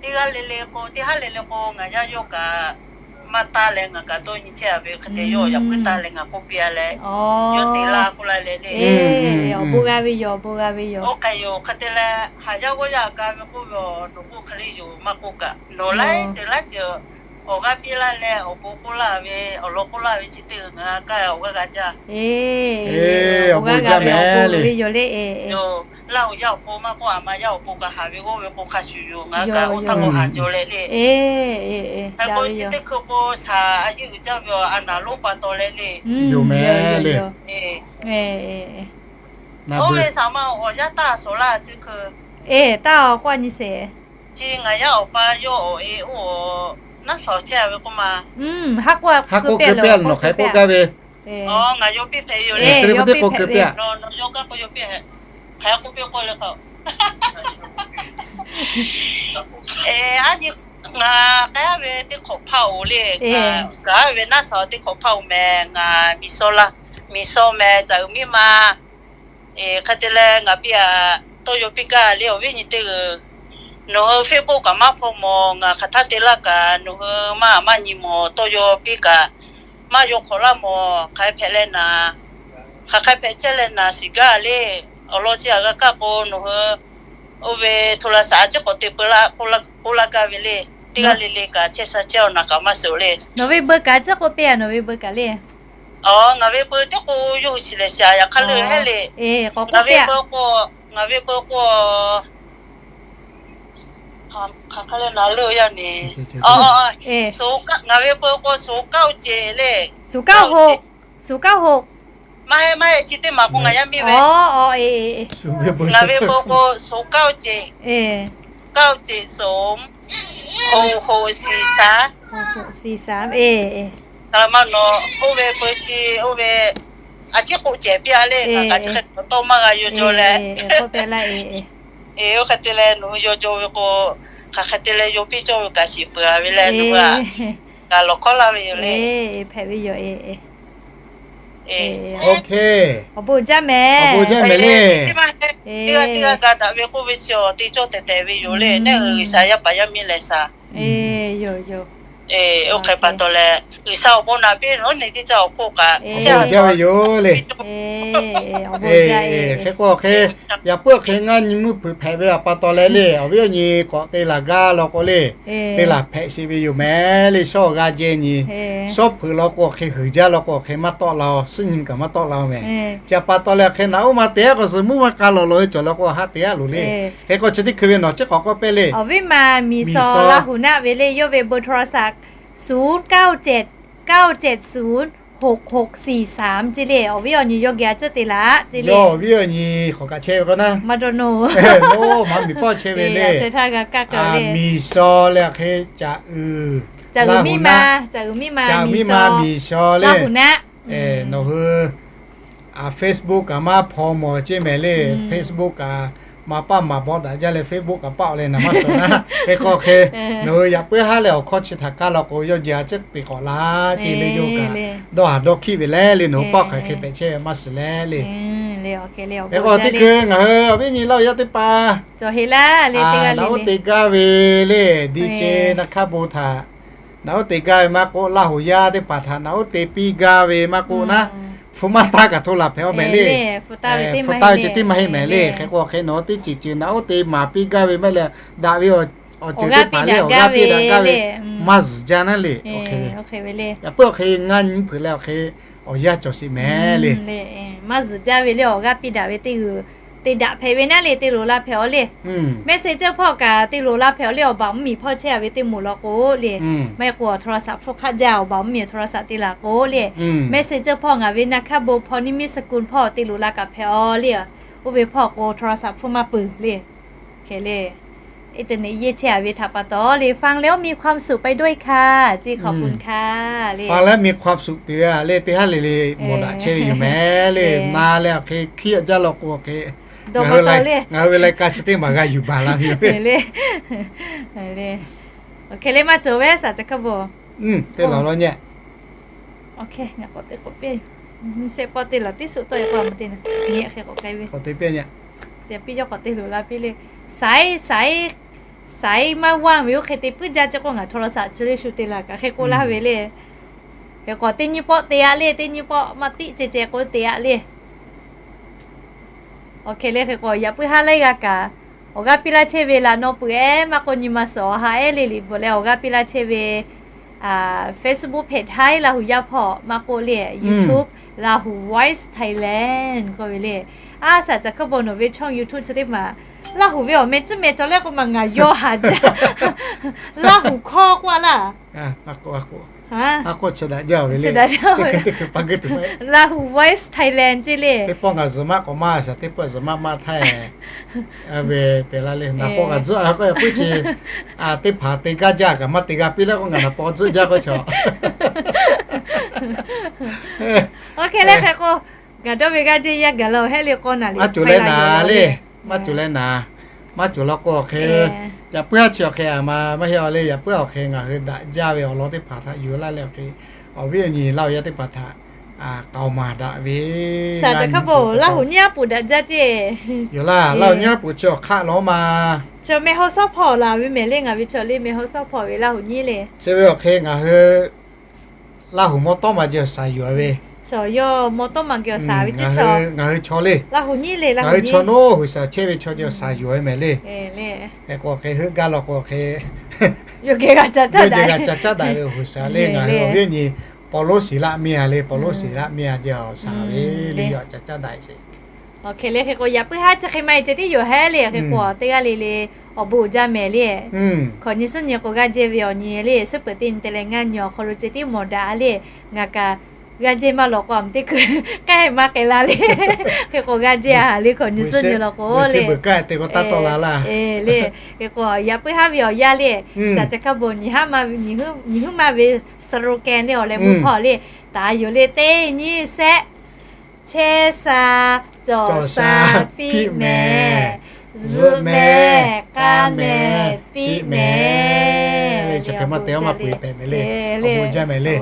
Teˇ g'aˇ le le k'o, teˇ haˉ le le k'o ngaˬ yaˇ yawˇ kaꞈ maˇ taˇ leh ngaˬ kaꞈ dawˇ nyi chehˇ-a ve hk'e te, yawˇ yaꞈ puiˉ taˇ leh ngaˬ k'oˆ piˇ-a leh, yawˇ te laˇ k'oˆ laˇ leh le. Awˬ bon g'a ve yoˬ, awˬ bon g'a ve yoˬ. Oˇ hk'e yoˬ, hk'e te leh haˍ yaˇ g'awˇ yaˇ ka ve k'oˆ ve, nawˬ k'oˆ hk'e le yoˬ maˇ k'oˆ kaꞈ, nawˬ laiˉ ceuˬ laiˉ ceuˬ awˬ g'aˇ piˇ laˇ leh awˬ bon k'oˆ laˇ ve, awˬ lawn k'oˆ laˇ ve chi teˇ g'aˇ ngaˬ kaˇ awˬ g'aˇ g'a jaˇ. Awˬ bon g'a ve yoˬ le. Laˇ huˍ yaˇ awˬ pon maˇ k'oˆ, aˬ ma yaˇ awˬ pon kaꞈ haˍ ve g'awˇ ve k'o hk'a shuˍ yoˬ, ngaˬ kaꞈ oˇ htaˇ k'o haˍ jaw leh le. Hk'e k'o chi teˇ hkui k'o shaˍ a yeˇ uiˍ jaˇ ve awˬ a naˍ lonˉ pa taw leh le. Yoˬ mehˍ le. Oˇ ve saˍ ma awˬ yanˇ taˇ shawˍ laˇ chi hkui. Eˬ, taˇ-oˬ, k'oˆ nyi sheˍ. Chi ngaˬ yaˇ awˬ pa yawˇ awˬ e oˇ naˉ shawˍ chehˇ-a ve k'oˆ ma. Haˉ k'oˆ keu piˇ-a, nawˬ hk'aˬ hk'e k'oˆ gaˇ ve. Ngaˬ yaw piˇ hpehꞈ ve yoˬ le. Teˇ hpaˍ teˇ k'oˆ keu piˇ-a. Hk'aˬ hk'e k'oˆ piˇ k'oˆ le k'o, aˉ nyi, ngaˬ k'aˉ ve teˇ hk'awꞈ hpaˇ-oˬ le. Ngaˬ k'aˉ ve naˉ shawˍ teˇ hk'awꞈ hpaˇ-oˬ mehˍ, ngaˬ Miˬ suh la, Miˬ suh mehˍ, caꞈ uiˍ miˇ ma. Hk'e te leh ngaˬ piˇ-a, tawˇ yaw piˇ kaˇ le awˬ viˉ nyi teˇ g'uiˬ. Nawˬ hui Facebook kaꞈ maˇ hpaw mawˬ, ngaˬ hk'aˬ htaˇ te laˇ kaꞈ nawˬ hui maˇ maˇ nyi mawˬ, tawˇ yaw piˇ kaꞈ maˇ yaw hk'awꞈ laˇ mawˬ, hk'aˬ hk'e hpehꞈ leh naˍ, hk'aˬ hk'e hpehꞈ chehˇ leh naˍ shiˍ gaˇ le. Awˬ lawn chi aꞈ g'a kaˇ k'o nawˬ hui oˇ ve โทรศัพท์ a ciˉ k'awꞈ te peu laˇ k'oˆ laˇ gaˇ ve le. Teˇ g'aˇ le le kaꞈ chehˇ sha chehˇ-oˬ, naˍ kaꞈ maˇ suhˍ le. Nawˬ ve เบอร์ kaꞈ a ciˉ k'oˆ piˇ-a, nawˬ ve เบอร์ kaꞈ le. Aˬ, ngaˬ ve เบอร์ teˇ k'o yawˇ hui shiˍ lehˬ shiˍ-a, yaꞈ hk'aˇ leuˆ hehˉ le. Ngaˬ ve เบอร์ k'o, ngaˬ ve เบอร์ k'o, hk'aˬ hk'e le na leuˆ yaˇ ne. Ngaˬ ve เบอร์ k'o ศูนย์เก้าเจ็ด le. ศูนย์เก้าหก ศูนย์เก้าหก Maˇ heˆ, maˇ heˆ, chi teˇ maˬ k'o ngaˬ yaˇ miˇ ve. Ngaˬ ve เบอร์ k'o ศูนย์เก้าเจ็ด เก้าเจ็ดศูนย์ หกหกสี่สาม Maˇ nawˬ oˇ ve เบอร์ chi oˇ ve a ciˉ k'oˆ cehˬ piˇ-a le. Ngaˬ kaꞈ chi hk'e tawˇ maˇ g'a yaw jaw leh. Oˇ hk'e te leh nawˬ hui yaw jaw ve k'o, hk'aˬ hk'e te leh yaw piˇ cawˇ ve kaꞈ shiˍ peuˬ-a ve leh nawˬ hui-a, kaꞈ lawˬ hkawˇ laˇ ve yoˬ le. Hpehꞈ ve yoˬ. Awˬ bon jaˇ mehˍ. Awˬ bon jaˇ mehˍ le. Teˇ g'aˇ teˇ g'aˇ ga daꞈ ve k'oˆ ve chi awˬ te cawˇ tehˬ tehˬ ve yoˬ le. Neˇ hui G'uiˬsha yaˇ paˍ yaˇ miˇ lehˬ shaˍ. Oˇ hk'e pa taw leh, G'uiˬsha awˬ bon naꞈ piˇ nawˉ ne teˇ caˇ awˬ hk'oˆ kaꞈ, awˬ bon jaˇ ve yoˬ le. Hk'e k'o hk'e, yaꞈ puiˉ hk'e ngaˇ nyi meuˇ hpeuꞈ hpehꞈ ve pa taw leh le, awˬ viˉ awˬ nyi k'awꞈ te laˬ gaˇ law k'o le, te laˬ hpehꞈ sheˍ ve yoˬ mehˍ le. Shawˉ g'a jehˇ nyi, shawˉ hpeuꞈ law k'o hk'e huiˍ jaˇ law k'o hk'e maˇ tawˆ la-oˬ, suhˉ nyi kaꞈ maˇ tawˆ la-oˬ mehˍ. Chi pa taw leh hk'e naꞈ oˇ ma te-a k'o suh mvuhˇ maˇ k'a lawˬ lo ve cawˬ law k'o haꞈ te-a loˬ le. Hk'e k'o chi teˇ hkui ve nawˬ ciˉ k'awꞈ k'oˆ piˇ le. Awˬ viˉ ma Miˬ suh Laˇ huˍ naˆ ve le, yawˇ ve เบอร์โทรศัพท์ ศูนย์เก้าเจ็ด เก้าเจ็ดศูนย์ หกหกสี่สาม ce le. Awˬ viˉ awˬ nyi yawˇ geh a ciˉ te laˬ ce le. Yawˇ awˬ viˉ awˬ nyi k'awꞈ kaꞈ chehˇ ve k'o naˉ, maˇ dawˇ nawˬ, maˇ miˬ pawˆ chehˇ ve le. Miˬ suh leh hk'e caꞈ uiˍ, caꞈ uiˍ miˇ ma, caꞈ uiˍ miˇ ma Miˬ suh le. Nawˬ hui Facebook kaꞈ maˇ hpaw mawˬ ceˇ mehˍ le. Facebook kaꞈ maˍ paˆ maˍ bawˆ daꞈ jaˇ leh Facebook kaꞈ paˆ-oˬ leh naˍ maˇ suhˍ naˉ. Hk'e k'o hk'e, nawˬ hui yaꞈ puiˉ haˉ leh awˬ hkawˇ chi htaꞈ kaˇ law k'o, yawˇ jehˬ a ciˉ te k'awꞈ la ce le yoˬ kaꞈ, dawˇ haˍ dawˇ hkiˆ ve le le, nawˬ hui paˆ hk'aˬ hk'e hpehꞈ chehˇ ve maˇ shiˍ le le. Hk'e k'o teˇ hkui ngaˬ hui awˬ viˉ nyi Laˇ huˍ yaˇ teˇ hpaˍ naꞈ oˉ te gaˇ ve le, D J naˍ hkaˇ bon htaꞈ naꞈ oˉ te gaˇ ve maˇ k'oˆ, Laˇ huˍ yaˇ teˇ hpaˍ htaꞈ naꞈ oˉ te piˇ gaˇ ve maˇ k'oˆ naˉ, hpu maˇ taˇ kaꞈ hto laˬ hpehꞈ-aw mehˍ le. Hpu taˇ ve ceh tiˉ maˇ heˆ mehˍ le. Hk'e k'o hk'e nawˬ teˇ ceuˬ ceuˬ naꞈ oˉ te maˍ piˇ gaˇ ve maˇ heˆ leh, daꞈ ve awˬ ceuˬ teˇ hpaˍ le awˬ g'aˇ piˇ daꞈ gaˇ ve maˇ zuhˬ jaˇ naˉ le. Yaꞈ puiˉ awˬ hk'e ngaˇ nyi hpeuꞈ leh awˬ hk'e awˬ yanˇ cawˬ sheˍ mehˍ le. Maˇ zuhˬ jaˇ ve le awˬ g'aˇ piˇ daꞈ ve teˇ g'uiˬ te daꞈ hpehꞈ ve naˉ le, te loˍ la hpehꞈ-aw le. Messenger hpawˇ kaꞈ te loˍ la hpehꞈ-aw le, awˬ baˬ mvuhˇmiˬ hpawˇ chehˇ-a ve teˇ moˍ law k'o le. Maˇ heˆ k'o โทรศัพท์ hpfuhˇ hk'aˆ jaˇ, awˬ baˬ mvuhˇmiˬ โทรศัพท์ te laˬ k'o le. Messenger hpawˇ ngaˬ ve naˍ hkaˇ bon hpawˇ niˇ miˇ สกุล hpawˇ te loˍ la kaꞈ hpehꞈ-aw le. Oˇ ve hpawˇ k'o โทรศัพท์ hpfuhˇ maˇ peuˬ le. Hk'e le, internet yeˇ chehˇ-a ve htaꞈ pa taw le, ฟังแล้วมีความสุขไปด้วยค่ะ เจ๊ขอบคุณค่ะ le. ฟังแล้วมีความสุข tuˬ-a le, teˇ haˉ le le mawˬ daꞈ chehˇ ve yoˬ mehˍ le. Na leh awˬ hk'e hkiˆ jaˇ law k'o hk'e, ngaˬ hui ve lai ka chi teˇ maˬ g'a yuˬ baˬ la ve yoˬ le. Hk'e le maˇ cawˬ ve saˍ ca hkaˇ bon. Teˇ laˬ law nyi. Hk'e ngaˬ k'awꞈ te k'awꞈ piˇ. Sehˆ pawˆ teˇ laˬ tiˉ suhˆ tawˆ-e k'o a ma te na nyi hk'e k'awꞈ k'ai ve. K'awꞈ te piˇ nyi. Te piˇ yawˇ k'awꞈ te loˍ la piˇ le. Saiˉ saiˉ saiˉ maˇ g'aˇ ve oˇ hk'e te puiˉ jaˇ ce k'o ngaˬ โทรศัพท์ chi le shu te laˬ kaꞈ hk'e k'oˆ laˇ ve le. Hk'e k'awꞈ teˇ nyiˇ pawˆ te-a le, teˇ nyiˇ pawˆ maˇ tiˆ ceh ceh k'o te-a le. Awˬ hk'e le hk'e k'o yaꞈ puiˉ haˉ laiˉ g'aˇ kaꞈ awˬ g'aˇ piˇ laˇ chehˇ ve laꞈ naw peuˬ-ehˉ maˇ k'o nyi ma suhˍ awˬ ha ehˉ le liꞈ bvuhꞈ leh awˬ g'aˇ piˇ laˇ chehˇ ve Facebook เพจ Htaiˇ Laˇ huˍ yaˇ hpawˇ maˇ k'oˆ le, YouTube Lahu Voice Thailand k'oˆ ve le. A saˍ ca hkaˇ bon nawˬ ve ช่อง YouTube chi teˇ maˬ Laˇ huˍ ve awˬ meh tcuhˉ meh cawˬ leh k'o maˬ ngaˬ yawˇ haˍ jaˇ. Laˇ huˍ hkawˇ k'oˆ-a laˇ. Lahu Voice Thailand ce le. Teˇ pawˆ ngaˬ zuhˬ maˆ k'awꞈ maˇ shaˍ, teˇ pawˆ zuhˬ maˆ maˇ htaˇ ve te la le. Naˍ paw kaꞈ tzuhˆ k'oˆ yaꞈ puiˉ ce. Teˇ hpaˍ te gaˇ jaˇ kaꞈ maˇ te g'a piˇ leh k'o ngaˬ naˍ paw tzuhˆ jaˇ k'oˆ chaw. Oˇ hk'e le hk'e k'o, gaˬ dawˇ ve g'aˇ jehˇ yaˇ gaˬ la-oˬ hehˉ le k'awˇ naˬ le. Maˇ cawˬ leh naˍ le. Maˇ cawˬ leh naˍ. Maˇ cawˬ law k'o awˬ hk'e, yaꞈ puiˉ haˉ chi awˬ hk'e a ma maˇ heˆ-a le. Yaꞈ puiˉ awˬ hk'e ngaˬ hui daꞈ jaˇ ve awˬ lawn teˇ hpaˍ htaꞈ yuˬ laˇ leh awˬ hk'e, awˬ viˉ awˬ nyi Laˇ huˍ yaˇ teˇ hpaˍ htaꞈ k'aoˍ maˍ daꞈ ve. Saˍ ca hkaˇ bon Laˇ huˍ nyiˇ aˉ puˍ daꞈ jaˇ ce. Yoˬ laˇ, Laˇ huˍ nyiˇ aˉ puˍ chi awˬ hk'aˆ law ma. Chaw meh haw sawˉ hpawˇ laˬ ve mehˍ le, ngaˬ ve chaw le meh haw sawˉ hpawˇ ve Laˇ huˍ nyiˇ le. Chi ve awˬ hk'e ngaˬ hui Laˇ huˍ mawˇ tawˉ ma jehˬ awˬ shaˍ yuˬ-a ve. Chaw yawˇ mawˇ tawˉ ma geh awˬ shaˍ ve ciˉ chaw. Ngaˬ hui chaw le. Laˇ huˍ nyiˇ le, ngaˬ hui chaw naˉ huiˍ shaˍ chehˇ ve chaw jehˬ awˬ shaˍ yuˬ-a ve mehˍ le. Hk'e k'o hk'e heuˆ gaˇ law k'o hk'e, yawˇ geh g'a ca caˉ daꞈ ve huiˍ shaˍ le. Ngaˬ hui awˬ viˉ awˬ nyi Pawˇ loˉ shiˍ laˆ miˇ-a le, Pawˇ loˉ shiˍ laˆ miˇ-a jehˬ awˬ shaˍ ve le, yawˇ ca caˉ daꞈ sheˍ. Awˬ hk'e le hk'e k'o yaꞈ puiˉ haˉ chi hk'e maˇ heˆ ceh tiˉ yoˬ hehˉ le. Hk'e k'o teˇ g'aˇ le le awˬ bon uiˍ jaˇ mehˍ le. Hkawꞈ nyi suhˉ nyi k'o g'aˇ jehˇ ve awˬ nyi le, suhˉ peuˬ teˇ nyi te leh ngaˇ nyi awˬ hk'aw lo ceh tiˉ mawˬ daꞈ le. Ngaˬ kaꞈ g'aˇ jehˇ maˇ law k'o a ma teˇ hkui k'ai maˇ k'ai la le. Hk'e k'o g'aˇ jehˇ-a le, hkawꞈ nyi suhˉ nyi law k'o le. Hk'e k'o yaꞈ puiˉ haˉ ve awˬ yanˇ le, saˍ ca hkaˇ bon nyi huiˉ maˇ ve slogan le awˬ leh mvuhˇ hpawˇ le, taˍ yoˬ le, teˇ nyiˇ shehˆ chehˇ sha cawˬ sha piˇ mehˍ, zuhꞈ mehˍ k'a mehˍ piˇ mehˍ. Chi hk'e maˇ te-a maˇ peuˬ-e tehꞈ mehˍ le, awˬ bon jaˇ mehˍ le.